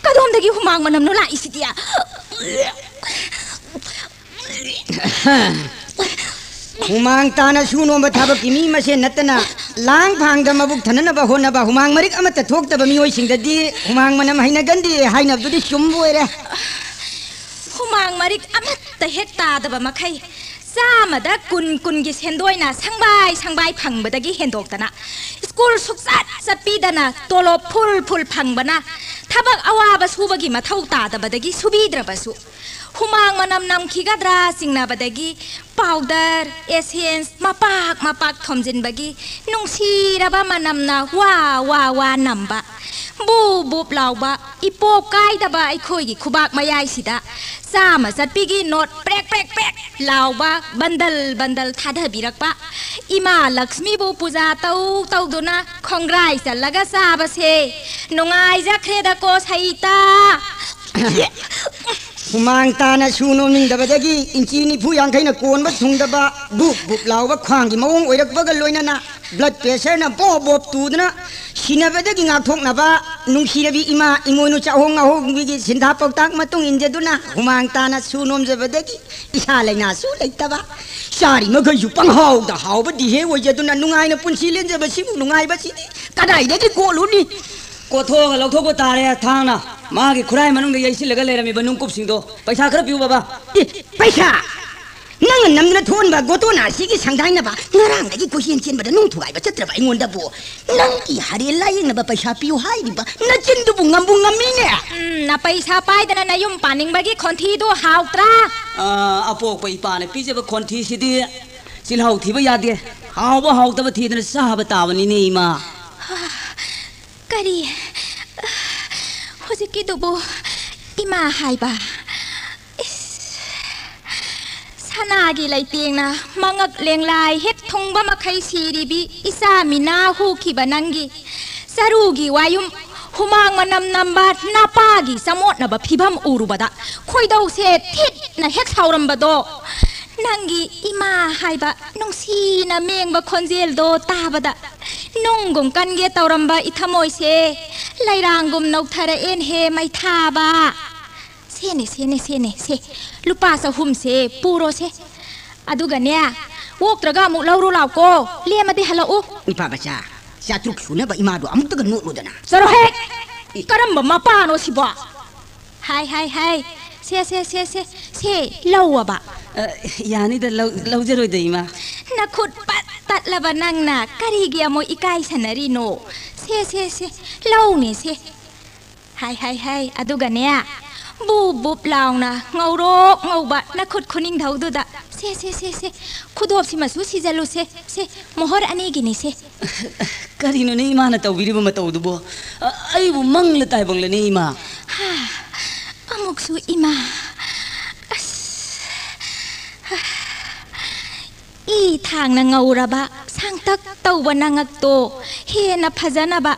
ꯀꯗꯣꯝꯗꯒꯤ ꯍꯨꯃꯥꯡ ꯃꯅꯝꯅꯣ ꯂꯥꯛꯏꯁꯤꯗꯤ? ꯍꯨꯃꯥꯡ ꯇꯥꯅ ꯁꯨ ꯅꯣꯝꯕ ꯊꯕꯛꯀꯤ ꯃꯤ ꯃꯁꯦꯟ ꯅꯠꯇꯅ, ꯂꯥꯡ ꯐꯥꯡꯗ ꯃꯕꯨꯛ ꯊꯟꯅꯅꯕ ꯍꯣꯠꯅꯕ ꯍꯨꯃꯥꯡ ꯃꯔꯤꯛ ꯑꯃꯠꯇ ꯊꯣꯛꯇꯕ ꯃꯤꯑꯣꯏꯁꯤꯡꯗꯗꯤ ꯍꯨꯃꯥꯡ ꯃꯅꯝ ꯍꯩꯅꯒꯟꯗꯦ ꯍꯥꯏꯅꯕꯗꯨꯗꯤ ꯆꯨꯝꯕ ꯑꯣꯏꯔꯦ꯫ ꯍꯨꯃꯥꯡ ꯃꯔꯤꯛ ꯑꯃꯠꯇ ꯍꯦꯛ ꯇꯥꯗꯕ ꯃꯈꯩ, ꯆꯥꯝꯃꯗ ꯀꯨꯟ ꯀꯨꯟꯒꯤ ꯁꯦꯟꯗꯣꯏꯅ ꯁꯪꯕꯥꯏ ꯁꯪꯕꯥꯏ ꯐꯪꯕꯗꯒꯤ ꯍꯦꯟꯗꯣꯛꯇꯅ, ꯁ꯭ꯀꯨꯜ ꯁꯨꯛꯆꯠ ꯆꯠꯄꯤꯗꯅ ꯇꯣꯂꯣꯞ ꯐꯨꯜ ꯐꯨꯜ ꯐꯪꯕꯅ, ꯊꯕꯛ ꯑꯋꯥꯕ ꯁꯨꯕꯒꯤ ꯃꯊꯧ ꯇꯥꯗꯕꯗꯒꯤ ꯁꯨꯕꯤꯗ꯭ꯔꯕꯁꯨ, ꯍꯨꯃꯥꯡ ꯃꯅꯝ ꯅꯝꯈꯤꯒꯗ꯭ꯔꯥ ꯆꯤꯡꯅꯕꯗꯒꯤ ꯄꯥꯎꯗꯔ, ꯑꯦꯁꯦꯟꯁ ꯃꯄꯥꯛ ꯃꯄꯥꯛ ꯊꯣꯝꯖꯤꯟꯕꯒꯤ ꯅꯨꯡꯁꯤꯔꯕ ꯃꯅꯝꯅ ꯋꯥ ꯋꯥ ꯋꯥ ꯅꯝꯕ, ꯕꯨꯞ ꯕꯨꯞ ꯂꯥꯎꯕ ꯏꯄꯣꯞ ꯀꯥꯏꯗꯕ ꯑꯩꯈꯣꯏꯒꯤ ꯈꯨꯕꯥꯛ ꯃꯌꯥꯏꯁꯤꯗ ꯆꯥꯝꯃ ꯆꯠꯄꯤꯒꯤ ꯅꯣꯠ ꯄ꯭ꯔꯦꯛ ꯄ꯭ꯔꯦꯛ ꯄ꯭ꯔꯦꯛ ꯂꯥꯎꯕ ꯕꯟꯗꯜ ꯕꯟꯗꯜ ꯊꯥꯗꯕꯤꯔꯛꯄ, ꯏꯃꯥ ꯂꯛꯁꯃꯤꯕꯨ ꯄꯨꯖꯥ ꯇꯧ ꯇꯧꯗꯨꯅ ꯈꯣꯡꯒ꯭ꯔꯥꯏ ꯆꯜꯂꯒ ꯆꯥꯕꯁꯦ ꯅꯨꯡꯉꯥꯏꯖꯈ꯭ꯔꯦꯗꯀꯣ ꯁꯩꯇ꯫ ꯍꯨꯃꯥꯡ ꯇꯥꯅ ꯁꯨ ꯅꯣꯝꯅꯤꯡꯗꯕꯗꯒꯤ ꯏꯟꯆꯤ ꯅꯤꯐꯨ ꯌꯥꯡꯈꯩꯅ ꯀꯣꯟꯕ ꯊꯨꯡꯗꯕ, ꯕꯨꯞ ꯕꯨꯞ ꯂꯥꯎꯕ ꯈ꯭ꯋꯥꯡꯒꯤ ꯃꯑꯣꯡ ꯑꯣꯏꯔꯛꯄꯒ ꯂꯣꯏꯅꯅ blood pressureꯅ ꯕꯣꯞ ꯕꯣꯞ ꯇꯨꯗꯨꯅ ꯁꯤꯅꯕꯗꯒꯤ ꯉꯥꯛꯊꯣꯛꯅꯕ, ꯅꯨꯡꯁꯤꯔꯕꯤ ꯏꯃꯥ ꯏꯃꯣꯏꯅꯨ ꯆꯥꯛꯍꯣꯡ ꯉꯥꯍꯣꯡꯕꯤꯒꯤ ꯁꯤꯟꯊꯥ ꯄꯥꯎꯇꯥꯛ ꯃꯇꯨꯡ ꯏꯟꯖꯗꯨꯅ ꯍꯨꯃꯥꯡ ꯇꯥꯅ ꯁꯨ ꯅꯣꯝꯖꯕꯗꯒꯤ ꯏꯁꯥ ꯂꯩꯅꯥꯁꯨ ꯂꯩꯇꯕ, ꯆꯥꯔꯤ ꯃꯈꯩꯁꯨ ꯄꯪꯍꯥꯎꯗ ꯍꯥꯎꯕ ꯗꯤꯍꯦ ꯑꯣꯏꯖꯗꯨꯅ ꯅꯨꯡꯉꯥꯏꯅ ꯄꯨꯟꯁꯤ ꯂꯦꯟꯖꯕꯁꯤꯕꯨ ꯅꯨꯡꯉꯥꯏꯕꯁꯤꯗꯤ ꯀꯗꯥꯏꯗꯒꯤ ꯀꯣꯠꯂꯨꯅꯤ? ꯀꯣꯠꯊꯣꯛꯑꯒ ꯂꯧꯊꯣꯛꯄ ꯇꯥꯔꯦ ꯊꯥꯡꯅ꯫ ꯃꯥꯒꯤ ꯈꯨꯔꯥꯏ ꯃꯅꯨꯡꯗ ꯌꯩꯁꯤꯜꯂꯒ ꯂꯩꯔꯝꯃꯤꯕ ꯅꯨꯡꯀꯨꯞꯁꯤꯡꯗꯣ꯫ ꯄꯩꯁꯥ ꯈꯔ ꯄꯤꯌꯨ ꯕꯕꯥ꯫ ꯑꯦ, ꯄꯩꯁꯥ? ꯅꯪꯅ ꯅꯝꯗꯅ ꯊꯣꯛꯍꯟꯕ ꯒꯣꯇꯣꯅꯥ ꯑꯁꯤꯒꯤ ꯁꯪꯗꯥꯏꯅꯕ, ꯉꯔꯥꯡꯗꯒꯤ ꯀꯣꯏꯆꯦꯟ ꯆꯦꯟꯕꯗ ꯅꯨꯡ ꯊꯨꯒꯥꯏꯕ ꯆꯠꯇ꯭ꯔꯕ ꯑꯩꯉꯣꯟꯗꯕꯨ ꯅꯪꯒꯤ ꯍꯔꯦꯟ ꯂꯥꯌꯦꯡꯅꯕ ꯄꯩꯁꯥ ꯄꯤꯌꯨ ꯍꯥꯏꯔꯤꯕ ꯅꯆꯤꯟꯗꯨꯕꯨ ꯉꯝꯕꯨ ꯉꯝꯃꯤꯅꯦ꯫ ꯎꯝ, ꯅꯄꯩꯁꯥ ꯄꯥꯏꯗꯅ ꯅꯌꯨꯝ ꯄꯥꯅꯤꯡꯕꯒꯤ ꯈꯣꯟꯊꯤꯗꯨ ꯍꯥꯎꯇ꯭ꯔꯥ? ꯑ, ꯑꯄꯣꯛꯄ ꯏꯄꯥꯅ ꯄꯤꯖꯕ ꯈꯣꯟꯊꯤꯁꯤꯗꯤ ꯆꯤꯜꯍꯥꯎ ꯊꯤꯕ ꯌꯥꯗꯦ꯫ ꯍꯥꯎꯕ ꯍꯥꯎꯇꯕ ꯊꯤꯗꯅ ꯆꯥꯕ ꯇꯥꯕꯅꯤꯅꯦ, ꯏꯃꯥ꯫ ꯀꯔꯤ? ꯍꯧꯖꯤꯛꯀꯤꯗꯨꯕꯨ ꯏꯃꯥ ꯍꯥꯏꯕ? ꯏꯁ, ꯁꯅꯥꯒꯤ ꯂꯩꯇꯦꯡꯅ ꯃꯉꯛ ꯂꯦꯡꯂꯥꯏ ꯍꯦꯛ ꯊꯨꯡꯕ ꯃꯈꯩ ꯁꯤꯔꯤꯕꯤ ꯏꯆꯥ ꯃꯤꯅꯥ ꯍꯨꯈꯤꯕ ꯅꯪꯒꯤ ꯆꯔꯨꯒꯤ ꯋꯥꯌꯨꯝ, ꯍꯨꯃꯥꯡ ꯃꯅꯝ ꯅꯝꯕ ꯅꯄꯥꯒꯤ ꯆꯃꯣꯠꯅꯕ ꯐꯤꯕꯝ ꯎꯔꯨꯕꯗ ꯈꯣꯏꯗꯧꯁꯦ ꯊꯤꯠꯅ ꯍꯦꯛ ꯁꯥꯎꯔꯝꯕꯗꯣ, ꯅꯪꯒꯤ ꯏꯃꯥ ꯍꯥꯏꯕ ꯅꯨꯡꯁꯤꯅ ꯃꯦꯡꯕ ꯈꯣꯟꯖꯦꯜꯗꯣ ꯇꯥꯕꯗ ꯅꯨꯡꯒꯨꯝ ꯀꯟꯒꯦ ꯇꯧꯔꯝꯕ ꯏꯊꯃꯣꯏꯁꯦ ꯂꯩꯔꯥꯡꯒꯨꯝ ꯅꯧꯊꯔꯛꯑꯦꯅꯦꯍꯦ ꯃꯩꯊꯥꯕ꯫ ꯁꯦꯅꯦ, ꯁꯦꯅꯦ, ꯁꯦꯅꯦ, ꯁꯦ꯫ ꯂꯨꯄꯥ ꯆꯍꯨꯝꯁꯦ ꯄꯨꯔꯣꯁꯦ꯫ ꯑꯗꯨꯒꯅꯦ, ꯑꯣꯛꯇ꯭ꯔꯒ ꯑꯃꯨꯛ ꯂꯧꯔꯨ ꯂꯥꯎꯀꯣ꯫ ꯂꯦꯝꯃꯗꯤ ꯍꯜꯂꯛꯎ꯫ ꯏꯄꯥ ꯃꯆꯥ, ꯆꯥꯇ꯭ꯔꯨꯛ ꯁꯨꯅꯕ ꯏꯃꯥꯗꯣ ꯑꯃꯨꯛꯇꯒ ꯅꯣꯛꯂꯨꯗꯅ꯫ ꯆꯠꯂꯣꯍꯦ! ꯏ꯫ ꯀꯔꯝꯕ ꯃꯄꯥꯅꯣ ꯁꯤꯕꯣ? ꯍꯥꯏ, ꯍꯥꯏ, ꯍꯥꯏ꯫ ꯁꯦ, ꯁꯦ, ꯁꯦ, ꯁꯦ, ꯁꯦ, ꯂꯧꯑꯕ꯫ ꯑ, ꯌꯥꯅꯤꯗ, ꯂꯧ-, ꯂꯧꯖꯔꯣꯏꯗ, ꯏꯃꯥ꯫ ꯅꯈꯨꯠ ꯄꯠ ꯇꯠꯂꯕ ꯅꯪꯅ ꯀꯔꯤꯒꯤ ꯑꯃꯨꯛ ꯏꯀꯥꯏꯁꯟꯅꯔꯤꯅꯣ? ꯁꯦ, ꯁꯦ, ꯁꯦ, ꯂꯧꯅꯦ, ꯁꯦ꯫ ꯍꯥꯏ, ꯍꯥꯏ, ꯍꯥꯏ, ꯑꯗꯨꯒꯅꯦ, ꯕꯨꯞ ꯕꯨꯞ ꯂꯥꯎꯅ ꯉꯧꯔꯣꯛ ꯉꯧꯕ ꯅꯈꯨꯠ ꯈꯨꯅꯤꯡꯊꯧꯗꯨꯗ, ꯁꯦ, ꯁꯦ, ꯁꯦ, ꯁꯦ, ꯈꯨꯗꯣꯞꯁꯤꯃꯁꯨ ꯁꯤꯖꯜꯂꯨꯁꯦ, ꯁꯦ, ꯃꯣꯍꯣꯔ ꯑꯅꯤꯒꯤꯅꯤꯁꯦ꯫ ꯀꯔꯤꯅꯣꯅꯦ ꯏꯃꯥꯅ ꯇꯧꯕꯤꯔꯤꯕ ꯃꯇꯧꯗꯨꯕꯣ? ꯑ, ꯑꯩꯕꯨ ꯃꯪꯂ ꯇꯥꯏꯕꯪꯂꯅꯦ, ꯏꯃꯥ? ꯍꯥ, ꯑꯃꯨꯛꯁꯨ ꯏꯃꯥ꯫ ꯑꯁ, ꯍꯥ꯫ ꯏ ꯊꯥꯡꯅ ꯉꯧꯔꯕ ꯁꯥꯡꯇꯛ ꯇꯧꯕ ꯅꯉꯛꯇꯣ ꯍꯦꯟꯅ ꯐꯖꯅꯕ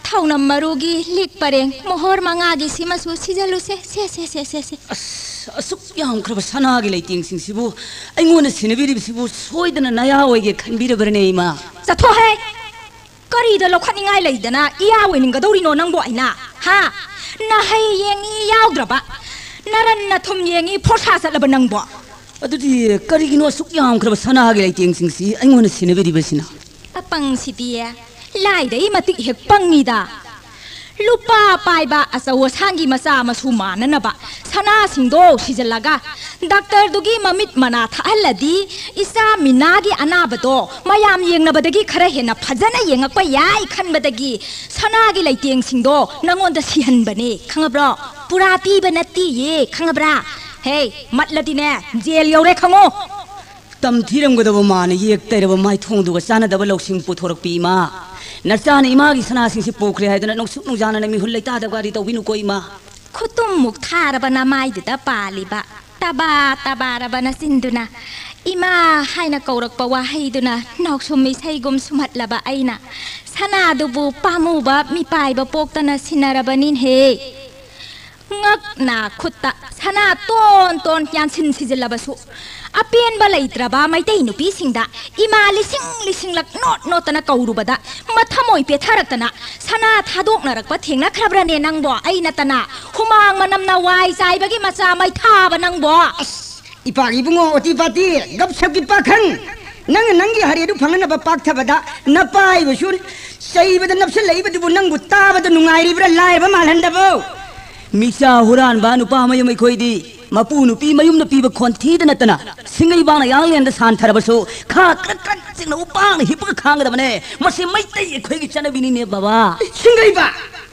ꯊꯧꯅꯝ ꯃꯔꯨꯒꯤ ꯂꯤꯛ ꯄꯔꯦꯡ ꯃꯣꯍꯣꯔ ꯃꯉꯥꯒꯤ ꯁꯤꯃꯁꯨ ꯁꯤꯖꯜꯂꯨꯁꯦ, ꯁꯦ, ꯁꯦ, ꯁꯦ, ꯁꯦ, ꯁꯦ꯫ ꯑꯁ, ꯑꯁꯨꯛ ꯌꯥꯝꯈ꯭ꯔꯕ ꯁꯅꯥꯒꯤ ꯂꯩꯇꯦꯡꯁꯤꯡꯁꯤꯕꯨ ꯑꯩꯉꯣꯟꯗ ꯁꯤꯟꯅꯕꯤꯔꯤꯕꯁꯤꯕꯨ ꯁꯣꯏꯗꯅ ꯅꯌꯥ ꯑꯣꯏꯒꯦ ꯈꯟꯕꯤꯔꯕ꯭ꯔꯅꯦ, ꯏꯃꯥ? ꯆꯠꯊꯣꯛꯍꯦ! ꯀꯔꯤꯗ ꯂꯧꯈꯠꯅꯤꯡꯉꯥꯏ ꯂꯩꯗꯅ ꯏꯌꯥ ꯑꯣꯏꯅꯤꯡꯒꯗꯧꯔꯤꯅꯣ ꯅꯪꯕꯨ ꯑꯩꯅ? ꯍꯥ? ꯅꯍꯩ ꯌꯦꯡꯉꯤ ꯌꯥꯎꯗ꯭ꯔꯕ, ꯅꯔꯟ ꯅꯊꯨꯝ ꯌꯦꯡꯉꯤ ꯐꯣꯔꯁꯥ ꯆꯠꯂꯕ ꯅꯪꯕꯣ? ꯑꯗꯨꯗꯤ ꯀꯔꯤꯒꯤꯅꯣ ꯑꯁꯨꯛ ꯌꯥꯝꯈ꯭ꯔꯕ ꯁꯅꯥꯒꯤ ꯂꯩꯇꯦꯡꯁꯤꯡꯁꯤ ꯑꯩꯉꯣꯟꯗ ꯁꯤꯟꯅꯕꯤꯔꯤꯕꯁꯤꯅ? ꯑꯄꯪꯁꯤꯗꯤ ꯂꯥꯏꯗꯩ ꯃꯇꯤꯛ ꯍꯦꯛ ꯄꯪꯉꯤꯗ꯫ ꯂꯨꯄꯥ ꯄꯥꯏꯕ ꯑꯆꯧ ꯑꯁꯥꯡꯒꯤ ꯃꯆꯥ ꯃꯁꯨ ꯃꯥꯟꯅꯅꯕ ꯁꯅꯥꯁꯤꯡꯗꯣ ꯁꯤꯖꯤꯜꯂꯒ ꯗꯥꯛꯇꯔꯗꯨꯒꯤ ꯃꯃꯤꯠ ꯃꯅꯥ ꯊꯛꯍꯜꯂꯗꯤ ꯏꯆꯥ ꯃꯤꯅꯥꯒꯤ ꯑꯅꯥꯕꯗꯣ ꯃꯌꯥꯝ ꯌꯦꯡꯅꯕꯗꯒꯤ ꯈꯔ ꯍꯦꯟꯅ ꯐꯖꯅ ꯌꯦꯡꯉꯛꯄ ꯌꯥꯏ ꯈꯟꯕꯗꯒꯤ ꯁꯅꯥꯒꯤ ꯂꯩꯇꯦꯡꯁꯤꯡꯗꯣ ꯅꯪꯉꯣꯟꯗ ꯁꯤꯍꯟꯕꯅꯦ, ꯈꯪꯉꯕ꯭ꯔꯣ? ꯄꯨꯔꯥ ꯄꯤꯕ ꯅꯠꯇꯤꯌꯦ, ꯈꯪꯉꯕ꯭ꯔꯥ? ꯍꯦ, ꯃꯠꯂꯗꯤꯅꯦ, ꯖꯦꯜ ꯌꯧꯔꯦ ꯈꯪꯉꯣ꯫ ꯇꯝꯊꯤꯔꯝꯒꯗꯕ ꯃꯥꯅ ꯌꯦꯛ ꯇꯩꯔꯕ ꯃꯥꯏꯊꯣꯡꯗꯨꯒ ꯆꯥꯟꯅꯗꯕ ꯂꯧꯁꯤꯡ ꯄꯨꯊꯣꯔꯛꯄꯤ ꯏꯃꯥ꯫ ꯅꯆꯥꯅ ꯏꯃꯥꯒꯤ ꯁꯅꯥꯁꯤꯡꯁꯤ ꯄꯨꯈ꯭ꯔꯦ ꯍꯥꯏꯗꯨꯅ ꯅꯨꯡꯁꯨꯛ ꯅꯨꯡꯖꯥꯅꯅ ꯃꯤꯍꯨꯜ ꯂꯩꯇꯥꯗꯕ ꯒꯥꯔꯤ ꯇꯧꯕꯤꯅꯨꯀꯣ ꯏꯃꯥ꯫ ꯈꯨꯇꯨꯝꯃꯨꯛ ꯊꯥꯔꯕ ꯅꯃꯥꯏꯗꯨꯗ ꯄꯥꯜꯂꯤꯕ ꯇꯕꯥ ꯇꯕꯥꯔꯕ ꯅꯆꯤꯟꯗꯨꯅ ꯏꯃꯥ ꯍꯥꯏꯅ ꯀꯧꯔꯛꯄ ꯋꯥꯍꯩꯗꯨꯅ ꯅꯥꯎꯁꯨꯝ ꯏꯁꯩꯒꯨꯝ ꯁꯨꯝꯍꯠꯂꯕ ꯑꯩꯅ ꯁꯅꯥꯗꯨꯕꯨ ꯄꯥꯝꯃꯨꯕ ꯃꯤꯄꯥꯏꯕ ꯄꯣꯛꯇꯅ ꯁꯤꯟꯅꯔꯕꯅꯤꯅꯦꯍꯦ꯫ ꯉꯛꯅ ꯈꯨꯠꯇ ꯁꯅꯥ ꯇꯣꯟ ꯇꯣꯟ ꯌꯥꯟꯁꯤꯟ ꯁꯤꯖꯤꯜꯂꯕꯁꯨ ꯑꯄꯦꯟꯕ ꯂꯩꯇ꯭ꯔꯕ ꯃꯩꯇꯩ ꯅꯨꯄꯤꯁꯤꯡꯗ ꯏꯃꯥ ꯂꯤꯁꯤꯡ ꯂꯤꯁꯤꯡꯂꯛ ꯅꯣꯠ ꯅꯣꯠꯇꯅ ꯀꯧꯔꯨꯕꯗ ꯃꯊꯃꯣꯏ ꯄꯦꯊꯔꯛꯇꯅ ꯁꯅꯥ ꯊꯥꯗꯣꯛꯅꯔꯛꯄ ꯊꯦꯡꯅꯈ꯭ꯔꯕ꯭ꯔꯅꯦ ꯅꯪꯕꯣ? ꯑꯩ ꯅꯠꯇꯅ ꯍꯨꯃꯥꯡ ꯃꯅꯝꯅ ꯋꯥꯏ ꯆꯥꯏꯕꯒꯤ ꯃꯆꯥ ꯃꯩꯊꯥꯕ ꯅꯪꯕꯣ? ꯑꯁ, ꯏꯄꯥꯒꯤ ꯏꯕꯨꯡꯉꯣ ꯑꯣꯇꯤ ꯄꯥꯇꯤ, ꯒꯞꯁꯞꯀꯤ ꯄꯥꯈꯪ, ꯅꯪꯅ ꯅꯪꯒꯤ ꯍꯔꯦꯗꯨ ꯐꯪꯅꯅꯕ ꯄꯥꯛꯊꯕꯗ ꯅꯄꯥꯏꯕꯁꯨ ꯆꯩꯕꯗ ꯅꯞꯁꯤꯜꯂꯛꯏꯕꯗꯨꯕꯨ ꯅꯪꯕꯨ ꯇꯥꯕꯗ ꯅꯨꯡꯉꯥꯏꯔꯤꯕ꯭ꯔꯥ, ꯂꯥꯏꯔꯕ ꯃꯥꯜꯍꯟꯗꯕꯣ? ꯃꯤꯆꯥ ꯍꯨꯔꯥꯟꯕ ꯅꯨꯄꯥ ꯃꯌꯨꯝ ꯑꯩꯈꯣꯏꯗꯤ ꯃꯄꯨ ꯅꯨꯄꯤ ꯃꯌꯨꯝꯅ ꯄꯤꯕ ꯈꯣꯟꯊꯤꯗ ꯅꯠꯇꯅ ꯁꯤꯡꯒꯩꯕꯥꯡꯅ ꯌꯥꯡꯂꯦꯟꯗ ꯁꯥꯟꯊꯔꯕꯁꯨ ꯈꯥ ꯀ꯭ꯔꯛ ꯀ꯭ꯔꯛ ꯆꯤꯡꯅ ꯎꯄꯥꯡꯅ ꯍꯤꯞꯄꯒ ꯈꯥꯡꯒꯗꯕꯅꯦ꯫ ꯃꯁꯤ ꯃꯩꯇꯩ ꯑꯩꯈꯣꯏꯒꯤ ꯆꯠꯅꯕꯤꯅꯤꯅꯦ ꯕꯕꯥ꯫ ꯁꯤꯡꯒꯩꯕ,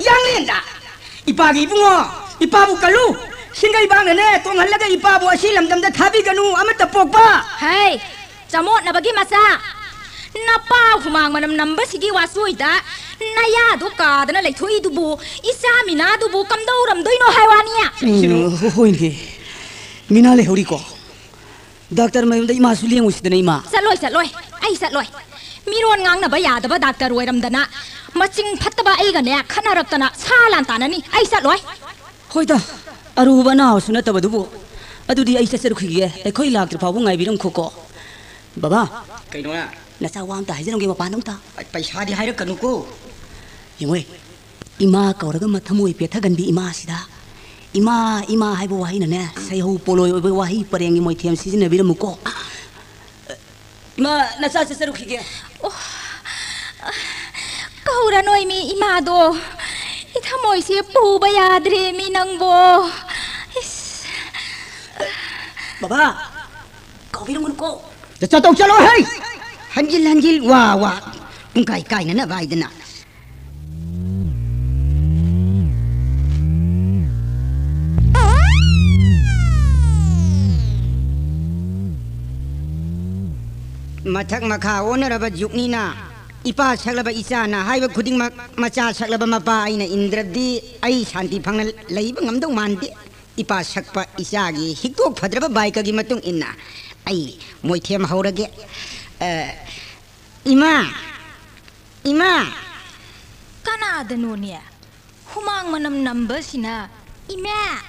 ꯌꯥꯡꯂꯦꯟꯗ? ꯏꯄꯥꯒꯤ ꯏꯕꯨꯡꯉꯣ, ꯏꯄꯥꯕꯨ ꯀꯜꯂꯨ꯫ ꯁꯤꯡꯒꯩꯕꯥꯡꯅꯅꯦ ꯇꯣꯡꯍꯜꯂꯒ ꯏꯄꯥꯕꯨ ꯑꯁꯤ ꯂꯝꯗꯝꯗ ꯊꯥꯕꯤꯒꯅꯨ ꯑꯃꯠꯇ ꯄꯣꯛꯄ꯫ ꯍꯩ, ꯆꯃꯣꯠꯅꯕꯒꯤ ꯃꯆꯥ! ꯅꯄꯥ ꯍꯨꯃꯥꯡ ꯃꯅꯝ ꯅꯝꯕꯁꯤꯒꯤ ꯋꯥꯆꯣꯏꯗ ꯅꯌꯥꯗꯣ ꯀꯥꯗꯅ ꯂꯩꯊꯣꯛꯏꯗꯨꯕꯨ ꯏꯆꯥ ꯃꯤꯅꯥꯗꯨꯕꯨ ꯀꯝꯗꯧꯔꯝꯗꯣꯏꯅꯣ ꯍꯥꯏ ꯋꯥꯅꯤ? ꯎꯝ, ꯍꯣꯏꯅꯦ꯫ ꯃꯤꯅꯥ ꯂꯩꯍꯧꯔꯤꯀꯣ꯫ ꯗꯥꯛꯇꯔ ꯃꯌꯨꯝꯗ ꯏꯃꯥꯁꯨ ꯂꯦꯡꯉꯨꯁꯤꯗꯅ, ꯏꯃꯥ꯫ ꯆꯠꯂꯣꯏ, ꯆꯠꯂꯣꯏ꯫ ꯑꯩ ꯆꯠꯂꯣꯏ꯫ ꯃꯤꯔꯣꯟ ꯉꯥꯡꯅꯕ ꯌꯥꯗꯕ ꯗꯥꯛꯇꯔ ꯑꯣꯏꯔꯝꯗꯅ ꯃꯆꯤꯡ ꯐꯠꯇꯕ ꯑꯩꯒꯅꯦ ꯈꯠꯅꯔꯛꯇꯅ ꯁꯥ ꯂꯥꯟ ꯇꯥꯅꯅꯤ꯫ ꯑꯩ ꯆꯠꯂꯣꯏ꯫ ꯍꯣꯏꯗ, ꯑꯔꯨꯕ ꯑꯅꯥꯕꯁꯨ ꯅꯠꯇꯕꯗꯨꯕꯨ꯫ ꯑꯗꯨꯗꯤ ꯑꯩ ꯆꯠꯆꯔꯨꯈꯤꯒꯦ꯫ ꯑꯩꯈꯣꯏ ꯂꯥꯛꯇ꯭ꯔꯤ ꯐꯥꯎꯕ ꯉꯥꯏꯕꯤꯔꯝꯈꯣꯀꯣ꯫ ꯕꯕꯥ, ꯀꯩꯅꯣ? ꯅꯆꯥ ꯋꯥ ꯑꯝꯇ ꯍꯥꯏꯖꯔꯝꯒꯦ ꯃꯄꯥꯟꯗ ꯑꯝꯇ꯫ ꯄꯩ-, ꯄꯩꯁꯥꯗꯤ ꯍꯥꯏꯔꯛꯀꯅꯨꯀꯣ꯫ ꯌꯦꯡꯉꯣꯏ, ꯏꯃꯥ ꯀꯧꯔꯒ ꯃꯊꯃꯣꯏ ꯄꯦꯠꯊꯒꯟꯕꯤ ꯏꯃꯥꯁꯤꯗ ꯏꯃꯥ, ꯏꯃꯥ ꯍꯥꯏꯕ ꯋꯥꯍꯩꯅꯅꯦ, ꯁꯩꯍꯧ ꯄꯣꯂꯣꯏ ꯑꯣꯏꯕ ꯋꯥꯍꯩ ꯄꯔꯦꯡꯒꯤ ꯃꯣꯏꯊꯦꯝ ꯁꯤꯖꯤꯟꯅꯕꯤꯔꯝꯃꯨꯀꯣ꯫ ꯏꯃꯥ, ꯅꯆꯥ ꯆꯠꯆꯔꯨꯈꯤꯒꯦ꯫ ꯑꯣ, ꯀꯧꯔꯅꯣꯏ ꯃꯤ ꯏꯃꯥꯗꯣ꯫ ꯏꯊꯃꯣꯏꯁꯦ ꯄꯨꯕ ꯌꯥꯗ꯭ꯔꯦ ꯃꯤ ꯅꯪꯕꯣ꯫ ꯏꯁ꯫ ꯕꯕꯥ, ꯀꯥꯎꯕꯤꯔꯝꯒꯅꯨꯀꯣ꯫ ꯆꯠꯇꯧ ꯆꯠꯂꯣ ꯍꯩ! ꯍꯟꯖꯤꯜ ꯍꯟꯖꯤꯜ ꯋꯥ ꯋꯥ ꯄꯨꯡꯀꯥꯏ ꯀꯥꯏꯅꯅꯕ ꯍꯥꯏꯗꯅ꯫ ꯃꯊꯛ ꯃꯈꯥ ꯑꯣꯟꯅꯔꯕ ꯖꯨꯛꯅꯤꯅ ꯏꯄꯥ ꯁꯛꯂꯕ ꯏꯆꯥꯅ ꯍꯥꯏꯕ ꯈꯨꯗꯤꯡꯃꯛ ꯃꯆꯥ ꯁꯛꯂꯕ ꯃꯄꯥ ꯑꯩꯅ ꯏꯟꯗ꯭ꯔꯗꯤ ꯑꯩ ꯁꯥꯟꯇꯤ ꯐꯪꯅ ꯂꯩꯕ ꯉꯝꯗꯧ ꯃꯥꯟꯗꯦ꯫ ꯏꯄꯥ ꯁꯛꯄ ꯏꯆꯥꯒꯤ ꯍꯤꯛꯇꯣꯛ ꯐꯗ꯭ꯔꯕ ꯕꯥꯏꯀꯒꯤ ꯃꯇꯨꯡ ꯏꯟꯅ ꯑꯩ ꯃꯣꯏꯊꯦꯝ ꯍꯧꯔꯒꯦ꯫ ꯑ, ꯏꯃꯥ! ꯏꯃꯥ! ꯀꯅꯥꯗꯅꯣꯅꯦ? ꯍꯨꯃꯥꯡ ꯃꯅꯝ ꯅꯝꯕꯁꯤꯅ "ꯏꯃꯥ!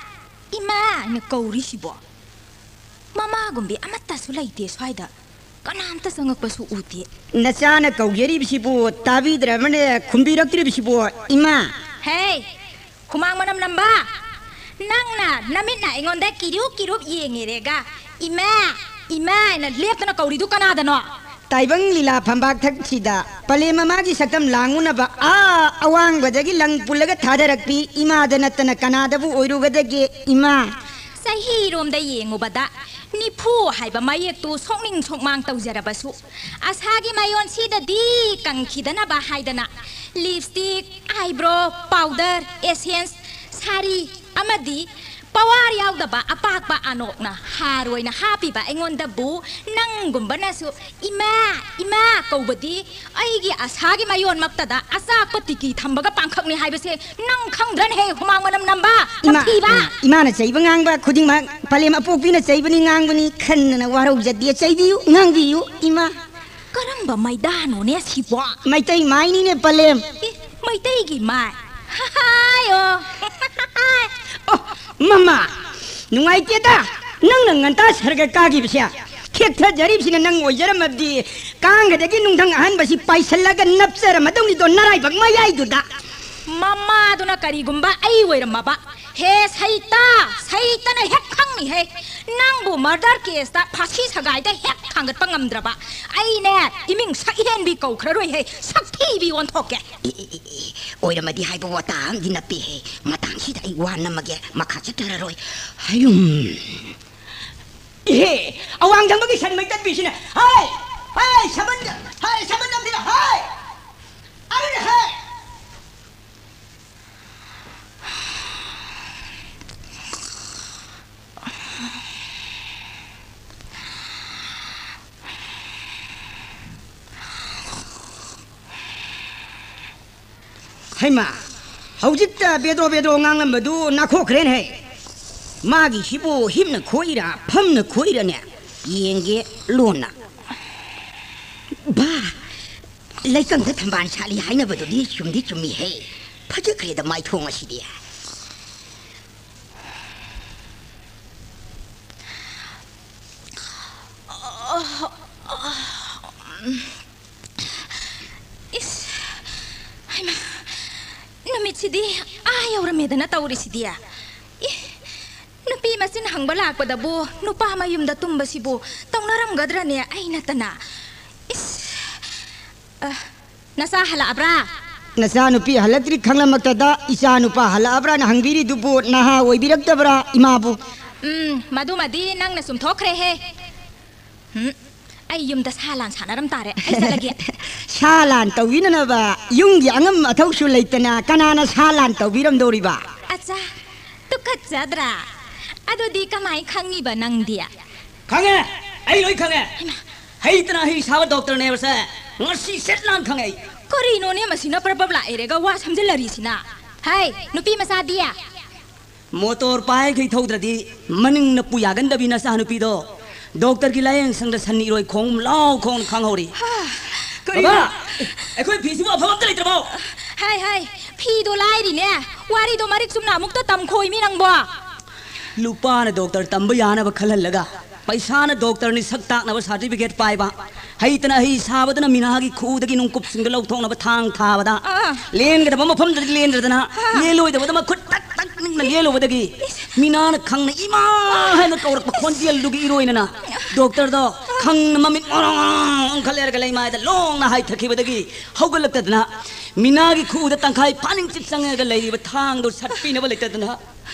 ꯏꯃꯥ!" ꯍꯥꯏꯅ ꯀꯧꯔꯤꯁꯤꯕꯣ? ꯃꯃꯥꯒꯨꯝꯕꯤ ꯑꯃꯠꯇꯁꯨ ꯂꯩꯇꯦ ꯁ꯭ꯋꯥꯏꯗ꯫ ꯀꯅꯥꯝꯇ ꯆꯪꯉꯛꯄꯁꯨ ꯎꯗꯦ꯫ ꯅꯆꯥꯅ ꯀꯧꯖꯔꯤꯕꯁꯤꯕꯨ ꯇꯥꯕꯤꯗ꯭ꯔꯕꯅꯦ, ꯈꯨꯝꯕꯤꯔꯛꯇ꯭ꯔꯤꯕꯁꯤꯕꯨ, ꯏꯃꯥ? ꯍꯦ! ꯍꯨꯃꯥꯡ ꯃꯅꯝ ꯅꯝꯕ! ꯅꯪꯅ ꯅꯃꯤꯠꯅ ꯑꯩꯉꯣꯟꯗ ꯀꯤꯔꯨꯞ ꯀꯤꯔꯨꯞ ꯌꯦꯡꯉꯦꯔꯦꯒ, "ꯏꯃꯥ! ꯏꯃꯥ!" ꯍꯥꯏꯅ ꯂꯦꯞꯇꯅ ꯀꯧꯔꯤꯗꯨ ꯀꯅꯥꯗꯅꯣ? ꯇꯥꯏꯕꯪ ꯂꯤꯂꯥ ꯐꯝꯕꯥꯛ ꯊꯛꯁꯤꯗ ꯄꯂꯦꯝ ꯃꯃꯥꯒꯤ ꯁꯛꯇꯝ ꯂꯥꯡꯉꯨꯅꯕ ꯑꯥ ꯑꯋꯥꯡꯕꯗꯒꯤ ꯂꯪ ꯄꯨꯜꯂꯒ ꯊꯥꯗꯔꯛꯄꯤ ꯏꯃꯥꯗ ꯅꯠꯇꯅ ꯀꯅꯥꯗꯕꯨ ꯑꯣꯏꯔꯨꯒꯗꯒꯦ, ꯏꯃꯥ? ꯆꯍꯤꯔꯣꯝꯗ ꯌꯦꯡꯉꯨꯕꯗ ꯅꯤꯐꯨ ꯍꯥꯏꯕ ꯃꯌꯦꯛꯇꯨ ꯁꯣꯛꯅꯤꯡ ꯁꯣꯛꯃꯥꯡ ꯇꯧꯖꯔꯕꯁꯨ, ꯑꯁꯥꯒꯤ ꯃꯌꯣꯟꯁꯤꯗꯗꯤ ꯀꯪꯈꯤꯗꯅꯕ ꯍꯥꯏꯗꯅ ꯂꯤꯞꯁꯇꯤꯛ, ꯑꯥꯏꯕ꯭ꯔꯣ, ꯄꯥꯎꯗꯔ, ꯑꯦꯁꯦꯟꯁ, ꯁꯥꯔꯤ ꯑꯃꯗꯤ ꯄꯋꯥꯔ ꯌꯥꯎꯗꯕ ꯑꯄꯥꯛꯄ ꯑꯅꯣꯛꯅ ꯍꯥꯔ ꯑꯣꯏꯅ ꯍꯥꯞꯄꯤꯕ ꯑꯩꯉꯣꯟꯗꯕꯨ ꯅꯪꯒꯨꯝꯕꯅꯁꯨ "ꯏꯃꯥ, ꯏꯃꯥ" ꯀꯧꯕꯗꯤ ꯑꯩꯒꯤ ꯑꯁꯥꯒꯤ ꯃꯌꯣꯟꯃꯛꯇꯗ ꯑꯆꯥꯛꯄ ꯇꯤꯀꯤ ꯊꯝꯕꯒ ꯄꯥꯡꯈꯛꯅꯤ ꯍꯥꯏꯕꯁꯦ ꯅꯪ ꯈꯪꯗ꯭ꯔꯅꯦꯍꯦ, ꯍꯨꯃꯥꯡ ꯃꯅꯝ ꯅꯝꯕ? ꯏꯃꯥ, ꯅꯝꯊꯤꯕ! ꯏꯃꯥ, ꯏꯃꯥꯅ ꯆꯩꯕ ꯉꯥꯡꯕ ꯈꯨꯗꯤꯡꯃꯛ ꯄꯂꯦꯝ ꯑꯄꯣꯛꯄꯤꯅ ꯆꯩꯕꯅꯤ ꯉꯥꯡꯕꯅꯤ ꯈꯟꯗꯅ ꯋꯥꯔꯧꯖꯗꯦ꯫ ꯆꯩꯕꯤꯌꯨ, ꯉꯥꯡꯕꯤꯌꯨ, ꯏꯃꯥ꯫ ꯀꯔꯝꯕ ꯃꯩꯗꯥꯅꯣꯅꯦ ꯁꯤꯕꯣ? ꯃꯩꯇꯩ ꯃꯥꯏꯅꯤꯅꯦ, ꯄꯂꯦꯝ꯫ ꯑꯦ, ꯃꯩꯇꯩꯒꯤ ꯃꯥꯏ? ꯍꯥꯏ, ꯑꯣ꯫ ꯑꯣ, ꯃꯃꯥ, ꯅꯨꯡꯉꯥꯏꯇꯦꯗ꯫ ꯅꯪꯅ ꯉꯟꯇꯥ ꯁꯔꯒ ꯀꯥꯈꯤꯕꯁꯦ꯫ ꯈꯦꯛꯊꯖꯔꯤꯕꯁꯤꯅ ꯅꯪ ꯑꯣꯏꯖꯔꯝꯃꯕꯗꯤ ꯀꯥꯡꯒꯗꯒꯤ ꯅꯨꯡꯊꯪ ꯑꯍꯟꯕꯁꯤ ꯄꯥꯏꯁꯜꯂꯒ ꯅꯞꯆꯔꯝꯃꯗꯧꯅꯤꯗꯣ ꯅꯔꯥꯏꯕꯛ ꯃꯌꯥꯏꯗꯨꯗ꯫ ꯃꯃꯥꯗꯨꯅ ꯀꯔꯤꯒꯨꯝꯕ ꯑꯩ ꯑꯣꯏꯔꯝꯃꯕ, ꯍꯦ ꯁꯩꯇ, ꯁꯩꯇꯅ ꯍꯦꯛ ꯈꯪꯅꯤꯍꯦ꯫ ꯅꯪꯕꯨ murder caseꯇ ꯐꯥꯁꯤ ꯁꯒꯥꯏꯗ ꯍꯦꯛ ꯊꯥꯡꯒꯠꯄ ꯉꯝꯗ꯭ꯔꯕ ꯑꯩꯅꯦ, ꯏꯃꯤꯡ ꯁꯛꯍꯦꯟꯕꯤ ꯀꯧꯈ꯭ꯔꯔꯣꯏꯍꯦ, ꯁꯛꯊꯤꯕꯤ ꯑꯣꯟꯊꯣꯛꯀꯦ꯫ ꯑꯦ, ꯑꯦ, ꯑꯦ, ꯑꯦ, ꯑꯣꯏꯔꯝꯃꯗꯤ ꯍꯥꯏꯕ ꯋꯥꯇꯥ ꯑꯃꯗꯤ ꯅꯞꯄꯦꯍꯦ꯫ ꯃꯇꯥꯡꯁꯤꯗ ꯑꯩ ꯋꯥ ꯅꯝꯃꯒꯦ, ꯃꯈꯥ ꯆꯠꯊꯔꯔꯣꯏ꯫ ꯍꯌꯨꯝ꯫ ꯏꯍꯦ, ꯑꯋꯥꯡ ꯊꯪꯕꯒꯤ ꯁꯟ ꯃꯩꯇꯠꯄꯤꯁꯤꯅ, ꯍꯥꯏ! ꯍꯥꯏ, ꯁꯃꯟ-, ꯍꯥꯏ, ꯁꯃꯟ ꯅꯝꯊꯤꯅ, ꯍꯥꯏ! ꯑꯔꯦ, ꯍꯥꯏ! ꯍꯩꯃꯥ, ꯍꯧꯖꯤꯛꯇ ꯕꯦꯗ꯭ꯔꯣ ꯕꯦꯗ꯭ꯔꯣ ꯉꯥꯡꯂꯝꯕꯗꯨ ꯅꯥꯈꯣꯛꯈ꯭ꯔꯦꯅꯦ꯫ ꯃꯥꯒꯤꯁꯤꯕꯨ ꯍꯤꯞꯅ ꯈꯣꯛꯏꯔꯥ, ꯐꯝꯅ ꯈꯣꯛꯏꯔꯅꯦ? ꯌꯦꯡꯒꯦ ꯂꯣꯟꯅ꯫ ꯕꯥ, ꯂꯩꯀꯪꯗ ꯊꯝꯕꯥꯜ ꯁꯥꯠꯂꯤ ꯍꯥꯏꯅꯕꯗꯨꯗꯤ ꯆꯨꯝꯗꯤ ꯆꯨꯝꯃꯤꯍꯦ꯫ ꯐꯖꯈ꯭ꯔꯦꯗ ꯃꯥꯏꯊꯣꯡ ꯑꯁꯤꯗꯤ꯫ ꯏꯁ, ꯍꯩꯃꯥ, ꯅꯨꯃꯤꯠꯁꯤꯗꯤ ꯑꯥ ꯌꯧꯔꯝꯃꯦꯗꯅ ꯇꯧꯔꯤꯁꯤꯗꯤ꯫ ꯏ, ꯅꯨꯄꯤ ꯃꯆꯤꯟ ꯍꯪꯕ ꯂꯥꯛꯄꯗꯕꯨ ꯅꯨꯄꯥ ꯃꯌꯨꯝꯗ ꯇꯨꯝꯕꯁꯤꯕꯨ ꯇꯧꯅꯔꯝꯒꯗ꯭ꯔꯅꯦ ꯑꯩ ꯅꯠꯇꯅ? ꯏꯁ, ꯑ, ꯅꯆꯥ ꯍꯜꯂꯛꯑꯕ꯭ꯔꯥ? ꯅꯆꯥ ꯅꯨꯄꯤ ꯍꯜꯂꯛꯇ꯭ꯔꯤ ꯈꯪꯂꯝꯃꯛꯇꯗ ꯏꯆꯥ ꯅꯨꯄꯥ ꯍꯜꯂꯛꯑꯕ꯭ꯔꯥꯅ ꯍꯪꯕꯤꯔꯤꯗꯨꯕꯨ ꯅꯍꯥ ꯑꯣꯏꯕꯤꯔꯛꯇꯕ꯭ꯔꯥ ꯏꯃꯥꯕꯨ? ꯎꯝ, ꯃꯗꯨꯃꯗꯤ ꯅꯪꯅ ꯆꯨꯝꯊꯣꯛꯈ꯭ꯔꯦꯍꯦ꯫ ꯎꯝ, ꯑꯩ ꯌꯨꯝꯗ ꯁꯥ ꯂꯥꯟ ꯁꯥꯟꯅꯔꯝ ꯇꯥꯔꯦ꯫ ꯑꯩ ꯆꯠꯂꯒꯦ꯫ ꯁꯥ ꯂꯥꯟ ꯇꯧꯕꯤꯅꯅꯕ ꯌꯨꯝꯒꯤ ꯑꯉꯝ ꯑꯊꯧꯁꯨ ꯂꯩꯇꯅ ꯀꯅꯥꯅ ꯁꯥ ꯂꯥꯟ ꯇꯧꯕꯤꯔꯝꯗꯧꯔꯤꯕ? ꯑꯠꯆꯥ, ꯇꯨꯀꯠꯆꯗ꯭ꯔꯥ? ꯑꯗꯨꯗꯤ ꯀꯃꯥꯏ ꯈꯪꯉꯤꯕ ꯅꯪꯗꯤ? ꯈꯪꯉꯦ, ꯑꯩ ꯂꯣꯏ ꯈꯪꯉꯦ꯫ ꯍꯩꯃꯥ꯫ ꯍꯩꯇꯅ ꯍꯩ ꯁꯥꯕ ꯗꯣꯛꯇꯔꯅꯦꯕꯁꯦ ꯉꯁꯤ ꯁꯦꯠ ꯂꯥꯟ ꯈꯪꯉꯦ ꯑꯩ꯫ ꯀꯔꯤꯅꯣꯅꯦ ꯃꯁꯤꯅ ꯄ꯭ꯔꯕꯞ ꯂꯥꯛꯏꯔꯦꯒ ꯋꯥ ꯁꯝꯖꯤꯜꯂꯔꯤꯁꯤꯅ? ꯍꯩ, ꯅꯨꯄꯤ ꯃꯆꯥꯗꯤ? ꯃꯣꯇꯣꯔ ꯄꯥꯏꯈꯩ ꯊꯧꯗ꯭ꯔꯗꯤ ꯃꯅꯤꯡ ꯅꯞꯄꯨ ꯌꯥꯒꯟꯗꯕꯤ ꯅꯆꯥꯅꯨꯄꯤꯗꯣ ꯗꯣꯛꯇꯔꯒꯤ ꯂꯥꯌꯦꯡ ꯁꯪꯗ ꯁꯟ ꯏꯔꯣꯏ ꯈꯣꯡ ꯂꯥꯎ ꯈꯣꯡ ꯈꯪꯍꯧꯔꯤ꯫ ꯍꯥ, ꯀꯔꯤꯅꯣ? ꯕꯕꯥ, ꯑꯩꯈꯣꯏ ꯐꯤꯁꯤꯕꯨ ꯑꯐꯕ ꯑꯝꯇ ꯂꯩꯇ꯭ꯔꯕꯣ? ꯍꯥꯏ, ꯍꯥꯏ, ꯐꯤꯗꯣ ꯂꯥꯏꯔꯤꯅꯦ, ꯋꯥꯔꯤꯗꯣ ꯃꯔꯤꯛ ꯆꯨꯝꯅ ꯑꯃꯨꯛꯇ ꯇꯝꯈꯣꯏꯃꯤ ꯅꯪꯕꯣ꯫ ꯂꯨꯄꯥꯅ ꯗꯣꯛꯇꯔ ꯇꯝꯕ ꯌꯥꯅꯕ ꯈꯜꯍꯜꯂꯒ ꯄꯩꯁꯥꯅ ꯗꯣꯛꯇꯔꯅꯤ ꯁꯛ ꯇꯥꯛꯅꯕ ꯁꯥꯔꯇꯤꯐꯤꯀꯦꯠ ꯄꯥꯏꯕ, ꯍꯩꯇꯅ ꯍꯩ ꯁꯥꯕꯗꯅ ꯃꯤꯅꯥꯒꯤ ꯈꯨꯎꯗꯒꯤ ꯅꯨꯡꯀꯨꯞꯁꯤꯡꯗꯨ ꯂꯧꯊꯣꯛꯅꯕ ꯊꯥꯡ ꯊꯥꯕꯗ, ꯑꯥ꯫ ꯂꯦꯟꯒꯗꯕ ꯃꯐꯝꯗꯗꯤ ꯂꯦꯟꯗ꯭ꯔꯗꯅ, ꯑꯥ꯫ ꯂꯦꯜꯂꯣꯏꯗꯕꯗ ꯃꯈꯨꯠ ꯇꯛ ꯇꯛ ꯅꯤꯛꯅ ꯂꯦꯜꯂꯨꯕꯗꯒꯤ, ꯃꯤꯅꯥꯅ ꯈꯪꯅ "ꯏꯃꯥ" ꯍꯥꯏꯅ ꯀꯧꯔꯛꯄ ꯈꯣꯟꯖꯦꯜꯗꯨꯒꯤ ꯏꯔꯣꯏꯅꯅ ꯗꯣꯛꯇꯔꯗꯣ ꯈꯪꯅ ꯃꯃꯤꯠ ꯃꯔꯣꯡ ꯃꯔꯣꯡ ꯑꯣꯟꯈꯠ ꯂꯩꯔꯒ ꯂꯩꯃꯥꯏꯗ ꯂꯣꯡꯅ ꯍꯥꯏꯊꯈꯤꯕꯗꯒꯤ ꯍꯧꯒꯠꯂꯛꯇꯗꯅ, ꯃꯤꯅꯥꯒꯤ ꯈꯨꯎꯗ ꯇꯪꯈꯥꯏ ꯐꯥꯅꯤꯡꯆꯤꯠ ꯆꯪꯉꯒ ꯂꯩꯔꯤꯕ ꯊꯥꯡꯗꯣ ꯁꯠꯄꯤꯅꯕ ꯂꯩꯇꯗꯅ,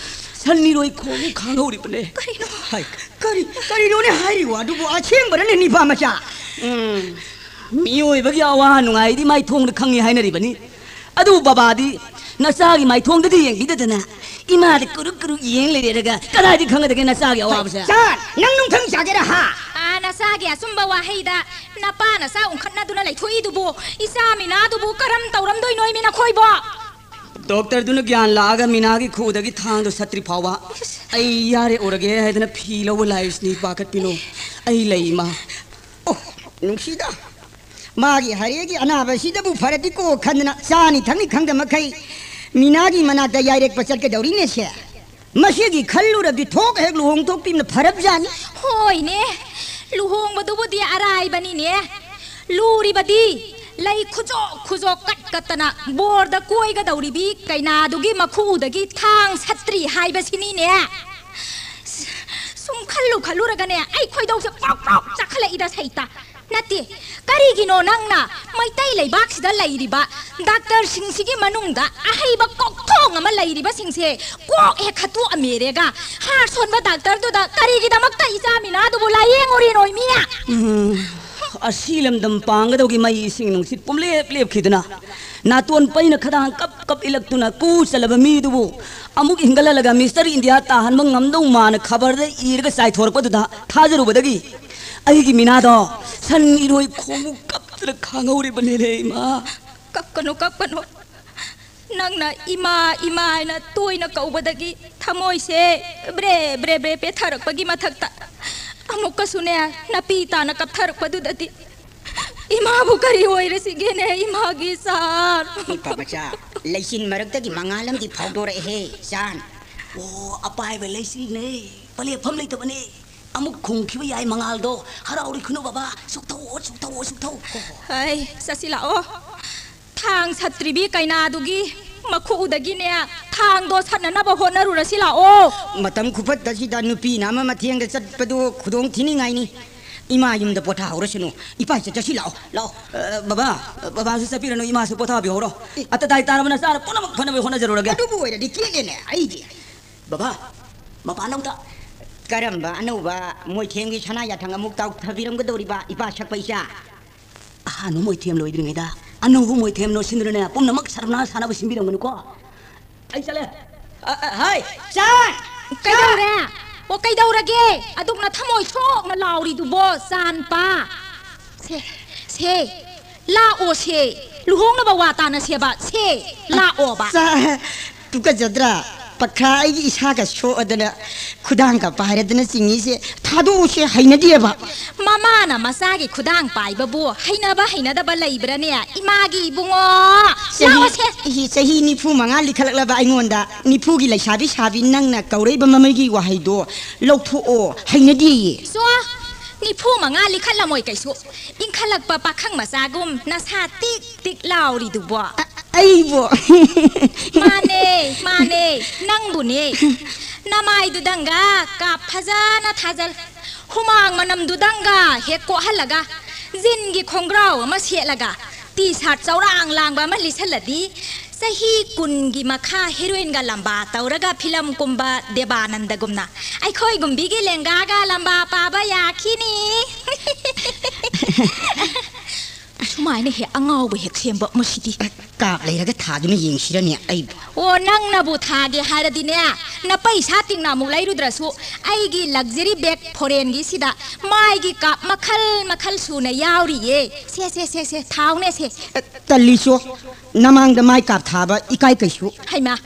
ꯁꯟ ꯏꯔꯣꯏ ꯈꯣꯡꯕꯨ ꯈꯥꯡꯍꯧꯔꯤꯕꯅꯦ꯫ ꯀꯔꯤꯅꯣ? ꯍꯥꯏ, ꯀꯔꯤ, ꯀꯔꯤꯅꯣꯅꯦ ꯍꯥꯏꯔꯤꯕꯣ? ꯑꯗꯨꯕꯨ ꯑꯁꯦꯡꯕꯔꯅꯦ, ꯅꯤꯄꯥ ꯃꯆꯥ? ꯎꯝ, ꯃꯤꯑꯣꯏꯕꯒꯤ ꯑꯋꯥ ꯅꯨꯡꯉꯥꯏꯗꯤ ꯃꯥꯏꯊꯣꯡꯗ ꯈꯪꯉꯤ ꯍꯥꯏꯅꯔꯤꯕꯅꯤ꯫ ꯑꯗꯨꯕꯨ ꯕꯕꯥꯗꯤ ꯅꯆꯥꯒꯤ ꯃꯥꯏꯊꯣꯡꯗꯗꯤ ꯌꯦꯡꯕꯤꯗꯗꯅ, ꯏꯃꯥꯗ ꯀꯨꯔꯨꯛ ꯀꯨꯔꯨꯛ ꯌꯦꯡ ꯂꯩꯔꯦꯔꯒ ꯀꯗꯥꯏꯗ ꯈꯪꯒꯗꯒꯦ ꯅꯆꯥꯒꯤ ꯑꯋꯥꯕꯁꯦ? ꯁꯥꯔ, ꯅꯪ ꯅꯨꯡꯊꯪ ꯆꯥꯒꯦꯔꯥ, ꯍꯥ? ꯑꯥ, ꯅꯆꯥꯒꯤ ꯑꯆꯨꯝꯕ ꯋꯥꯍꯩꯗ ꯅꯄꯥ ꯅꯆꯥ ꯎꯪꯈꯠꯅꯗꯨꯅ ꯂꯩꯊꯣꯛꯏꯗꯨꯕꯨ, ꯏꯆꯥ ꯃꯤꯅꯥꯗꯨꯕꯨ ꯀꯔꯝ ꯇꯧꯔꯝꯗꯣꯏꯅꯣ ꯏꯃꯤ ꯅꯈꯣꯏꯕꯣ? ꯗꯣꯛꯇꯔꯗꯨꯅ ꯒ꯭ꯌꯥꯟ ꯂꯥꯛꯑꯒ ꯃꯤꯅꯥꯒꯤ ꯈꯨꯗꯒꯤ ꯊꯥꯡꯗꯣ ꯁꯠꯇ꯭ꯔꯤ ꯐꯥꯎꯕ ꯑꯩ ꯌꯥꯔꯦ ꯎꯔꯒꯦ ꯍꯥꯏꯗꯅ ꯐꯤ ꯂꯧꯕ ꯂꯥꯛꯏꯁꯤꯅꯤ, ꯄꯥꯈꯠꯄꯤꯅꯨ꯫ ꯑꯩ ꯂꯩ, ꯏꯃꯥ꯫ ꯑꯣ, ꯅꯨꯡꯁꯤꯗ꯫ ꯃꯥꯒꯤ ꯍꯔꯦꯒꯤ ꯑꯅꯥꯕꯁꯤꯗꯕꯨ ꯐꯔꯗꯤꯀꯣ ꯈꯟꯗꯅ ꯆꯥꯅꯤ ꯊꯛꯅꯤ ꯈꯪꯗ ꯃꯈꯩ ꯃꯤꯅꯥꯒꯤ ꯃꯅꯥꯛꯇ ꯌꯥꯏꯔꯦꯛꯄ ꯆꯠꯀꯗꯧꯔꯤꯅꯦꯁꯦ꯫ ꯃꯁꯤꯒꯤ ꯈꯜꯂꯨꯔꯗꯤ ꯊꯣꯛ ꯍꯦꯛ ꯂꯨꯍꯣꯡ ꯊꯣꯛꯄꯤꯕꯅ ꯐꯔꯕꯖꯥꯠꯅꯤ꯫ ꯍꯣꯏꯅꯦ, ꯂꯨꯍꯣꯡꯕꯗꯨꯕꯨꯗꯤ ꯑꯔꯥꯏꯕꯅꯤꯅꯦ꯫ ꯂꯨꯔꯤꯕꯗꯤ ꯂꯩ ꯈꯨꯖꯣꯛ ꯈꯨꯖꯣꯛ ꯀꯠ ꯀꯠꯇꯅ ꯕꯣꯔꯗ ꯀꯣꯏꯒꯗꯧꯔꯤꯕꯤ ꯀꯩꯅꯥꯗꯨꯒꯤ ꯃꯈꯨꯗꯒꯤ ꯊꯥꯡ ꯁꯠꯇ꯭ꯔꯤ ꯍꯥꯏꯕꯁꯤꯅꯤꯅꯦ꯫ ꯁꯨꯝ ꯈꯜꯂꯨ ꯈꯜꯂꯨꯔꯒꯅꯦ, ꯑꯩ ꯈꯣꯏꯗꯧꯁꯦ ꯄ꯭ꯔꯣꯛ ꯄ꯭ꯔꯣꯛ ꯆꯥꯈꯠꯂꯛꯏꯗ ꯁꯩꯇ꯫ ꯅꯠꯇꯦ, ꯀꯔꯤꯒꯤꯅꯣ ꯅꯪꯅ ꯃꯩꯇꯩ ꯂꯩꯕꯥꯛꯁꯤꯗ ꯂꯩꯔꯤꯕ ꯗꯥꯛꯇꯔꯁꯤꯡꯁꯤꯒꯤ ꯃꯅꯨꯡꯗ ꯑꯍꯩꯕ ꯀꯣꯛꯊꯣꯡ ꯑꯃ ꯂꯩꯔꯤꯕꯁꯤꯡꯁꯦ ꯀꯣꯛ ꯍꯦꯛ ꯈꯠꯇꯣꯛꯑꯝꯃꯦꯔꯦꯒ? ꯍꯥꯔ ꯁꯣꯟꯕ ꯗꯥꯛꯇꯔꯗꯨꯗ ꯀꯔꯤꯒꯤꯗꯃꯛꯇ ꯏꯆꯥ ꯃꯤꯅꯥꯗꯨꯕꯨ ꯂꯥꯌꯦꯡꯉꯨꯔꯤꯅꯣ, ꯃꯤ? ꯎꯝ, ꯑꯁꯤ ꯂꯝꯗꯝ ꯄꯥꯡꯒꯗꯧꯒꯤ ꯃꯩ ꯏꯁꯤꯡ ꯅꯨꯡꯁꯤꯠ ꯄꯨꯝꯂꯦꯞ ꯂꯦꯞꯈꯤꯗꯨꯅ, ꯅꯥꯇꯣꯟ ꯄꯩꯅ ꯈꯗꯥꯡ ꯀꯞ ꯀꯞ ꯏꯜꯂꯛꯇꯨꯅ ꯀꯨ ꯆꯜꯂꯕ ꯃꯤꯗꯨꯕꯨ ꯑꯃꯨꯛ ꯍꯤꯡꯒꯠꯍꯜꯂꯒ ꯃꯤꯁꯇꯔ ꯏꯟꯗꯤꯌꯥ ꯇꯥꯍꯟꯕ ꯉꯝꯗꯧ ꯃꯥꯅ ꯈꯕꯔꯗ ꯏꯔꯒ ꯆꯥꯏꯊꯣꯔꯛꯄꯗꯨꯗ ꯊꯥꯖꯔꯨꯕꯗꯒꯤ ꯑꯩꯒꯤ ꯃꯤꯅꯥꯗꯣ ꯁꯟ ꯏꯔꯣꯏ ꯈꯣꯡꯕꯨ ꯀꯞꯇꯅ ꯈꯥꯡꯍꯧꯔꯤꯕꯅꯦꯅꯦ, ꯏꯃꯥ꯫ ꯀꯞꯀꯅꯨ, ꯀꯞꯀꯅꯨ꯫ ꯅꯪꯅ "ꯏꯃꯥ, ꯏꯃꯥ" ꯍꯥꯏꯅ ꯇꯣꯏꯅ ꯀꯧꯕꯗꯒꯤ ꯊꯃꯣꯏꯁꯦ ꯕ꯭ꯔꯦ, ꯕ꯭ꯔꯦ, ꯕ꯭ꯔꯦ ꯄꯦꯊꯔꯛꯄꯒꯤ ꯃꯊꯛꯇ ꯑꯃꯨꯛꯀꯁꯨꯅꯦ, ꯅꯥꯄꯤ ꯇꯥꯅ ꯀꯞꯊꯔꯛꯄꯗꯨꯗꯗꯤ ꯏꯃꯥꯕꯨ ꯀꯔꯤ ꯑꯣꯏꯔꯁꯤꯒꯦꯅꯦ, ꯏꯃꯥꯒꯤ ꯁꯥꯔ? ꯏꯄꯥ ꯃꯆꯥ, ꯂꯩꯆꯤꯟ ꯃꯔꯛꯇꯒꯤ ꯃꯉꯥꯜ ꯑꯃꯗꯤ ꯐꯥꯎꯗꯣꯔꯛꯑꯦꯍꯦ, ꯆꯥꯟ꯫ ꯑꯣ, ꯑꯄꯥꯏꯕ ꯂꯩꯆꯤꯜꯅꯦ, ꯄꯂꯦꯞꯐꯝ ꯂꯩꯇꯕꯅꯦ꯫ ꯑꯃꯨꯛ ꯈꯨꯝꯈꯤꯕ ꯌꯥꯏ ꯃꯉꯥꯜꯗꯣ꯫ ꯍꯔꯥꯎꯔꯤ ꯈꯨꯅꯨ ꯕꯕꯥ, ꯁꯨꯛꯊꯧꯑꯣ, ꯁꯨꯛꯊꯧꯑꯣ, ꯁꯨꯛꯊꯧ꯫ ꯍꯩ, ꯆꯠꯁꯤ ꯂꯥꯛꯑꯣ꯫ ꯊꯥꯡ ꯁꯠꯇ꯭ꯔꯤꯕꯤ ꯀꯩꯅꯥꯗꯨꯒꯤ ꯃꯈꯨꯗꯒꯤꯅꯦ ꯊꯥꯡꯗꯣ ꯁꯠꯅꯅꯕ ꯍꯣꯠꯅꯔꯨꯔꯁꯤ ꯂꯥꯛꯑꯣ꯫ ꯃꯇꯝ ꯈꯨꯐꯠꯇꯁꯤꯗ ꯅꯨꯄꯤꯅ ꯑꯃ ꯃꯊꯦꯡꯗ ꯆꯠꯄꯗꯨ ꯈꯨꯗꯣꯡ ꯊꯤꯅꯤꯡꯉꯥꯏꯅꯤ꯫ ꯏꯃꯥ ꯌꯨꯝꯗ ꯄꯣꯊꯥꯍꯧꯔꯁꯅꯨ꯫ ꯏꯄꯥ ꯏꯆꯠ ꯆꯠꯁꯤ ꯂꯥꯛꯑꯣ, ꯂꯥꯛꯑꯣ꯫ ꯑ, ꯕꯕꯥ, ꯕꯕꯥꯁꯨ ꯆꯠꯄꯤꯔꯅꯨ, ꯏꯃꯥꯁꯨ ꯄꯣꯊꯥꯕꯤꯍꯧꯔꯣ꯫ ꯑꯦ꯫ ꯑꯇ ꯇꯥꯏ ꯇꯥꯔꯕ ꯅꯆꯥꯅ ꯄꯨꯝꯅꯃꯛ ꯐꯅꯕ ꯍꯣꯠꯅꯖꯔꯨꯔꯒꯦ꯫ ꯑꯗꯨꯕꯨ ꯑꯣꯏꯔꯗꯤ ꯀꯦꯛꯑꯦꯅꯦ ꯑꯩꯗꯤ꯫ ꯕꯕꯥ, ꯃꯄꯥꯟꯗ ꯑꯝꯇ꯫ ꯀꯔꯝꯕ ꯑꯅꯧꯕ ꯃꯣꯏꯊꯦꯝꯒꯤ ꯁꯅꯥ ꯌꯥꯊꯪ ꯑꯃꯨꯛ ꯇꯥꯎꯊꯕꯤꯔꯝꯒꯗꯧꯔꯤꯕ, ꯏꯄꯥ ꯁꯛꯄ ꯏꯆꯥ? ꯑꯍꯥꯟꯕ ꯃꯣꯏꯊꯦꯝ ꯂꯣꯏꯗ꯭ꯔꯤꯉꯩꯗ ꯑꯅꯧꯕ ꯃꯣꯏꯊꯦꯝ ꯂꯣꯏꯁꯤꯟꯗꯨꯅꯅꯦ ꯄꯨꯝꯅꯃꯛ ꯁꯔꯝꯅꯥ ꯁꯥꯟꯅꯕ ꯁꯤꯟꯕꯤꯔꯝꯒꯅꯨꯀꯣ꯫ ꯑꯩ ꯆꯠꯂꯦ꯫ ꯑ, ꯑ, ꯍꯥꯏ, ꯆꯥꯟ! ꯀꯩꯗꯧꯔꯦ? ꯑꯣ, ꯀꯩꯗꯧꯔꯒꯦ? ꯑꯗꯨꯛ ꯅꯊꯃꯣꯏ ꯁꯣꯛꯅ ꯂꯥꯎꯔꯤꯗꯨꯕꯣ, ꯆꯥꯟꯄꯥ? ꯁꯦ, ꯁꯦ, ꯂꯥꯛꯑꯣ ꯁꯦ꯫ ꯂꯨꯍꯣꯡꯅꯕ ꯋꯥ ꯇꯥꯅꯁꯦꯕ, ꯁꯦ, ꯂꯥꯛꯑꯣꯕ꯫ ꯆꯥ, ꯇꯨꯀꯠꯆꯗ꯭ꯔꯥ? ꯄꯈꯥ ꯑꯩꯒꯤ ꯏꯁꯥꯒ ꯁꯣꯛꯑꯗꯅ ꯈꯨꯗꯥꯡꯒ ꯄꯥꯏꯔꯗꯅ ꯆꯤꯡꯉꯤꯁꯦ ꯊꯥꯗꯣꯛꯎꯁꯦ, ꯍꯩꯅꯗꯦꯕ꯫ ꯃꯃꯥꯅ ꯃꯆꯥꯒꯤ ꯈꯨꯗꯥꯡ ꯄꯥꯏꯕꯕꯨ ꯍꯩꯅꯕ ꯍꯩꯅꯗꯕ ꯂꯩꯕ꯭ꯔꯥꯅꯦ? ꯏꯃꯥꯒꯤ ꯏꯕꯨꯡꯉꯣ, ꯆꯍꯤ, ꯂꯥꯛꯑꯣꯁꯦ꯫ ꯏꯍꯤ, ꯆꯍꯤ ꯅꯤꯐꯨ ꯃꯉꯥ ꯂꯤꯈꯠꯂꯛꯂꯕ ꯑꯩꯉꯣꯟꯗ ꯅꯤꯐꯨꯒꯤ ꯂꯩꯁꯥꯕꯤ ꯁꯥꯕꯤ ꯅꯪꯅ ꯀꯧꯔꯛꯏꯕ ꯃꯃꯩꯒꯤ ꯋꯥꯍꯩꯗꯣ ꯂꯧꯊꯣꯛꯑꯣ, ꯍꯩꯅꯗꯦꯌꯦ꯫ ꯆꯣ, ꯅꯤꯐꯨ ꯃꯉꯥ ꯂꯤꯈꯠꯂꯝꯃꯣꯏ ꯀꯩꯁꯨ꯫ ꯏꯟꯈꯠꯂꯛꯄ ꯄꯥꯈꯪ ꯃꯆꯥꯒꯨꯝ ꯅꯁꯥ ꯇꯤꯛ ꯇꯤꯛ ꯂꯥꯎꯔꯤꯗꯨꯕꯣ? ꯑ-, ꯑꯩꯕꯣ? ꯃꯥꯅꯦ, ꯃꯥꯅꯦ, ꯅꯪꯕꯨꯅꯦ꯫ ꯅꯃꯥꯏꯗꯨꯗꯪꯒ ꯀꯥꯞ ꯐꯖꯅ ꯊꯥꯖꯜ꯫ ꯍꯨꯃꯥꯡ ꯃꯅꯝꯗꯨꯗꯪꯒ ꯍꯦꯛ ꯀꯣꯛꯍꯜꯂꯒ, ꯖꯤꯟꯒꯤ ꯈꯣꯡꯒ꯭ꯔꯥꯎ ꯑꯃ ꯁꯦꯠꯂꯒ, ꯇꯤ ꯁꯥꯔꯠ ꯆꯧꯔꯥꯡ ꯂꯥꯡꯕ ꯑꯃ ꯂꯤꯠꯁꯜꯂꯗꯤ, ꯆꯍꯤ ꯀꯨꯟꯒꯤ ꯃꯈꯥ ꯍꯦꯔꯣꯏꯟꯒ ꯂꯝꯕꯥ ꯇꯧꯔꯒ ꯐꯤꯂꯝ ꯀꯨꯝꯕ ꯗꯦꯕꯥꯅꯟꯗꯒꯨꯝꯅ ꯑꯩꯈꯣꯏ ꯒꯨꯝꯕꯤꯒꯤ ꯂꯦꯡꯒꯥꯒ ꯂꯝꯕꯥ ꯄꯥꯕ ꯌꯥꯈꯤꯅꯤ꯫ ꯁꯨꯃꯥꯏꯅ ꯍꯦꯛ ꯑꯉꯥꯎꯕ ꯍꯦꯛ ꯁꯦꯝꯕ ꯃꯁꯤꯗꯤ꯫ ꯀꯥꯞ ꯂꯩꯔꯒ ꯊꯥꯗꯨꯅ ꯌꯦꯡꯁꯤꯔꯅꯦ ꯑꯩꯕꯨ? ꯑꯣ, ꯅꯪꯅꯕꯨ ꯊꯥꯒꯦ ꯍꯥꯏꯔꯗꯤꯅꯦ, ꯅꯄꯩꯁꯥ ꯇꯤꯡꯅ ꯑꯃꯨꯛ ꯂꯩꯔꯨꯗ꯭ꯔꯁꯨ, ꯑꯩꯒꯤ luxury bag foreignꯒꯤꯁꯤꯗ ꯃꯥꯏꯒꯤ ꯀꯥꯞ ꯃꯈꯜ ꯃꯈꯜ ꯁꯨꯅ ꯌꯥꯎꯔꯤꯌꯦ꯫ ꯁꯦ, ꯁꯦ, ꯁꯦ, ꯁꯦ, ꯊꯥꯎꯅꯦ ꯁꯦ꯫ ꯇꯜꯂꯤꯁꯣ, ꯅꯃꯥꯡꯗ ꯃꯥꯏ ꯀꯥꯞ ꯊꯥꯕ ꯏꯀꯥꯏ ꯀꯩꯁꯨ꯫ ꯍꯩꯃꯥ,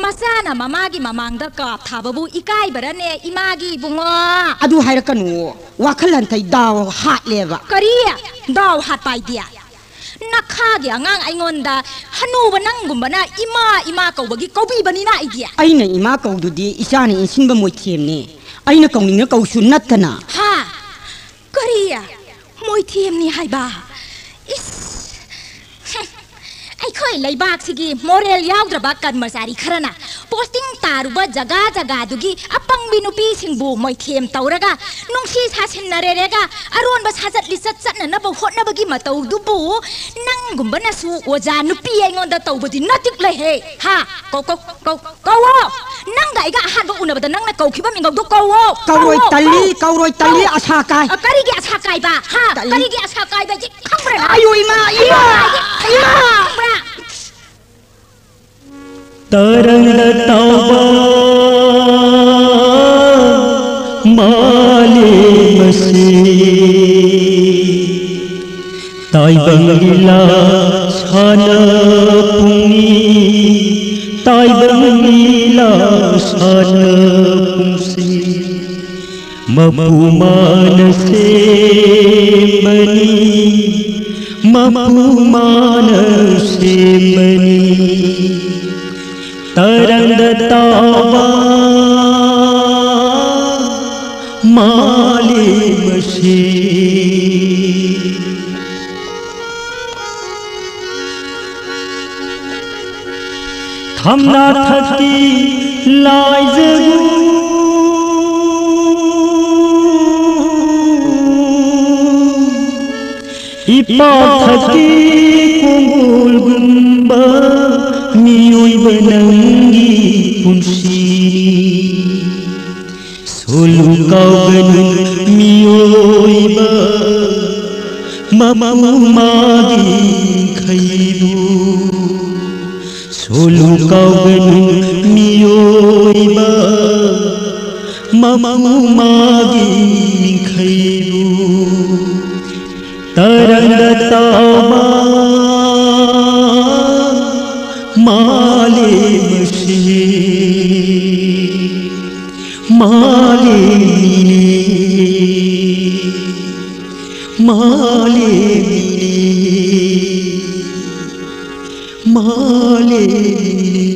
ꯃꯆꯥꯅ ꯃꯃꯥꯒꯤ ꯃꯃꯥꯡꯗ ꯀꯥꯞ ꯊꯥꯕꯕꯨ ꯏꯀꯥꯏꯕꯔꯅꯦ, ꯏꯃꯥꯒꯤ ꯏꯕꯨꯡꯉꯣ? ꯑꯗꯨ ꯍꯥꯏꯔꯛꯀꯅꯨ, ꯋꯥꯈꯜ ꯍꯟꯊꯩ, ꯗꯥꯎ ꯍꯥꯠꯂꯦꯕ꯫ ꯀꯔꯤ? ꯗꯥꯎ ꯍꯥꯠꯄ ꯍꯥꯏꯗꯤ? ꯅꯈꯥꯒꯤ ꯑꯉꯥꯡ ꯑꯩꯉꯣꯟꯗ ꯍꯅꯨꯕ ꯅꯪꯒꯨꯝꯕꯅ ꯏꯃꯥ, ꯏꯃꯥ ꯀꯧꯕꯒꯤ ꯀꯧꯕꯤꯕꯅꯤꯅ ꯑꯩꯗꯤ꯫ ꯑꯩꯅ ꯏꯃꯥ ꯀꯧꯗꯨꯗꯤ ꯏꯆꯥꯅ ꯏꯟꯁꯤꯟꯕ ꯃꯣꯏꯊꯦꯝꯅꯤ꯫ ꯑꯩꯅ ꯀꯧꯅꯤꯡꯅ ꯀꯧꯁꯨ ꯅꯠꯇꯅ꯫ ꯍꯥ? ꯀꯔꯤ? ꯃꯣꯏꯊꯦꯝꯅꯤ ꯍꯥꯏꯕ? ꯏꯁ! ꯍꯨꯝ! ꯑꯩꯈꯣꯏ ꯂꯩꯕꯥꯛꯁꯤꯒꯤ ꯃꯣꯔꯦꯜ ꯌꯥꯎꯗ꯭ꯔꯕ ꯀꯔꯃꯆꯥꯔꯤ ꯈꯔꯅ ꯄꯣꯁꯇꯤꯡ ꯇꯥꯔꯨꯕ ꯖꯒꯥ ꯖꯒꯥꯗꯨꯒꯤ ꯑꯄꯪꯕꯤ ꯅꯨꯄꯤꯁꯤꯡꯕꯨ ꯃꯣꯏꯊꯦꯝ ꯇꯧꯔꯒ ꯅꯨꯡꯁꯤ ꯁꯥꯁꯤꯟꯅꯔꯦꯔꯦꯒ ꯑꯔꯣꯟꯕ ꯁꯥꯖꯠ ꯂꯤꯆꯠ ꯆꯠꯅꯅꯕ ꯍꯣꯠꯅꯕꯒꯤ ꯃꯇꯧꯗꯨꯕꯨ ꯅꯪꯒꯨꯝꯕꯅꯁꯨ ꯑꯣꯖꯥ ꯅꯨꯄꯤ ꯑꯩꯉꯣꯟꯗ ꯇꯧꯕꯗꯤ ꯅꯇꯤꯛ ꯂꯩꯍꯦ! ꯍꯥ? ꯀꯧ, ꯀꯧ, ꯀꯧ, ꯀꯧꯋꯣ! ꯅꯪꯒ ꯑꯩꯒ ꯑꯍꯥꯟꯕ ꯎꯅꯕꯗ ꯅꯪꯅ ꯀꯧꯈꯤꯕ ꯃꯤꯡꯒꯧꯗꯣ ꯀꯧꯋꯣ! ꯀꯧꯔꯣꯏ, ꯀꯧꯋꯣ! ꯇꯜꯂꯤ, ꯀꯧ! ꯀꯧꯔꯣꯏ, ꯇꯜꯂꯤ, ꯀꯧ! ꯑꯁꯥ ꯀꯥꯏ꯫ ꯑ, ꯀꯔꯤꯒꯤ ꯑꯁꯥ ꯀꯥꯏꯕ? ꯍꯥ? ꯇꯜꯂꯤ꯫ ꯀꯔꯤꯒꯤ ꯑꯁꯥ ꯀꯥꯏꯕ? ꯈꯪꯕ꯭ꯔꯥ ꯅꯪ? ꯑꯌꯣ, ꯏꯃꯥ, ꯏꯃꯥ, ꯏꯃꯥ! ꯈꯪꯕ꯭ꯔꯥ? ꯇꯔꯪꯗ ꯇꯥꯎꯕ ꯃꯥꯂꯦꯝ ꯑꯁꯤ ꯇꯥꯏꯕꯪ ꯂꯤꯂꯥ ꯁꯥꯟꯅ ꯄꯨꯡꯅꯤ, ꯇꯥꯏꯕꯪ ꯂꯤꯂꯥ ꯁꯥꯟꯅ ꯄꯨꯡꯁꯤ꯫ ꯃꯄꯨ ꯃꯥꯅ ꯁꯦꯝꯕꯅꯤ, ꯃꯄꯨ ꯃꯥꯅ ꯁꯦꯝꯕꯅꯤ꯫ ꯇꯔꯪꯗ ꯇꯥꯎꯕ ꯃꯥꯂꯦꯝ ꯑꯁꯤ꯫ ꯊꯝꯅꯥ ꯊꯛꯀꯤ ꯂꯥꯏꯖꯒꯨ ꯏꯄꯥꯛ ꯊꯛꯀꯤ ꯀꯣꯡꯒꯣꯜꯒꯨꯝꯕ ꯃꯤꯑꯣꯏꯕ ꯅꯪꯒꯤ ꯄꯨꯟꯁꯤꯅꯤ꯫ ꯁꯣꯂꯨ ꯀꯥꯎꯒꯅꯨ ꯃꯤꯑꯣꯏꯕ ꯃꯄꯨ ꯃꯥꯒꯤ ꯈꯩꯕꯨ꯫ ꯁꯣꯂꯨ ꯀꯥꯎꯒꯅꯨ ꯃꯤꯑꯣꯏꯕ ꯃꯄꯨ ꯃꯥꯒꯤ ꯈꯩꯕꯨ꯫ ꯇꯔꯪꯗ ꯇꯥꯎꯕ ꯃꯥꯂꯦꯝ ꯑꯁꯤ ꯃꯥꯂꯦꯝꯅꯤ, ꯃꯥꯂꯦꯝꯅꯤ, ꯃꯥꯂꯦꯝꯅꯤ꯫